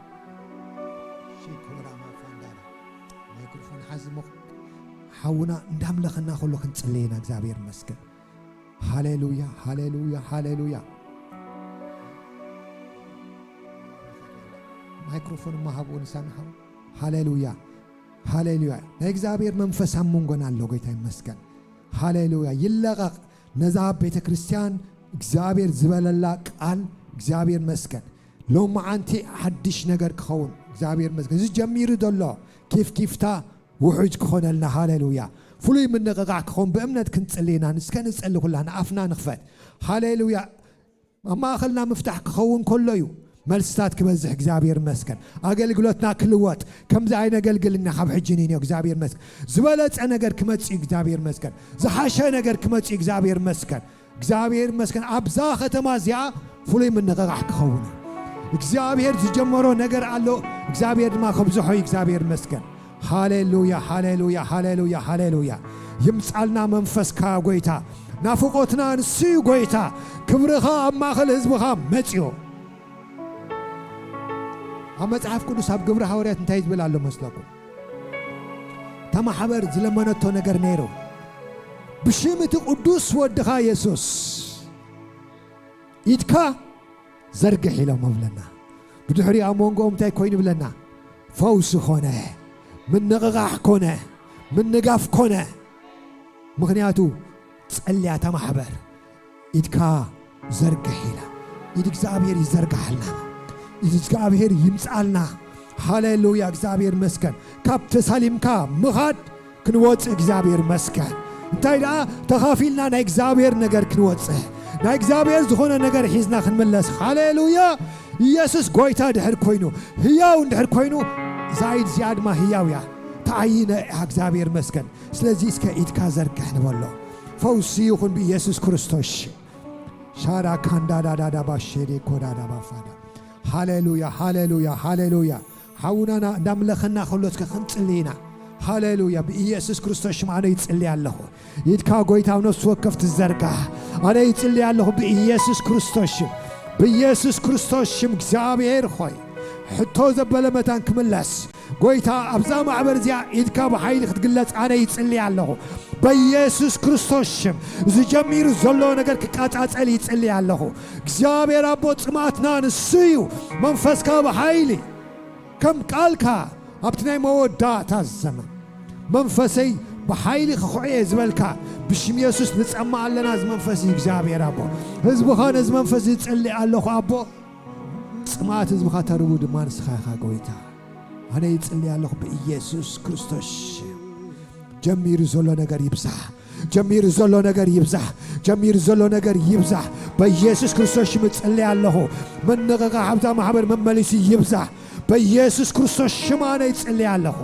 ሺኮራ ማፋንዳራ። ማይክሮፎን ሓዝ እሞ። ሓውና እንዳምለኸና ከሎ ክንጽልይ ኢና። እግዚኣብሔር ይመስገን። ሃሌሉያ፣ ሃሌሉያ፣ ሃሌሉያ። ማይክሮፎን እሞ ሃብኡ ንሳሚ ሓው። ሃሌሉያ፣ ሃሌሉያ። ናይ እግዚኣብሔር መንፈስ ኣብ መንጎና ኣሎ። ጎይታ ይመስገን። ሃሌሉያ። ይለቐቕ ነዛ ቤተ ክርስቲያን እግዚኣብሔር ዝበለላ ቃል። እግዚኣብሔር መስገን። ሎማዓንቲ ሓድሽ ነገር ክኸውን እግዚኣብሔር መስገን። እዚ ጀሚሩ ዘሎ ኪፍኪፍታ ውሑጅ ክኾነልና። ሃሌሉያ። ፍሉይ ምንቕቓሕ ክኸውን ብእምነት ክንጽሊ ኢና። እስከ ንጸሊ ኩላና ኣፍና ንኽፈት። ሃሌሉያ። ኣብ ማእኸልና ምፍታሕ ክኸውን ከሎ እዩ መልስታት ክበዝሕ። እግዚኣብሔር መስገን። ኣገልግሎትና ክልወጥ። ከምዚ ኣይነገልግልና ካብ ሕጂ ንንዮ። እግዚኣብሔር መስገን። ዝበለጸ ነገር ክመጽእ እዩ። እግዚኣብሔር መስገን። ዝሓሸ ነገር ክመጽእ እዩ። እግዚኣብሔር መስገን። እግዚኣብሔር መስገን። ኣብዛ ከተማ እዚኣ ፍሉይ ምንቕቓሕ ክኸውን እዩ። እግዚኣብሔር ዝጀመሮ ነገር ኣሎ። እግዚኣብሔር ድማ ከብዝሖ እዩ። እግዚኣብሔር መስገን። ሃሌሉያ፣ ሃሌሉያ፣ ሃሌሉያ፣ ሃሌሉያ። ይምጻልና መንፈስካ ጎይታ። ናፍቆትና ንሱ እዩ ጎይታ። ክብርኻ ኣብ ማእከል ህዝብኻ መጽዮ። ኣብ መጽሓፍ ቅዱስ ኣብ ግብሪ ሃዋርያት እንታይ ዝብል ኣሎ መስለኩም? እታ ማሕበር ዝለመነቶ ነገር ነይሩ። ብሽም እቲ ቅዱስ ወድኻ የሱስ ኢድካ ዘርግሕ ኢሎም ብለና። ብድሕሪኡ ኣብ መንጎኦም እንታይ ኮይኑ ብለና? ፈውሲ ኮነ፣ ምንቕቓሕ ኮነ፣ ምንጋፍ ኮነ። ምኽንያቱ ጸልያ እታ ማሕበር ኢድካ ዘርግሕ ኢላ። ኢድ እግዚኣብሔር ይዘርግሓልና። ኢድ እግዚኣብሔር ይምጻልና። ሃሌሉያ፣ እግዚኣብሔር መስገን። ካብ ተሳሊምካ ምኻድ ክንወጽእ እግዚኣብሔር መስገን። እንታይ ደኣ ተኻፊልና ናይ እግዚኣብሔር ነገር ክንወጽእ፣ ናይ እግዚኣብሔር ዝኾነ ነገር ሒዝና ክንምለስ። ሃሌሉያ! ኢየሱስ ጎይታ ድሕር ኮይኑ፣ ህያው እንድሕር ኮይኑ፣ እዛ ኢድ እዚኣ ድማ ህያው እያ። ተዓይነ እያ፣ እግዚኣብሔር መስገን። ስለዚ እስከ ኢድካ ዘርግሕ ንበሎ። ፈውሲ ይኹን ብኢየሱስ ክርስቶስ። ሻራ ካንዳ ዳዳ ዳባ ሼዴ ኮዳ ዳባ ፋዳ። ሃሌሉያ፣ ሃሌሉያ፣ ሃሌሉያ። ሓውናና እንዳምለኸና ከሎ እስከ ክንጽሊ ኢና። ሃሌሉያ። ብኢየሱስ ክርስቶስ ሽም ኣነ ይጽሊ ኣለኹ። ኢድካ ጎይታ ኣብ ነፍሲ ወከፍ ትዘርጋሕ። ኣነ ይጽሊ ኣለኹ ብኢየሱስ ክርስቶስ ሽም። ብኢየሱስ ክርስቶስ ሽም እግዚኣብሔር ሆይ፣ ሕቶ ዘበለ መታን ክምለስ። ጎይታ ኣብዛ ማሕበር እዚኣ ኢድካ ብሓይሊ ክትግለጽ ኣነ ይጽሊ ኣለኹ። በኢየሱስ ክርስቶስ ሽም ዝጀሚሩ ዘሎ ነገር ክቃጻጸል ይጽሊ ኣለኹ። እግዚኣብሔር ኣቦ ጽማትና ንሱ እዩ። መንፈስካ ብሓይሊ ከም ቃልካ ኣብቲ ናይ መወዳእታ ዘመን መንፈሰይ ብሓይሊ ክኹዕ እየ ዝበልካ ብሽም የሱስ ንጸማ ኣለና። እዚ መንፈስ እዩ እግዚኣብሔር ኣቦ። ህዝብኻ ነዚ መንፈስ ይጽሊ ኣለኹ ኣቦ። ጽማት ህዝብኻ ተርቡ ድማ ንስኻ ኢኻ ጎይታ። ኣነ ይጽሊ ኣለኹ ብኢየሱስ ክርስቶስ ሽም። ጀሚሩ ዘሎ ነገር ይብዛሕ። ጀሚሩ ዘሎ ነገር ይብዛሕ። ጀሚሩ ዘሎ ነገር ይብዛሕ። በኢየሱስ ክርስቶስ ሽም እጽሊ ኣለኹ። ምንቕቓሕ ኣብዛ ማሕበር መመሊሱ ይብዛሕ። በኢየሱስ ክርስቶስ ሽም ኣነ ይጽሊ ኣለኹ።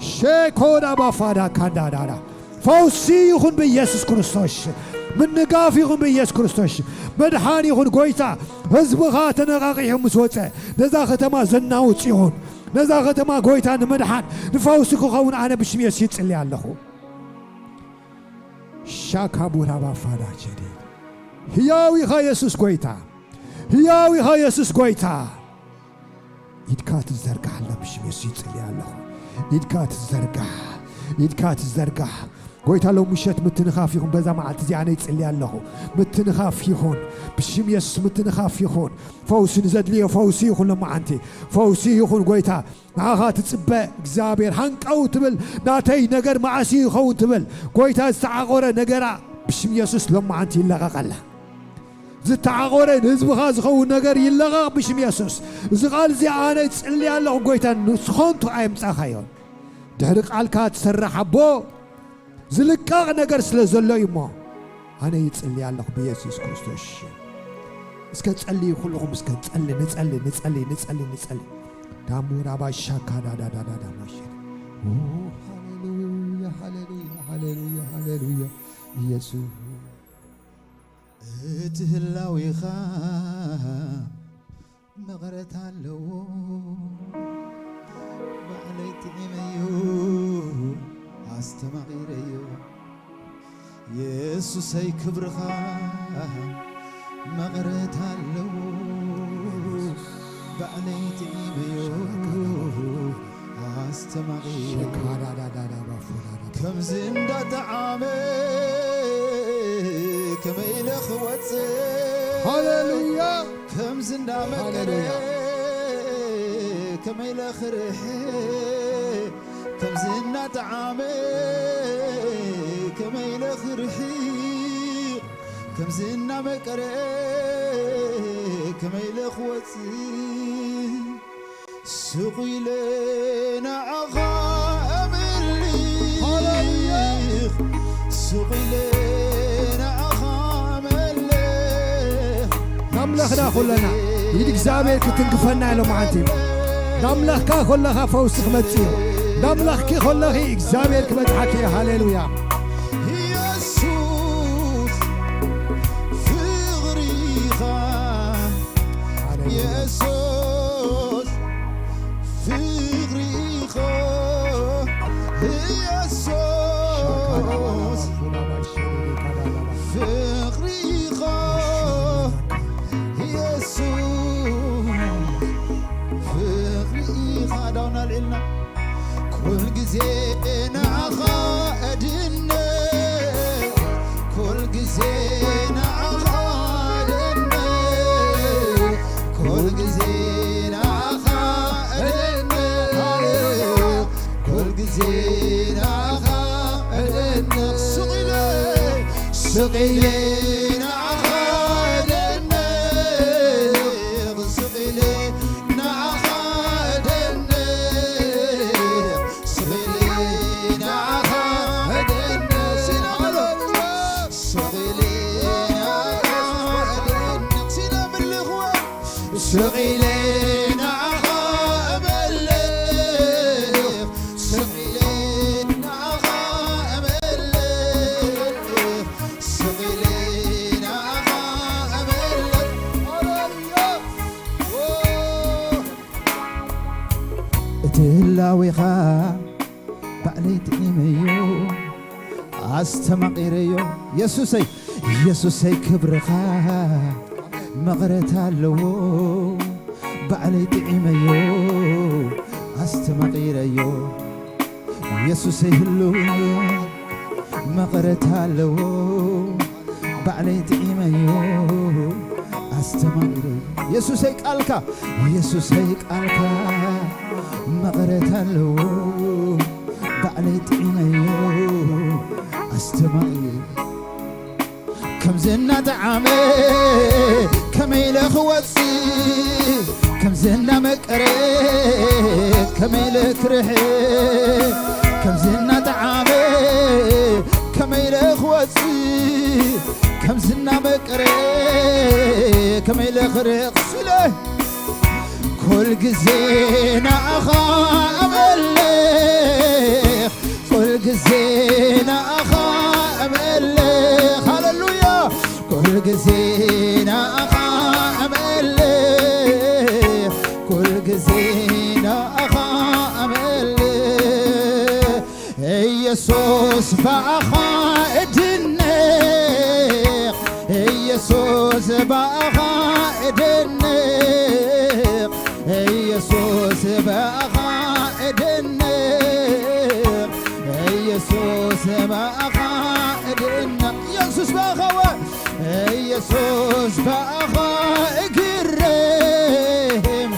ሼኮዳ ባፋዳ ካንዳዳዳ። ፈውሲ ይኹን ብኢየሱስ ክርስቶስ ሽም። ምንጋፍ ይኹን ብኢየሱስ ክርስቶስ ሽም። መድሓን ይኹን ጎይታ። ህዝብኻ ተነቓቒሑ ምስ ወጸ፣ ነዛ ከተማ ዘናውጽ ይኹን። ነዛ ከተማ ጎይታ ንምድሓን ንፈውሲ ክኸውን ኣነ ብሽም የሱስ ይጽሊ ኣለኹ። ሻካቡራ ባፋዳ ቸዴ። ህያው ኢኻ የሱስ ጎይታ። ህያው ኢኻ የሱስ ጎይታ። ኢድካ ትዘርጋሕ ኣላ ብሽም የሱስ ይጽሊ ኣለኹ። ኢድካ ትዘርጋሕ። ኢድካ ትዘርጋሕ። ጎይታ ሎም ምሸት ምትንኻፍ ይኹን። በዛ መዓልቲ እዚኣ ኣነ ይጽሊ ኣለኹ። ምትንኻፍ ይኹን። ብሽም የሱስ ምትንኻፍ ይኹን። ፈውሲ ንዘድልዮ ፈውሲ ይኹን። ሎማዓንቲ ፈውሲ ይኹን ጎይታ። ንዓኻ ትጽበ እግዚኣብሔር ሃንቀው ትብል ናተይ ነገር መዓስ ይኸውን ትብል። ጎይታ ዝተዓቆረ ነገራ ብሽም የሱስ ሎማዓንቲ ይለቐቐላ። ዝተዓቆረ ንህዝብኻ ዝኸውን ነገር ይለቐቕ ብሽም የሱስ። እዚ ቃል እዚ ኣነ ይጽሊ ኣለኹ ጎይታ ንስኾንቱ ኣይምጻኻዮን። ድሕሪ ቃልካ ትሰርሕ ኣቦ ዝልቀቕ ነገር ስለ ዘሎ እዩ እሞ፣ ኣነ ይጽሊ ኣለኹ ብየሱስ ክርስቶስ ሽም። እስከ ጸልዩ ኩልኹም፣ እስከ ጸሊ፣ ንጸሊ፣ ንጸሊ፣ ንጸሊ፣ ንጸሊ። ዳሙራ ባሻካ ዳዳዳዳዳ ማሽን። ኦ፣ ሃሌሉያ፣ ሃሌሉያ፣ ሃሌሉያ፣ ሃሌሉያ። ኢየሱስ። እቲ ህላዌኻ መቐረት ኣለዎ። ባዕለይ ጥዒመዮ፣ ኣስተማቒረዮ። የሱሰይ ክብርኻ መቐረት ኣለዎ። ባዕለይ ጥዒመዮ፣ ኣስተማቒረዮ። ከምዚ እንዳጠዓመ ከመይ ኢለ ክወጽእ? ሃሌሉያ። ከምዚ እንዳመቀረ ሃሌሉያ። ከመይ ኢለ ክርሕቕ? ከምዚ እናጠዓመ ከመይ ኢለ ክርሕቕ? ከምዚ እናመቀረ ከመይ ኢለ ክወጽእ? ስቕ ኢለ ንዓኻ ኣመልኽ፣ ሃሌሉያ። ስቕ ኢለ ንዓኻ ኣመልኽ። ናምለኽና ኩለና ኢድ እግዚኣብሔር ክትንክፈና ኢሎም ሓንቲ። ናምለኽካ ኮለኻ ፈውሲ ክመጽእ እዩ። ናምለኽኪ ኮለኺ እግዚኣብሔር ክበጽሓኪ እዩ። ሃሌሉያ። ኢየሱስ ፍቕሪኻ፣ ሃሌሉያ። ኢየሱስ ፍቕሪኻ፣ ኢየሱስ ፍቕሪኻ፣ ኢየሱስ ፍቕሪኻ። ዳውና ልዕልና ኩል ግዜ ንዓኻ እድነ፣ ኩል ግዜ ንዓኻ እድነ፣ ኩል ግዜ ንዓኻ እድነ፣ ኩል ግዜ ንዓኻ እድነ። ስቕ ኢለ፣ ስቕ ኢለ ንዓኻ እድነ፣ ስቕ ኢለ ንዓኻ እድነ። ስቕ ኢለ ንዓኻ እድነ። ስቕ ኢለ ንዓኻ እድነ። ስቕ ኢለ ንዓኻ እበልኽ። ስቕ ኢለ ንዓኻ እበልኽ። ስቕ ኢለ ንዓኻ እበልኽ። ሃሌሉያ። ኦ። ዳዊኻ ባዕለይ ጥዒመዮ ኣስተማቒረዮ። የሱሰይ፣ የሱሰይ ክብርኻ መቕረት ኣለዎ። ባዕለይ ጥዒመዮ ኣስተማቒረዮ። የሱሰይ ህልው መቕረት ኣለዎ። ባዕለይ ጥዒመዮ ኣስተማቒረዮ። የሱሰይ ቃልካ፣ የሱሰይ ቃልካ መቕረት ኣለዎ። ባዕለይ ጥዒመዮ ኣስተማቒረዮ። ከምዚ እናጠዓመ ከመይ ኢለ ክወፅእ፣ ከምዚ እናመቀረ ከመይ ኢለ ክርሕቕ፣ ከምዚ እናጠዓመ ከመይ ኢለ ክወፅእ፣ ከምዚ እናመቀረ ከመይ ኢለ ክርሕቕ ስለ ኩል ግዜ ንኣኻ እምልኽ፣ ኩል ግዜ ንኣኻ እምልኽ። ሃሌሉያ። ኩል ግዜ ንኣኻ እምልኽ፣ ኩል ግዜ ንኣኻ እምልኽ። ኢየሱስ ብኣኻ እድነቕ፣ ኢየሱስ ብኣኻ እድነቕ፣ ኢየሱስ ብኣኻ እድነቕ፣ ኢየሱስ ብኣኻ እድነቕ። ኢየሱስ ብኣኻ ወ-፣ ኢየሱስ ብኣኻ እግረም፣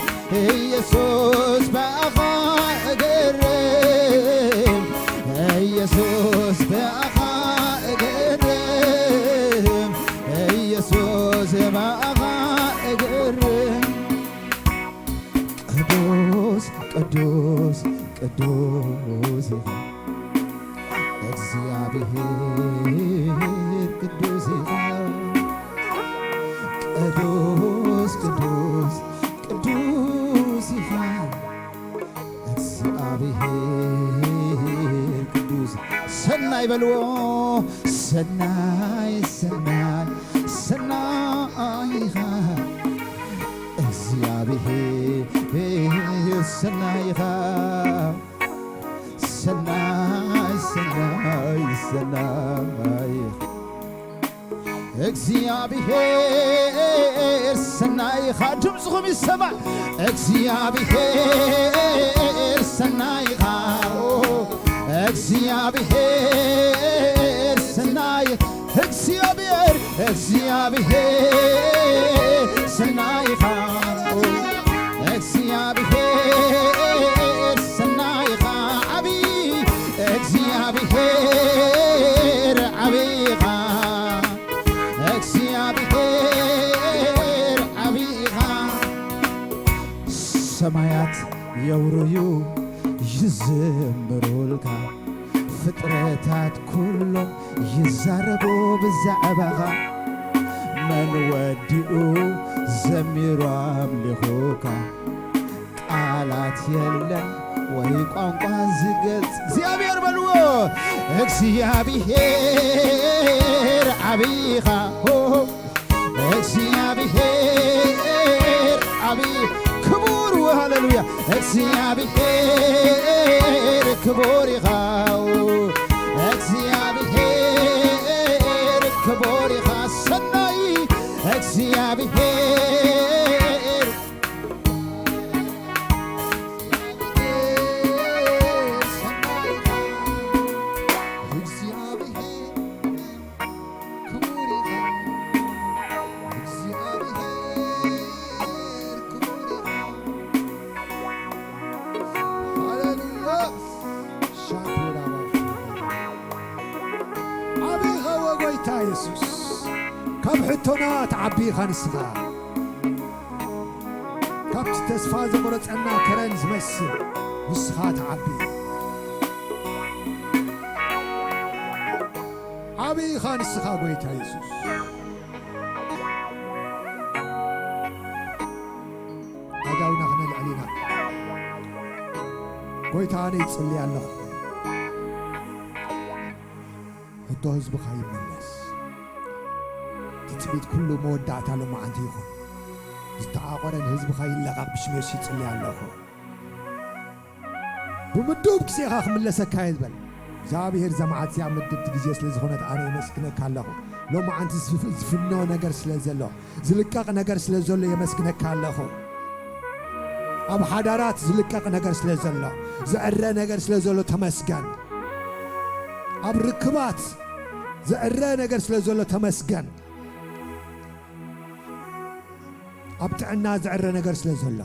ኢየሱስ ብኣኻ እግረም፣ ኢየሱስ ብኣኻ እግረም፣ ኢየሱስ ብኣኻ እግረም። ቅዱስ፣ ቅዱስ፣ ቅዱስ ኢኻ። እግዚኣብሔር ቅዱስ ኢኻ። ቅዱስ፣ ቅዱስ፣ ቅዱስ ኢኻ። እግዚኣብሔር ቅዱስ። ሰናይ በልዎ። ሰናይ፣ ሰናይ፣ ሰናይ ኢኻ። እግዚኣብሔር ሰናይ ኢኻ። ሰናይ፣ ሰናይ፣ ሰናይ። እግዚኣብሔር ሰናይ ኢኻ። ድምፅኹም ይሰማዕ። እግዚኣብሔር ሰናይ ኢኻ። ኦ፣ እግዚኣብሔር ሰናይ፣ እግዚኣብሔር፣ እግዚኣብሔር ሰናይ ኢኻ። ኦ፣ እግዚኣብሔር ሰናይ ኢኻ። ዓቢ እግዚኣብሔር ዓቢ ኢኻ። እግዚኣብሔር ዓቢ ኢኻ። ሰማያት የውርዩ ይዘምሩልካ፣ ፍጥረታት ኩሎም ይዛረቡ ብዛዕባኻ። መን ወዲኡ ዘሚሩ ኣምሊኹካ? ቃላት የለን ወይ ቋንቋ ዝገልጽ። እግዚኣብሔር በልዎ። እግዚኣብሔር ዓቢኻ። ሆ፣ ሆ። እግዚኣብሔር ዓቢ ክቡር። ሃሌሉያ። እግዚኣብሔር ክቡር ኢኻ። እግዚኣብሔር ክቡር ኢኻ። ሰናይ እግዚኣብሔር ዓቢኻ ወጎይታ የሱስ፣ ካብ ሕቶና ትዓቢ ኢኻ ንስኻ። ካብቲ ተስፋ ዘቑረጸና ከረን ዝመስል ንስኻ ትዓቢ። ዓቢ ኢኻ ንስኻ ጎይታ የሱስ። ኣእዳውና ክነልዕል ኢና። ጎይታ ኣነ ይጽሊ ኣለኹ። ሕቶ ህዝብኻ ይመለስ። ትጽቢት ኩሉ መወዳእታ ሎማዓንቲ ይኹን። ዝተዓቖረ ንህዝብኻ ይለቓቕ ብሽም የሱስ ይጽሊ ኣለኹ። ብምዱብ ግዜኻ ክምለሰካ እየ ዝበል እግዚኣብሔር። እዛ መዓልቲ እዚኣ ምድብቲ ግዜ ስለ ዝኾነት ኣነ የመስግነካ ኣለኹ። ሎማዓንቲ ዝፍ-፣ ዝፍኖ ነገር ስለ ዘሎ፣ ዝልቀቕ ነገር ስለ ዘሎ የመስግነካ ኣለኹ። ኣብ ሓዳራት ዝልቀቕ ነገር ስለ ዘሎ፣ ዝዕረ ነገር ስለ ዘሎ ተመስገን። ኣብ ርክባት ዝዕረ ነገር ስለ ዘሎ ተመስገን። ኣብ ጥዕና ዝዕረ ነገር ስለ ዘሎ፣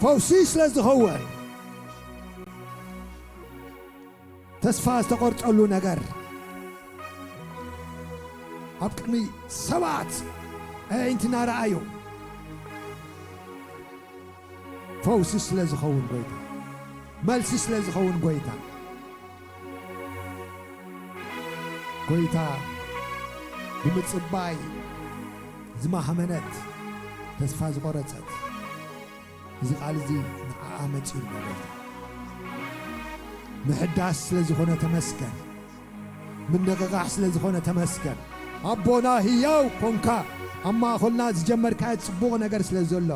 ፈውሲ ስለ ዝኸውን፣ ተስፋ ዝተቖርጸሉ ነገር ኣብ ቅድሚ ሰባት ኣዒንቲ እናረኣዩ ፈውሲ ስለ ዝኸውን ጎይታ፣ መልሲ ስለ ዝኸውን ጎይታ፣ ጎይታ ብምጽባይ ዝማህመነት፣ ተስፋ ዝቖረጸት፣ እዚ ቃል እዚ ንዓኣ መጺኡ ኣሎ ጎይታ። ምሕዳስ ስለ ዝኾነ ተመስገን። ምንቕቓሕ ስለ ዝኾነ ተመስገን። ኣቦና ህያው ኮንካ ኣብ ማእኸልና ዝጀመርካዮ ጽቡቕ ነገር ስለ ዘሎ፣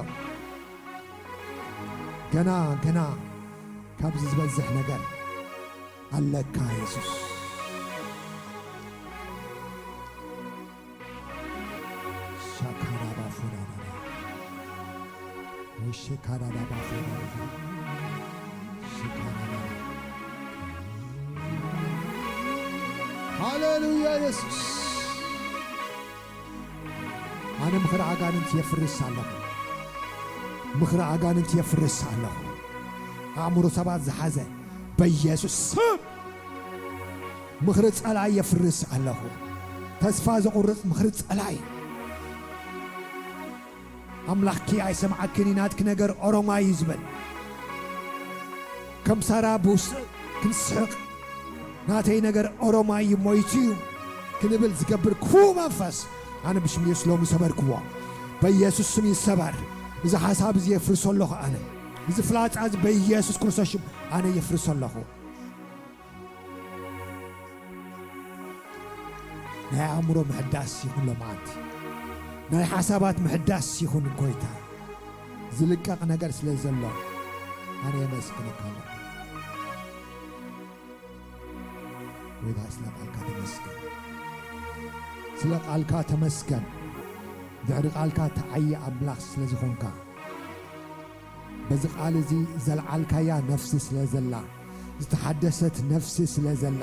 ገና፣ ገና ካብዚ ዝበዝሕ ነገር ኣለካ የሱስ። ሻካራባ ፎራራራ። ወሸካራራባ ፎራራራ። ሸካራራራ። ሃሌሉያ የሱስ። ኣነ ምኽሪ ኣጋንንት የፍርስ ኣለኹ። ምኽሪ ኣጋንንት የፍርስ ኣለኹ። ኣእምሮ ሰባት ዝሓዘ በኢየሱስ ስም ምኽሪ ጸላይ የፍርስ ኣለኹ። ተስፋ ዘቑርጽ ምኽሪ ጸላይ። ኣምላኽኪ ኣይሰምዓክን እዩ፣ ናትኪ ነገር ኦሮማይ እዩ ዝበል። ከም ሳራ ብውስጢ ክንስሕቕ፣ ናተይ ነገር ኦሮማይ እዩ፣ ሞይቱ እዩ ክንብል ዝገብር ክፉእ መንፈስ ኣነ ብሽም የሱስ ሎሚ ሰበርክዎ። በኢየሱስ ስም ይሰበር። እዚ ሓሳብ እዚ የፍርሶ ኣለኹ ኣነ። እዚ ፍላጻ እዚ በኢየሱስ ክርስቶስ ሽም ኣነ የፍርሶ ኣለኹ። ናይ ኣእምሮ ምሕዳስ ይኹን ሎማዓንቲ። ናይ ሓሳባት ምሕዳስ ይኹን ጎይታ። ዝልቀቕ ነገር ስለ ዘሎ ኣነ የመስግነካ ኣለኹ። ጎይታ ስለ ቃልካ ተመስገን። ስለ ቃልካ ተመስገን። ድሕሪ ቃልካ ተዓየ ኣምላኽ ስለ ዝኾንካ። በዚ ቃል እዚ ዘልዓልካያ ነፍሲ ስለ ዘላ፣ ዝተሓደሰት ነፍሲ ስለ ዘላ፣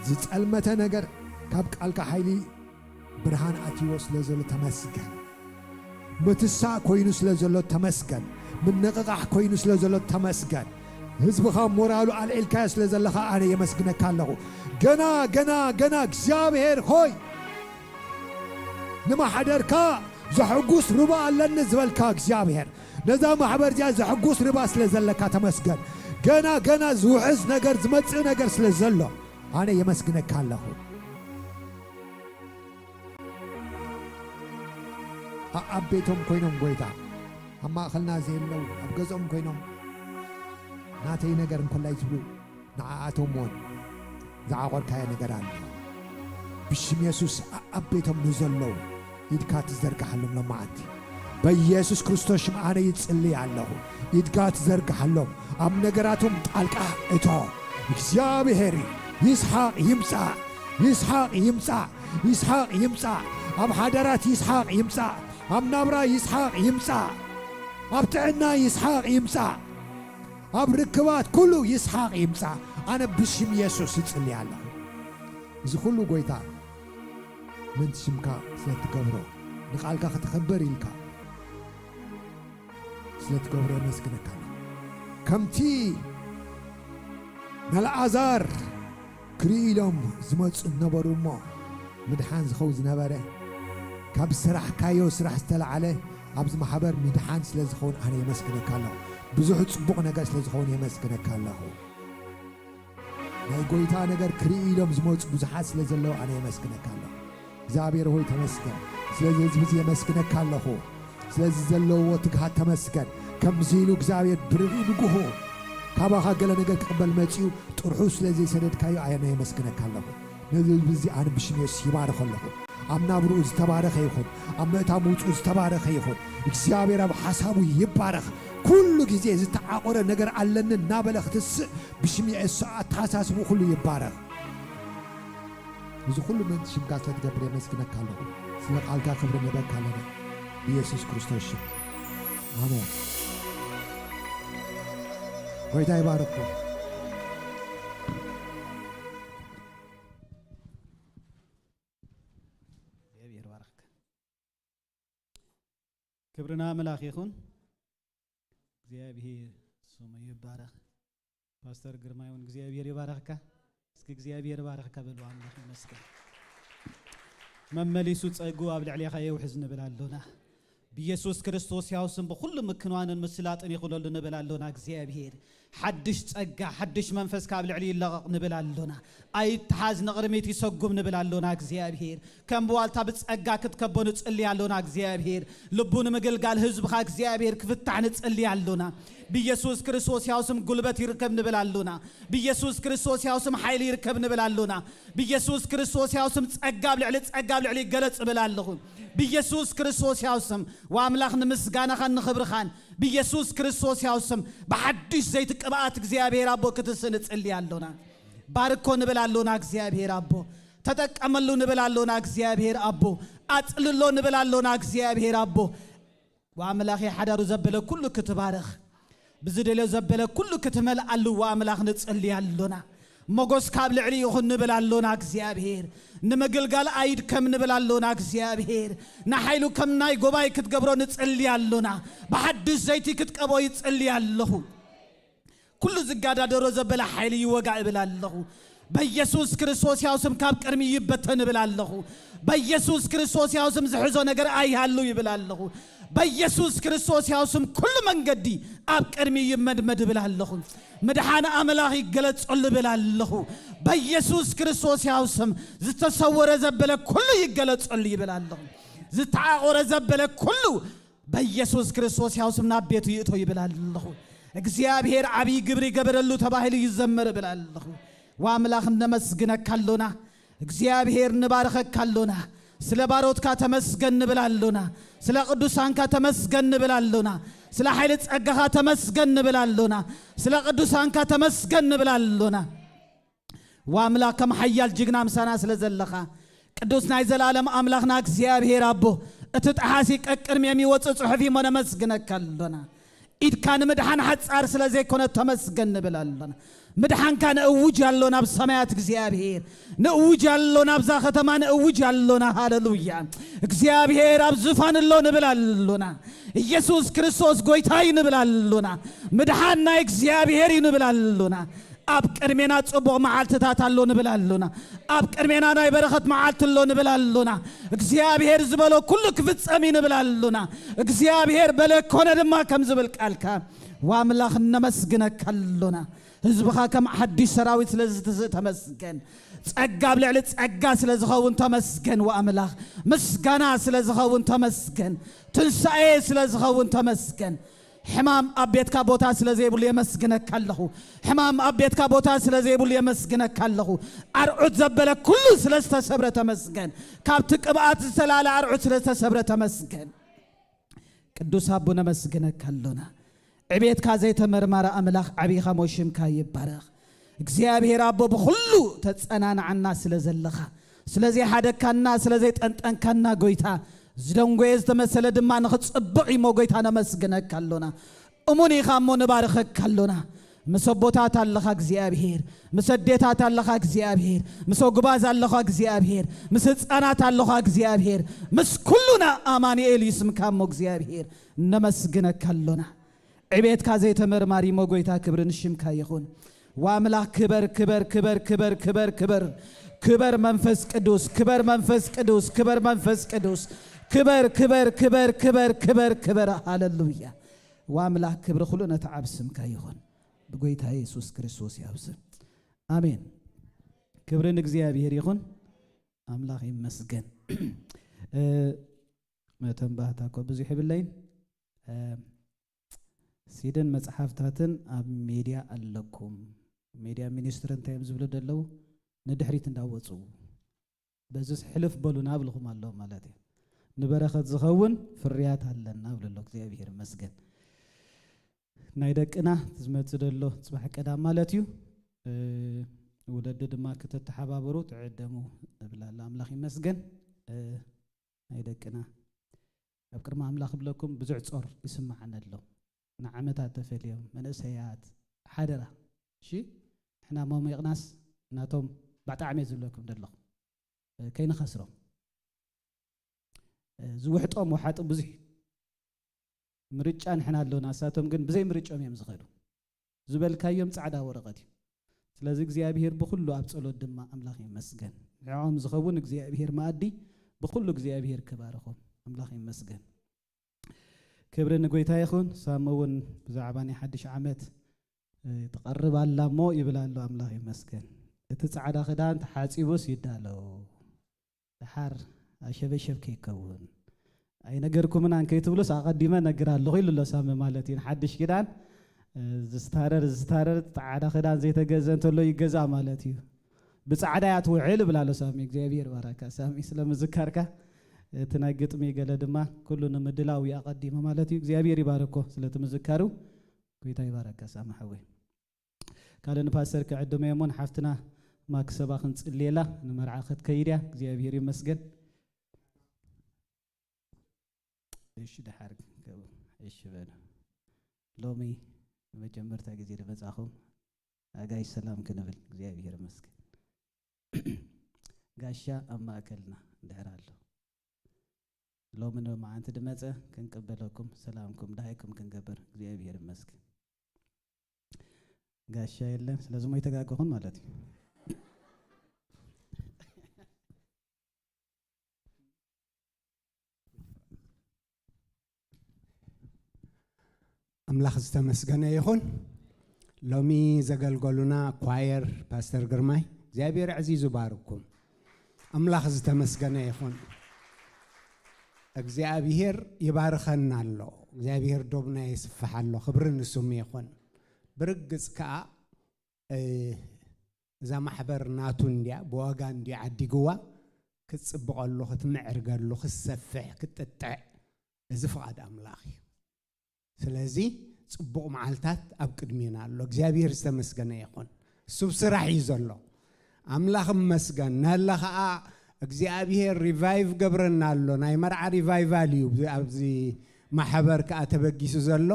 ዝጸልመተ ነገር ካብ ቃልካ ሓይሊ ብርሃን ኣትይዎ ስለ ዘሎ ተመስገን። ምትሳእ ኮይኑ ስለ ዘሎ ተመስገን። ምንቕቓሕ ኮይኑ ስለ ዘሎ ተመስገን። ህዝብኻ ሞራሉ ኣልዒልካዮ ስለ ዘለኻ ኣነ የመስግነካ ኣለኹ። ገና፣ ገና፣ ገና እግዚኣብሔር ሆይ፣ ንማሕደርካ ዘሐጉስ ሩባ ኣለኒ ዝበልካ እግዚኣብሔር፣ ነዛ ማሕበር እዚኣ ዘሐጉስ ሩባ ስለ ዘለካ ተመስገን። ገና፣ ገና ዝውሕዝ ነገር፣ ዝመጽእ ነገር ስለ ዘሎ ኣነ የመስግነካ ኣለኹ። ኣኣብ ቤቶም ኮይኖም ጎይታ፣ ኣብ ማእኸልና ዘየለዉ፣ ኣብ ገዝኦም ኮይኖም ናተይ ነገር እንኮላይ ዝብሉ፣ ንዓኣቶም እውን ዝዓቖርካዮ ነገር ኣሎ። ብሽም የሱስ ኣኣብ ቤቶም ንዘለዉ ኢድካ ትዘርግሓሎም ሎማዓንቲ። በኢየሱስ ክርስቶስ ሽም ኣነ ይጽልይ ኣለኹ። ኢድካ ትዘርግሓሎም፣ ኣብ ነገራቶም ጣልቃ እቶ። እግዚኣብሔር ይስሓቕ ይምጻእ፣ ይስሓቕ ይምጻእ፣ ይስሓቕ ይምጻእ። ኣብ ሓዳራት ይስሓቕ ይምጻእ፣ ኣብ ናብራ ይስሓቕ ይምጻእ፣ ኣብ ጥዕና ይስሓቕ ይምጻእ፣ ኣብ ርክባት ኩሉ ይስሓቕ ይምጻእ። ኣነ ብሽም የሱስ እጽሊ ኣለኹ። እዚ ኩሉ ጎይታ ምእንቲ ሽምካ ስለ ትገብሮ፣ ንቓልካ ክተኸብር ኢልካ ስለ ትገብሮ የመስግነካ ኣለኹ። ከምቲ ንኣልዓዛር ክርእዩ ኢሎም ዝመጹ ነበሩ እሞ፣ ምድሓን ዝኸውን ዝነበረ፣ ካብ ዝሰራሕካዮ ስራሕ ዝተላዕለ ኣብዚ ማሕበር ምድሓን ስለ ዝኸውን ኣነ የመስግነካ ኣለኹ። ብዙሕ ጽቡቕ ነገር ስለ ዝኸውን የመስግነካ ኣለኹ። ናይ ጎይታ ነገር ክርእዩ ኢሎም ዝመጹ ብዙሓት ስለ ዘለዉ ኣነ የመስግነካ ኣለኹ። እግዚኣብሔር ሆይ ተመስገን። ስለዚ ህዝቢ እዚ የመስግነካ ኣለኹ። ስለዚ ዘለዎ ትግሃት ተመስገን። ከምዚ ኢሉ እግዚኣብሔር ብርሂ ንግሆ ካባኻ ገለ ነገር ክቕበል መጺኡ ጥርሑ ስለ ዘይሰደድካዮ ኣነ የመስግነካ ኣለኹ። ነዚ ህዝቢ እዚ ኣነ ብሽም የሱስ ይባርኽ ኣለኹ። ኣብ ናብርኡ ዝተባረኸ ይኹን። ኣብ ምእታው ምውፅኡ ዝተባረኸ ይኹን። እግዚኣብሔር ኣብ ሓሳቡ ይባረኽ። ኩሉ ግዜ ዝተዓቆረ ነገር ኣለኒ እናበለ ክትስእ ብሽም የሱስ ኣተሓሳስቡ ኩሉ ይባረኽ። እዚ ኩሉ ምእንቲ ሽምካ ስለ ትገብር የመስግነካ ኣለኹ። ስለ ቃልካ ክብሪ ንህበካ ኣለና ብኢየሱስ ክርስቶስ ሽም። ኣሜን። ጎይታ ይባርኩም። እግዚኣብሔር ይባርክ። ክብርና ኣምላኽ ይኹን። እግዚኣብሔር ስሙ ይባረኽ። ፓስተር ግርማይ እውን እግዚኣብሔር ይባረኽካ። እስኪ እግዚኣብሔር ይባረኽካ በሉ። ኣምላኽ ይመስገን። መመሊሱ ጸጉ ኣብ ልዕሌኻ የውሕዝ ንብል ኣሎና። ብኢየሱስ ክርስቶስ ያው ስም ብኹሉ ምክንዋንን ምስላጥን ይኹነሉ ንብል ኣሎና። እግዚኣብሔር ሓድሽ ጸጋ፣ ሓድሽ መንፈስ ካብ ልዕሊ ይለቐቕ ንብል ኣሎና። ኣይትሓዝ ንቕድሚት ይሰጉም ንብል ኣሎና። እግዚኣብሔር ከም ብዋልታ ብጸጋ ክትከቦ ንጽሊ ኣሎና። እግዚኣብሔር ልቡ ንምግልጋል ህዝብኻ እግዚኣብሔር ክፍታሕ ንጽሊ ኣሎና። ብኢየሱስ ክርስቶስ ያው ስም ጉልበት ይርከብ ንብል ኣሎና። ብኢየሱስ ክርስቶስ ያው ስም ሓይሊ ይርከብ ንብል ኣሎና። ብኢየሱስ ክርስቶስ ያው ስም ጸጋ ኣብ ልዕሊ ጸጋ ኣብ ልዕሊ ይገለጽ እብል ኣለኹ። ብኢየሱስ ክርስቶስ ያው ስም ወኣምላኽ ንምስጋናኻን ንኽብርኻን ብኢየሱስ ክርስቶስ ያው ስም ብሓድሽ ዘይቲ ቅብኣት እግዚኣብሔር ኣቦ ክትስእ ንጽሊ ኣሎና። ባርኮ ንብል ኣሎና እግዚኣብሔር ኣቦ። ተጠቀመሉ ንብል ኣሎና እግዚኣብሔር ኣቦ። ኣጽልሎ ንብል ኣሎና እግዚኣብሔር ኣቦ። ወኣምላኽ ሓዳሩ ዘበለ ኩሉ ክትባረኽ፣ ብዝደልዮ ዘበለ ኩሉ ክትመልኣሉ ወኣምላኽ ንጽሊ ኣሎና። ሞጎስ ካብ ልዕሊ ይኹን ንብል ኣሎና እግዚኣብሔር። ንምግልጋል ኣይድከም ንብል ኣሎና እግዚኣብሔር። ንሓይሉ ከም ናይ ጎባይ ክትገብሮ ንጽሊ ኣሎና። ብሓድሽ ዘይቲ ክትቀቦ ይጽሊ ኣለኹ። ኩሉ ዝጋዳደሮ ዘበለ ሓይሊ ይወጋ እብል ኣለኹ። በኢየሱስ ክርስቶስ ያው ስም ካብ ቅድሚ ይበተን እብል ኣለኹ። በኢየሱስ ክርስቶስ ያው ስም ዝሕዞ ነገር ኣይሃሉ ይብል ኣለኹ። በኢየሱስ ክርስቶስ ያው ስም ኩሉ መንገዲ ኣብ ቅድሚ ይመድመድ እብል ኣለኹ። ምድሓን ኣምላኽ ይገለጸሉ እብል ኣለኹ። በኢየሱስ ክርስቶስ ያው ስም ዝተሰወረ ዘበለ ኩሉ ይገለጸሉ ይብል ኣለኹ። ዝተዓቆረ ዘበለ ኩሉ በኢየሱስ ክርስቶስ ያው ስም ናብ ቤቱ ይእቶ ይብል ኣለኹ። እግዚኣብሔር ዓብዪ ግብሪ ይገበረሉ ተባሂሉ ይዘመር እብል ኣለኹ። ወኣምላኽ እነመስግነካ ኣሎና። እግዚኣብሔር ንባርኸካ ኣሎና። ስለ ባሮትካ ተመስገን ንብል ኣሎና። ስለ ቅዱሳንካ ተመስገን ንብል ኣሎና። ስለ ሓይሊ ጸጋኻ ተመስገን ንብል ኣሎና። ስለ ቅዱሳንካ ተመስገን ንብል ኣሎና። ወኣምላኽ ከም ሓያል ጅግና ምሳና ስለ ዘለኻ፣ ቅዱስ ናይ ዘላለም ኣምላኽና እግዚኣብሔር ኣቦ፣ እቲ ጠሓሲ ቀቅድሚ የሚወጽእ ጽሑፍ እሞ ነመስግነካ ኣሎና። ኢድካ ንምድሓን ሓጻር ስለ ዘይኮነ ተመስገን ንብል ኣሎና። ምድሓንካ ንእውጅ ኣሎና ኣብ ሰማያት እግዚኣብሔር፣ ንእውጅ ኣሎና ኣብዛ ከተማ ንእውጅ ኣሎና። ሃለሉያ። እግዚኣብሔር ኣብ ዝፋን ኣሎ ንብል ኣሎና። ኢየሱስ ክርስቶስ ጎይታ እዩ ንብል ኣሎና። ምድሓን ናይ እግዚኣብሔር እዩ ንብል ኣሎና። ኣብ ቅድሜና ጽቡቕ መዓልትታት ኣሎ ንብል ኣሎና። ኣብ ቅድሜና ናይ በረኸት መዓልቲ ኣሎ ንብል ኣሎና። እግዚኣብሔር ዝበሎ ኩሉ ክፍጸም እዩ ንብል ኣሎና። እግዚኣብሔር በለ ኮነ ድማ ከም ዝብል ቃልካ ወኣምላኽ እነመስግነካ ኣሎና። ህዝብኻ ከም ሓድሽ ሰራዊት ስለ ዝትስእ ተመስገን። ጸጋ ኣብ ልዕሊ ጸጋ ስለ ዝኸውን ተመስገን። ወኣምላኽ ምስጋና ስለ ዝኸውን ተመስገን። ትንሳኤ ስለ ዝኸውን ተመስገን። ሕማም ኣብ ቤትካ ቦታ ስለ ዘይብሉ የመስግነካ ኣለኹ። ሕማም ኣብ ቤትካ ቦታ ስለ ዘይብሉ የመስግነካ ኣለኹ። ኣርዑት ዘበለ ኩሉ ስለ ዝተሰብረ ተመስገን። ካብቲ ቅብኣት ዝተላለ ኣርዑት ስለ ዝተሰብረ ተመስገን። ቅዱስ ኣቦ ነመስግነካ ኣሎና። ዕቤትካ ዘይተመርማረ ኣምላኽ ዓቢኻ እሞ ሽምካ ይባረኽ። እግዚኣብሔር ኣቦ ብኹሉ ተጸናንዓና ስለ ዘለኻ፣ ስለ ዘይሓደካና፣ ስለ ዘይጠንጠንካና ጎይታ፣ ዝደንጎየ ዝተመሰለ ድማ ንኽጽብቕ እሞ ጎይታ ነመስግነካ ኣሎና። እሙን ኢኻ እሞ ንባርኸካ ኣሎና። ምስ ኣቦታት ኣለኻ እግዚኣብሔር፣ ምስ ኣዴታት ኣለኻ እግዚኣብሔር፣ ምስ ኣጉባዝ ኣለኻ እግዚኣብሔር፣ ምስ ህፃናት ኣለኻ እግዚኣብሔር፣ ምስ ኩሉና ኣማኑኤል እዩ ስምካ እሞ እግዚኣብሔር ነመስግነካ ኣሎና። ዕቤትካ ዘይተመርማሪ እሞ ጎይታ ክብሪ ንሽምካ ይኹን። ወኣምላኽ ክበር ክበር ክበር ክበር ክበር ክበር ክበር መንፈስ ቅዱስ ክበር መንፈስ ቅዱስ ክበር መንፈስ ቅዱስ ክበር ክበር ክበር ክበር ክበር ክበር ሃለሉያ። ወኣምላኽ ክብሪ ኩሉ ነቲ ዓብ ስምካ ይኹን። ብጎይታ የሱስ ክርስቶስ ያብስም። ኣሜን። ክብሪ ንእግዚኣብሔር ይኹን። ኣምላኽ ይመስገን። እ፣ መተንባህታ እኮ ብዙሕ የብለይን። እ፣ ሲድን መጽሓፍታትን ኣብ ሜድያ ኣለኩም። ሜድያ ሚኒስትሪ እንታይ እዮም ዝብሉ ዘለዉ? ንድሕሪት እንዳወጹ። በዚ ሕልፍ በሉና ኣብልኹም ኣሎ ማለት እዩ። ንበረኸት ዝኸውን ፍርያት ኣለና ብሎ ኣሎ። እግዚኣብሔር ይመስገን። ናይ ደቅና ዝመጽእ ዘሎ ጽባሕ ቀዳም ማለት እዩ። እ፣ ወለዲ ድማ ክትተሓባበሩ ትዕደሙ እብል ኣሎ። ኣምላኽ ይመስገን። እ፣ ናይ ደቅና ኣብ ቅድሚ ኣምላኽ እብለኩም ብዙሕ ጾር ይስምዓኒ ኣሎ። ንዓመታት ተፈልዮም መንእሰያት ሓደራ፣ እሺ፣ ንሕና ሞሚቕናስ ናቶም ብጣዕሚ እየ ዝብለኩም ዘለኹ፣ እ፣ ከይንኸስሮም። እ፣ ዝውሕጦም ወሓጢ ብዙሕ እዩ። ምርጫ ንሕና ኣለና፣ ንሳቶም ግን ብዘይ ምርጫኦም እዮም ዝኸዱ። ዝበልካዮም ጻዕዳ ወረቐት እዩ። ስለዚ እግዚኣብሔር ብኹሉ ኣብ ጸሎት ድማ ኣምላኽ ይመስገን። ንዕኦም ዝኸውን እግዚኣብሔር መኣዲ ብኹሉ እግዚኣብሔር ክባርኾም ኣምላኽ ይመስገን። ክብሪ ንጎይታ ይኹን። ሳሚ እውን ብዛዕባ ናይ ሓድሽ ዓመት፣ እ፣ ትቐርብ ኣላ እሞ ይብል ኣሎ። ኣምላኽ ይመስገን። እቲ ጻዕዳ ክዳን ተሓጺቡስ ይዳለው። ደሓር ኣሸበሸብ ከይከውን ኣይነገርኩምናን ከይትብሉስ ኣቐዲመ ነግር ኣለኹ ኢሉ ኣሎ ሳሚ ማለት እዩ። ንሓድሽ ኪዳን፣ እ፣ ዝስታረር ዝስታረር ጻዕዳ ክዳን ዘይተገዘ እንተሎ ይገዛእ ማለት እዩ። ብጻዕዳ እያ ትውዕል እብል ኣሎ ሳሚ። እግዚኣብሔር ባረካ ሳሚ ስለ ምዝካርካ። እቲ ናይ ግጥሚ ገለ ድማ ኩሉ ንምድላው እዩ ኣቐዲመ ማለት እዩ። እግዚኣብሔር ይባረኮ ስለቲ ምዝካሩ። ጎይታ ይባረካ ሳሚ ሓወይ። ካልእ ንፓስተር ክዕድሞ እየ እሞ ንሓፍትና ማክሰባ ክንጽልየላ ንመርዓ ክትከይድ እያ። እግዚኣብሔር ይመስገን። እሺ፣ ደሓር ከ-፣ እሺ በሉ። ሎሚ ንመጀመርታ ግዜ ዝመጻኹም ኣጋይሽ ሰላም ክንብል እግዚኣብሔር ይመስገን። ጋሻ ኣብ ማእከልና እንድሕር ኣሎ። ሎሚ ንመዓንቲ ድመጸ ክንቅበለኩም፣ ሰላምኩም ደሃይኩም ክንገብር እግዚኣብሔር ይመስገን። ጋሻ የለን፣ ስለዚ ሞ ይተጋገኹን ማለት እዩ። ኣምላኽ ዝተመስገነ ይኹን። ሎሚ ዘገልገሉና ኳየር፣ ፓስተር ግርማይ፣ እግዚኣብሔር ኣዕዚዙ ባርኩም። ኣምላኽ ዝተመስገነ ይኹን። እግዚኣብሔር ይባርኸና ኣሎ። እግዚኣብሔር ዶብና የስፍሕ ኣሎ። ክብሪ ንስሙ ይኹን። ብርግጽ ከኣ፣ እ፣ እዛ ማሕበር ናቱ እንድያ፣ ብዋጋ እንድዩ ዓዲግዋ፣ ክትጽብቐሉ፣ ክትምዕርገሉ፣ ክትሰፍሕ፣ ክትጥጥዕ፣ እዚ ፍቓድ ኣምላኽ እዩ። ስለዚ ጽቡቕ መዓልታት ኣብ ቅድሜና ኣሎ። እግዚኣብሔር ዝተመስገነ ይኹን። እሱ ብስራሕ እዩ ዘሎ። ኣምላኽ እመስገን። ነለ ኸኣ እግዚኣብሔር ሪቫይቭ ገብረና ኣሎ። ናይ መርዓ ሪቫይቫል እዩ ኣብዚ ማሕበር ከኣ ተበጊሱ ዘሎ።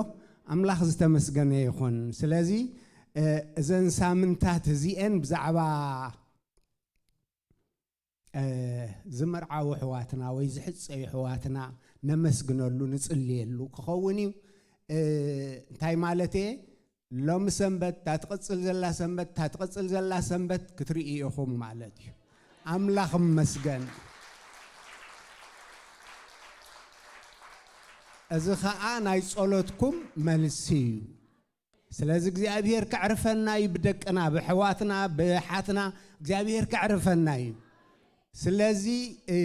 ኣምላኽ ዝተመስገነ ይኹን። ስለዚ፣ እ፣ እዘን ሳምንታት እዚኤን ብዛዕባ እ፣ ዝምርዓዉ ኣሕዋትና ወይ ዝሕጸዩ ኣሕዋትና ነመስግነሉ፣ ንጽልየሉ ክኸውን እዩ። እ፣ እንታይ ማለት እየ? ሎሚ ሰንበት፣ እታ ትቕጽል ዘላ ሰንበት፣ እታ ትቕጽል ዘላ ሰንበት ክትርእዩ ኢኹም ማለት እዩ። ኣምላኽ እመስገን። እዚ ኸኣ ናይ ጸሎትኩም መልሲ እዩ። ስለዚ እግዚኣብሔር ከዕርፈና እዩ፣ ብደቅና፣ ብኣሕዋትና፣ ብሓትና እግዚኣብሔር ከዕርፈና እዩ። ስለዚ፣ እ፣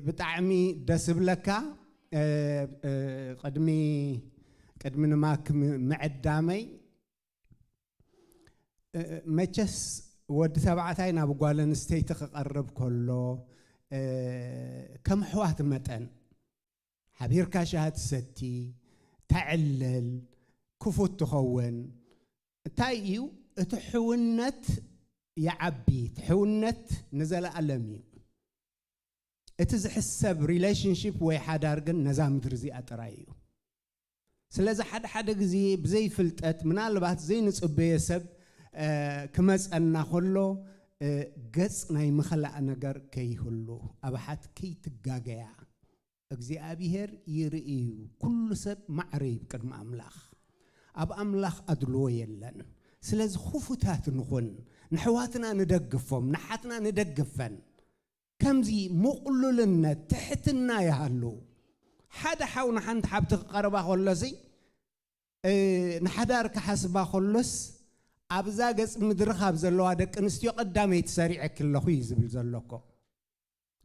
ብጣዕሚ ደስ እብለካ። እ፣ እ፣ ቅድሚ፣ ቅድሚ ንማክ ም-፣ ምዕዳመይ፣ እ፣ መቸስ ወዲ ተባዕታይ ናብ ጓል ኣንስተይቲ ክቐርብ ከሎ፣ እ፣ ከም ኣሕዋት መጠን ሓቢርካ ሻሂ ትሰቲ፣ ተዕልል፣ ክፉት ትኸውን። እንታይ እዩ? እቲ ሕውነት ይዓቢ፣ እቲ ሕውነት ንዘለኣለም እዩ። እቲ ዝሕሰብ ሪሌሽንሺፕ ወይ ሓዳር ግን ነዛ ምድሪ እዚኣ ጥራይ እዩ። ስለዚ ሓደ ሓደ ግዜ ብዘይ ፍልጠት፣ ምናልባት ዘይንጽበዮ ሰብ፣ እ፣ ክመጸና ከሎ፣ እ፣ ገጽ ናይ ምኽላእ ነገር ከይህሉ፣ ኣብ ሓት ከይትጋገያ። እግዚኣብሔር ይርኢ እዩ። ኩሉ ሰብ ማዕረ እዩ ቅድሚ ኣምላኽ። ኣብ ኣምላኽ ኣድልዎ የለን። ስለዚ ክፉታት ንኹን፣ ንሕዋትና ንደግፎም፣ ንሓትና ንደግፈን። ከምዚ ምቕሉልነት፣ ትሕትና ይሃሉ። ሓደ ሓው ንሓንቲ ሓብቲ ክቐርባ ከሎሲ፣ እ፣ ንሓዳር ክሓስባ ከሎስ፣ ኣብዛ ገጽ ምድሪ ካብ ዘለዋ ደቂ ኣንስትዮ ቀዳመይቲ ሰሪዐኪ ኣለኹ እዩ ዝብል ዘሎ እኮ።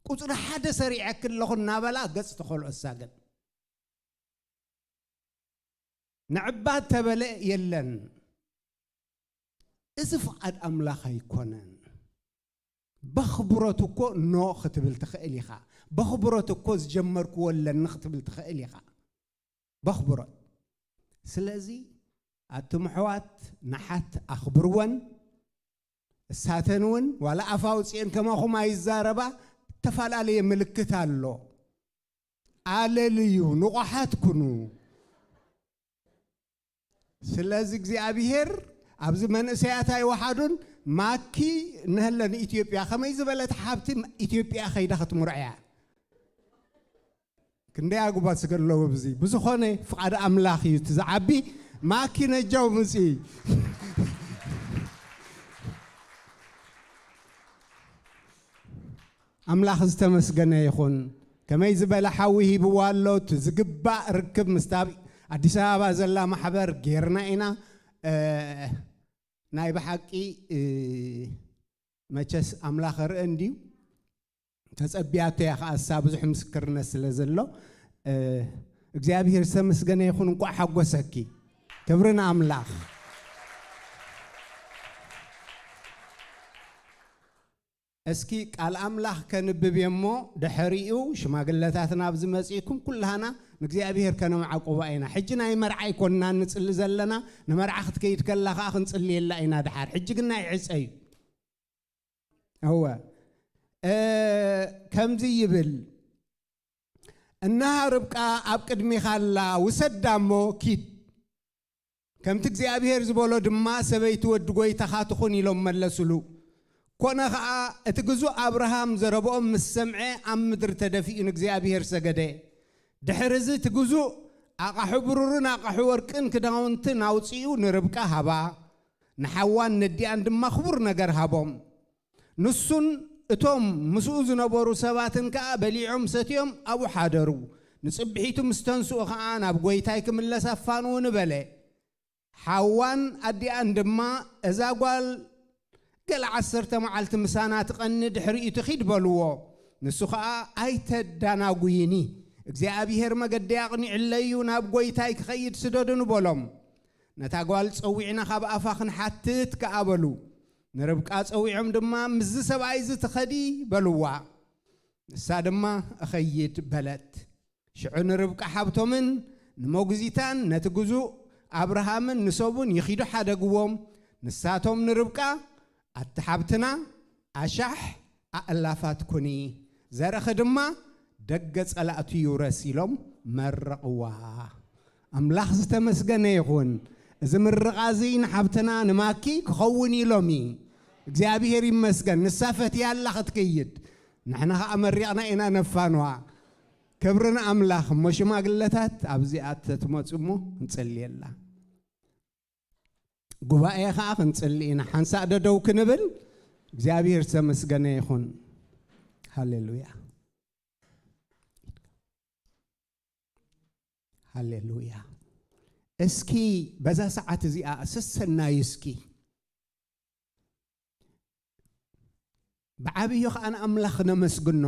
ቁጽሪ ሓደ ሰሪዐኪ ኣለኹ እናበላ ገጽ ተኸልኦ፣ እሳ ግን ንዕባ ተበለ የለን። እዚ ፍቓድ ኣምላኽ ኣይኮነን። በኽብሮት እኮ ኖ ክትብል ትኽእል ኢኻ። በኽብሮት እኮ ዝጀመርክዎ ኣለኒ ክትብል ትኽእል ኢኻ። በኽብሮት። ስለዚ ኣቱም ኣሕዋት ንሓት ኣኽብርወን። እሳተን እውን ዋላ ኣፍ ኣውፅኤን ከማኹም ኣይዛረባ፣ እተፈላለየ ምልክት ኣሎ። ኣለልዩ፣ ንቑሓት ኩኑ። ስለዚ እግዚኣብሔር ኣብዚ መንእሰያት ኣይወሓዱን። ማኪ ንህለ ንኢትዮጵያ ከመይ ዝበለት ሓብቲ ኢትዮጵያ ከይዳ ክትምርዖ እያ። ክንደይ ኣጉባዝ ገለዉ ኣብዚ። ብዝኾነ ፍቓድ ኣምላኽ እዩ እቲ ዝዓቢ። ማኪ ነጃው ምጺ። ኣምላኽ ዝተመስገነ ይኹን። ከመይ ዝበለ ሓዊ ሂብዋ ኣሎ። እቲ ዝግባእ ርክብ ምስታ ኣብ ኣዲስ ኣበባ ዘላ ማሕበር ጌርና ኢና። እ፣ ናይ ብሓቂ፣ እ፣ መቸስ ኣምላኽ ርእ እንድዩ። ተጸቢያቶ እያ ኸኣ እሳ ብዙሕ ምስክርነት ስለ ዘሎ፣ እ፣ እግዚኣብሔር ዝተመስገነ ይኹን። እንቋዕ ሓጎሰኪ። ክብሪ ንኣምላኽ። እስኪ ቃል ኣምላኽ ከንብብ እየ እሞ፣ ድሕሪኡ ሽማግለታትና ኣብዚ መጺእኩም ኩላህና ንእግዚኣብሔር ከነምዓቁባ ኢና። ሕጂ ናይ መርዓ ኣይኮንና ንጽሊ ዘለና፣ ንመርዓ ክትከይድ ከላ ኸኣ ክንጽልየላ ኢና ድሓር። ሕጂ ግን ናይ ዕጸ እዩ። እወ፣ እ፣ ከምዚ ይብል፣ "እነሃ ርብቃ ኣብ ቅድሚኻ ኣላ፣ ውሰዳ እሞ ኪድ። ከምቲ እግዚኣብሔር ዝበሎ ድማ ሰበይቲ ወዲ ጐይታኻ ትኹን" ኢሎም መለሱሉ። ኮነ ኸኣ፣ እቲ ግዙእ ኣብርሃም ዘረብኦም ምስ ሰምዐ፣ ኣብ ምድሪ ተደፊኡ ንእግዚኣብሔር ሰገደ። ድሕሪ እዚ፣ እቲ ግዙእ ኣቓሑ ብሩርን ኣቓሑ ወርቅን ክዳውንትን ኣውጺኡ ንርብቃ ሃባ። ንሓዋን ነዲኣን ድማ ክቡር ነገር ሃቦም። ንሱን እቶም ምስኡ ዝነበሩ ሰባትን ከኣ በሊዖም ሰትዮም ኣብኡ ሓደሩ። ንጽብሒቱ ምስ ተንስኡ ኸኣ ናብ ጐይታይ ክምለስ ኣፋንውኒ በለ። ሓዋን ኣዲኣን ድማ፣ "እዛ ጓል ገለ ዓሰርተ መዓልቲ ምሳና ትቐኒ፣ ድሕሪኡ ትኺድ" በልዎ። ንሱ ኸኣ፣ "ኣይተዳናጉይኒ፣ እግዚኣብሔር መገዲ ኣቕኒዕለዩ፣ ናብ ጐይታይ ክኸይድ ስደዱኒ" በሎም። ነታ ጓል ጸዊዕና ካብ ኣፋ ክንሓትት ከኣ በሉ። ንርብቃ ጸዊዖም ድማ፣ "ምስዚ ሰብኣይ እዚ ትኸዲ?" በልዋ። ንሳ ድማ፣ "እኸይድ" በለት። ሽዑ ንርብቃ ሓብቶምን ንመጉዚታን ነቲ ግዙእ ኣብርሃምን ንሰቡን ይኺዱ ሓደግዎም። ንሳቶም ንርብቃ፣ "ኣቲ ሓብትና፣ ኣሻሕ ኣእላፋት ኩኒ፣ ዘርእኺ ድማ ደገ ጸላእቱ ይውረስ" ኢሎም መረቕዋ። ኣምላኽ ዝተመስገነ ይኹን። እዚ ምርቓ እዚ ንሓብትና ንማኪ ክኸውን እዩ ሎሚ። እግዚኣብሔር ይመስገን። ንሳ ፈትያ ኣላ ክትከይድ። ንሕና ኸኣ መሪቕና ኢና ነፋንዋ። ክብሪ ንኣምላኽ። እሞ ሽማግለታት ኣብዚኣ ተትመጹ እሞ ንጸልየላ። ጉባኤ ኸኣ ክንጽሊ ኢና። ሓንሳእ ዶ ደው ክንብል? እግዚኣብሔር ዝተመስገነ ይኹን። ሃሌሉያ። ሃሌሉያ። እስኪ በዛ ሰዓት እዚኣ ሰሰናዩ እስኪ። ብዓብዩ ኸኣ ንኣምላኽ ነመስግኖ።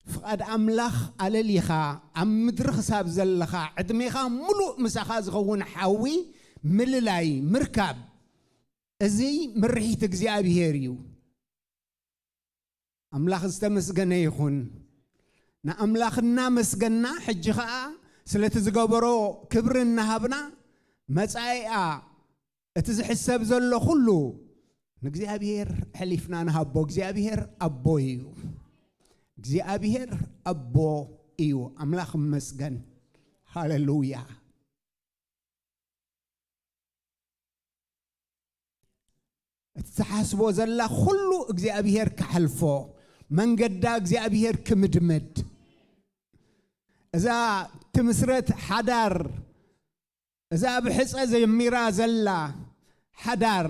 ፍቓድ ኣምላኽ ኣለሊኻ ኣብ ምድሪ ክሳብ ዘለኻ ዕድሜኻ ምሉእ ምሳኻ ዝኸውን ሓዊ ምልላይ ምርካብ፣ እዚ ምርሒት እግዚኣብሔር እዩ። ኣምላኽ ዝተመስገነ ይኹን። ንኣምላኽ እናመስገና፣ ሕጂ ኸኣ ስለቲ ዝገበሮ ክብሪ እናሃብና፣ መጻኢኣ እቲ ዝሕሰብ ዘሎ ኩሉ ንእግዚኣብሔር ኣሕሊፍና ንሃቦ። እግዚኣብሔር ኣቦ እዩ። እግዚኣብሔር ኣቦ እዩ። ኣምላኽ ይመስገን። ሃሌሉያ። እቲ ትሓስቦ ዘላ ኩሉ እግዚኣብሔር ክሓልፎ፣ መንገዳ እግዚኣብሔር ክምድምድ። እዛ ትምስረት ሓዳር፣ እዛ ብሕጸ ጀሚራ ዘላ ሓዳር፣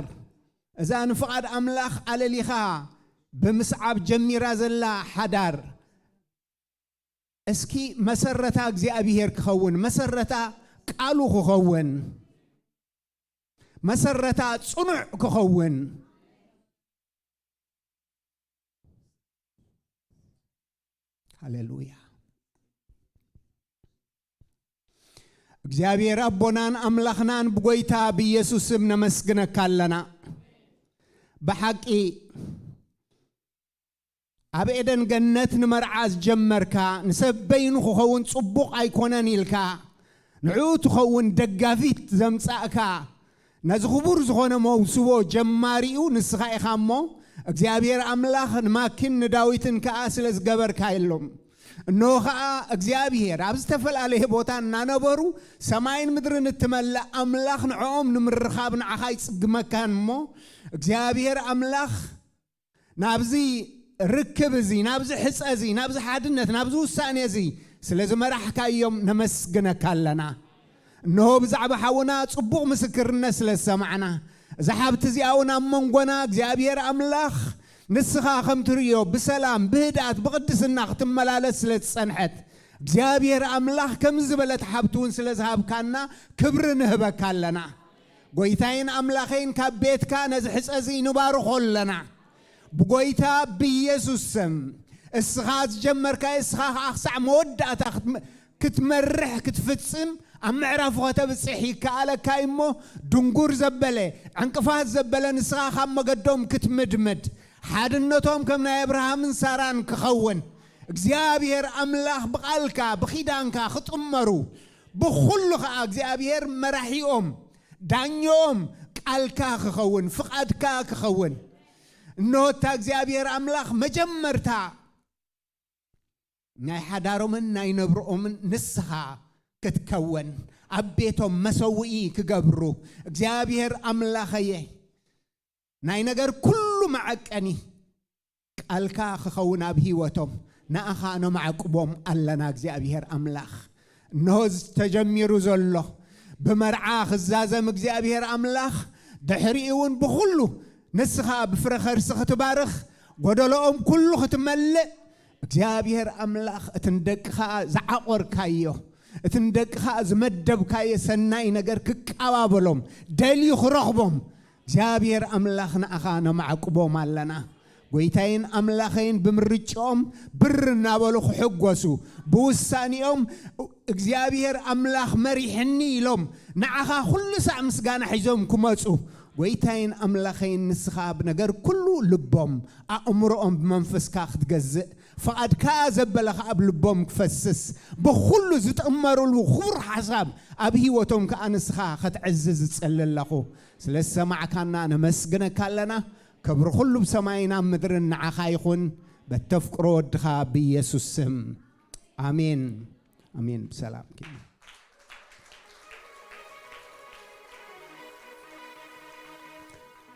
እዛ ንፍቓድ ኣምላኽ ኣለሊኻ ብምስዓብ ጀሚራ ዘላ ሓዳር፣ እስኪ መሰረታ እግዚኣብሔር ክኸውን፣ መሰረታ ቃሉ ክኸውን፣ መሰረታ ጽኑዕ ክኸውን። ሃሌሉያ። እግዚኣብሔር ኣቦናን ኣምላኽናን ብጎይታ ብኢየሱስ ስም ነመስግነካ ኣለና። ብሓቂ ኣብ ኤደን ገነት ንመርዓ ዝጀመርካ፣ ንሰብ በይኑ ክኸውን ጽቡቕ ኣይኮነን ኢልካ፣ ንዕኡ ትኸውን ደጋፊት ዘምጻእካ፣ ነዚ ክቡር ዝኾነ መውስቦ ጀማሪኡ ንስኻ ኢኻ እሞ፣ እግዚኣብሔር ኣምላኽ ንማኪን ንዳዊትን ከኣ ስለ ዝገበርካየሎም። እንሆ ኸኣ እግዚኣብሔር ኣብ ዝተፈላለየ ቦታ እናነበሩ፣ ሰማይን ምድርን እትመልእ ኣምላኽ ንዕኦም ንምርኻብ ንዓኻ ይጽግመካን እሞ፣ እግዚኣብሔር ኣምላኽ ናብዚ ርክብ እዚ፣ ናብዚ ሕጸ እዚ፣ ናብዚ ሓድነት፣ ናብዚ ውሳኔ እዚ ስለ ዝመራሕካዮም ነመስግነካ ኣለና። እንሆ ብዛዕባ ሓውና ጽቡቕ ምስክርነት ስለ ዝሰማዕና፣ እዛ ሓብቲ እዚኣ እውን ኣብ መንጎና እግዚኣብሔር ኣምላኽ ንስኻ ከም ትርእዮ ብሰላም፣ ብህድኣት፣ ብቕድስና ክትመላለስ ስለ ዝጸንሐት፣ እግዚኣብሔር ኣምላኽ ከምዚ ዝበለት ሓብቲ እውን ስለ ዝሃብካና ክብሪ ንህበካ ኣለና። ጎይታይን ኣምላኸይን ካብ ቤትካ ነዚ ሕጸ እዚ ንባርኾ ኣለና። ብጎይታ ብኢየሱስ ስም እስኻ ዝጀመርካዮ እስኻ ኸዓ ክሳዕ መወዳእታ ክትመ-፣ ክትመርሕ ክትፍጽም ኣብ ምዕራፉ ከተብጽሕ ይከኣለካ እዩ እሞ፣ ድንጉር ዘበለ፣ ዕንቅፋት ዘበለ ንስኻ ካብ መገዶም ክትምድምድ፣ ሓድነቶም ከም ናይ ኣብርሃምን ሳራን ክኸውን፣ እግዚኣብሔር ኣምላኽ ብቓልካ ብኺዳንካ ክጥመሩ፣ ብኹሉ ኸዓ እግዚኣብሔር መራሒኦም ዳኛኦም ቃልካ ክኸውን፣ ፍቓድካ ክኸውን። እንሆ እታ እግዚኣብሔር ኣምላኽ መጀመርታ ናይ ሓዳሮምን ናይ ነብርኦምን ንስኻ ክትከወን፣ ኣብ ቤቶም መሰውኢ ክገብሩ፣ እግዚኣብሔር ኣምላኸየ፣ ናይ ነገር ኩሉ መዐቀኒ ቃልካ ክኸውን ኣብ ህይወቶም፣ ንኣኻ ነማዕቁቦም ኣለና እግዚኣብሔር ኣምላኽ። እንሆ ዝተጀሚሩ ዘሎ ብመርዓ ክዛዘም እግዚኣብሔር ኣምላኽ፣ ድሕሪኡ እውን ብኹሉ ንስኻ ብፍረ ኸርሲ ክትባርኽ፣ ጎደሎኦም ኩሉ ክትመልእ፣ እግዚኣብሔር ኣምላኽ እቲ ንደቅኻ ዝዓቖርካዮ፣ እቲ ንደቅኻ ዝመደብካዮ ሰናይ ነገር ክቃባበሎም፣ ደልዩ ክረኽቦም፣ እግዚኣብሔር ኣምላኽ ንኣኻ ነማዕቁቦም ኣለና። ጎይታይን ኣምላኸይን ብምርጭኦም ብር እናበሉ ክሕጎሱ፣ ብውሳኔኦም እግዚኣብሔር ኣምላኽ መሪሕኒ ኢሎም ንዓኻ ኩሉ ሳዕ ምስጋና ሒዞም ክመጹ፣ ጎይታይን ኣምላኸይን ንስኻ ብነገር ኩሉ ልቦም፣ ኣእምሮኦም ብመንፈስካ ክትገዝእ፣ ፍቓድካ ዘበለ ኸኣ ኣብ ልቦም ክፈስስ፣ ብኹሉ ዝጥመሩሉ ክቡር ሓሳብ ኣብ ህይወቶም ከኣ ንስኻ ኸትዕዝዝ እጽሊ ኣለኹ። ስለ ዝሰማዕካና ነመስግነካ ኣለና። ክብሪ ኩሉ ብሰማይን ኣብ ምድርን ንዓኻ ይኹን፣ በተፍቅሮ ወድኻ ብኢየሱስ ስም። ኣሜን። ኣሜን። ብሰላም ኪድ።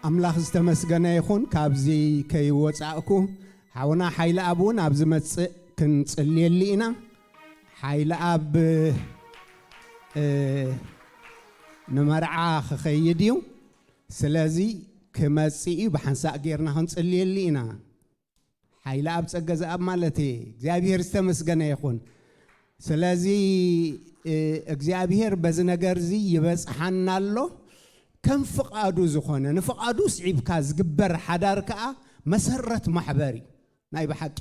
ኣምላኽ ዝተመስገነ ይኹን። ካብዚ ከይወጻእኩ ሓውና ሓይለ ኣብ እውን ኣብ ዝመጽእ ክንጽልየሉ ኢና። ሓይለ ኣብ፣ እ፣ ንመርዓ ክኸይድ እዩ። ስለዚ ክመጽእ እዩ። ብሓንሳእ ጌርና ክንጽልየሉ ኢና። ሓይለ ኣብ ጸገ ዘኣብ ማለት እየ። እግዚኣብሔር ዝተመስገነ ይኹን። ስለዚ፣ እ፣ እግዚኣብሔር በዚ ነገር እዚ ይበጽሓና ኣሎ። ከም ፍቓዱ ዝኾነ፣ ንፍቓዱ ስዒብካ ዝግበር ሓዳር ከኣ መሰረት ማሕበር እዩ። ናይ ብሓቂ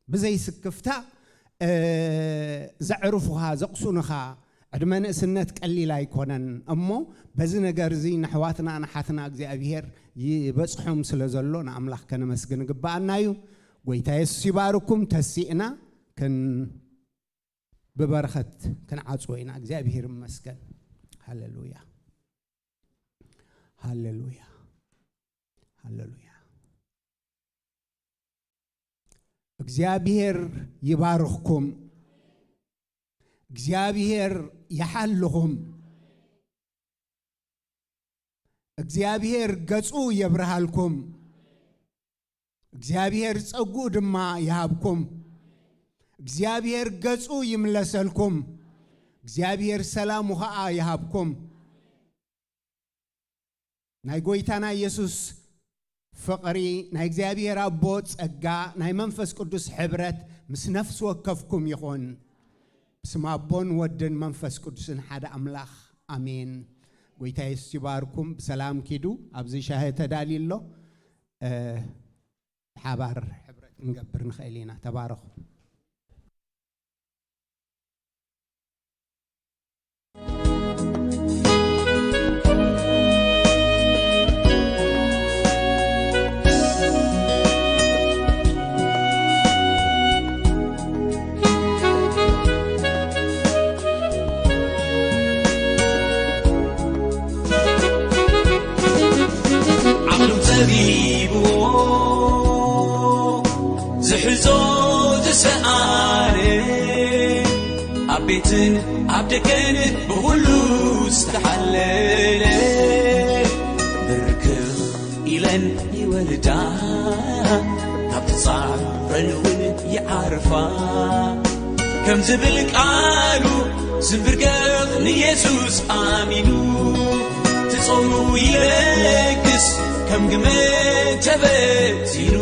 ብዘይ ስክፍታ፣ እ፣ ዘዕርፉኻ፣ ዘቕሱኑኻ፣ ዕድመ ንእስነት ቀሊል ኣይኮነን እሞ፣ በዚ ነገር እዚ ንኣሕዋትና ንሓትና እግዚኣብሔር ይበጽሖም ስለ ዘሎ ንኣምላኽ ከነመስግን ይግብኣና እዩ። ጎይታ የሱስ ይባርኩም። ተሲእና ክን-፣ ብበረኸት ክንዓጽዎ ኢና። እግዚኣብሔር ይመስገን። ሃሌሉያ። ሃሌሉያ። ሃሌሉያ። እግዚኣብሔር ይባርኽኩም። እግዚኣብሔር ይሓልኹም። እግዚኣብሔር ገጹ የብርሃልኩም። እግዚኣብሔር ጸጉኡ ድማ ይሃብኩም። እግዚኣብሔር ገጹ ይምለሰልኩም። እግዚኣብሔር ሰላሙ ኸኣ ይሃብኩም። ናይ ጎይታና ኢየሱስ ፍቕሪ፣ ናይ እግዚኣብሔር ኣቦ ጸጋ፣ ናይ መንፈስ ቅዱስ ሕብረት ምስ ነፍሲ ወከፍኩም ይኹን። ብስም ኣቦን ወድን መንፈስ ቅዱስን ሓደ ኣምላኽ፣ ኣሜን። ጎይታ የሱስ ይባርኩም። ብሰላም ኪዱ። ኣብዚ ሻሂ ተዳልዩ ኣሎ። እ፣ ብሓባር ሕብረት ክንገብር ንኽእል ኢና። ተባረኹ። ሰኣነ ኣብ ቤትን ኣብ ደገን ብኹሉ ዝተሓለለ ብርክኽ ኢለን ይወርዳ፣ ካብ ትጻረን እውን ይዓርፋ። ከም ዝብል ቃሉ ዝንብርገኽ ንየሱስ ኣሚኑ ትጾሙ ይለግስ ከም ግመ ተበቲኑ።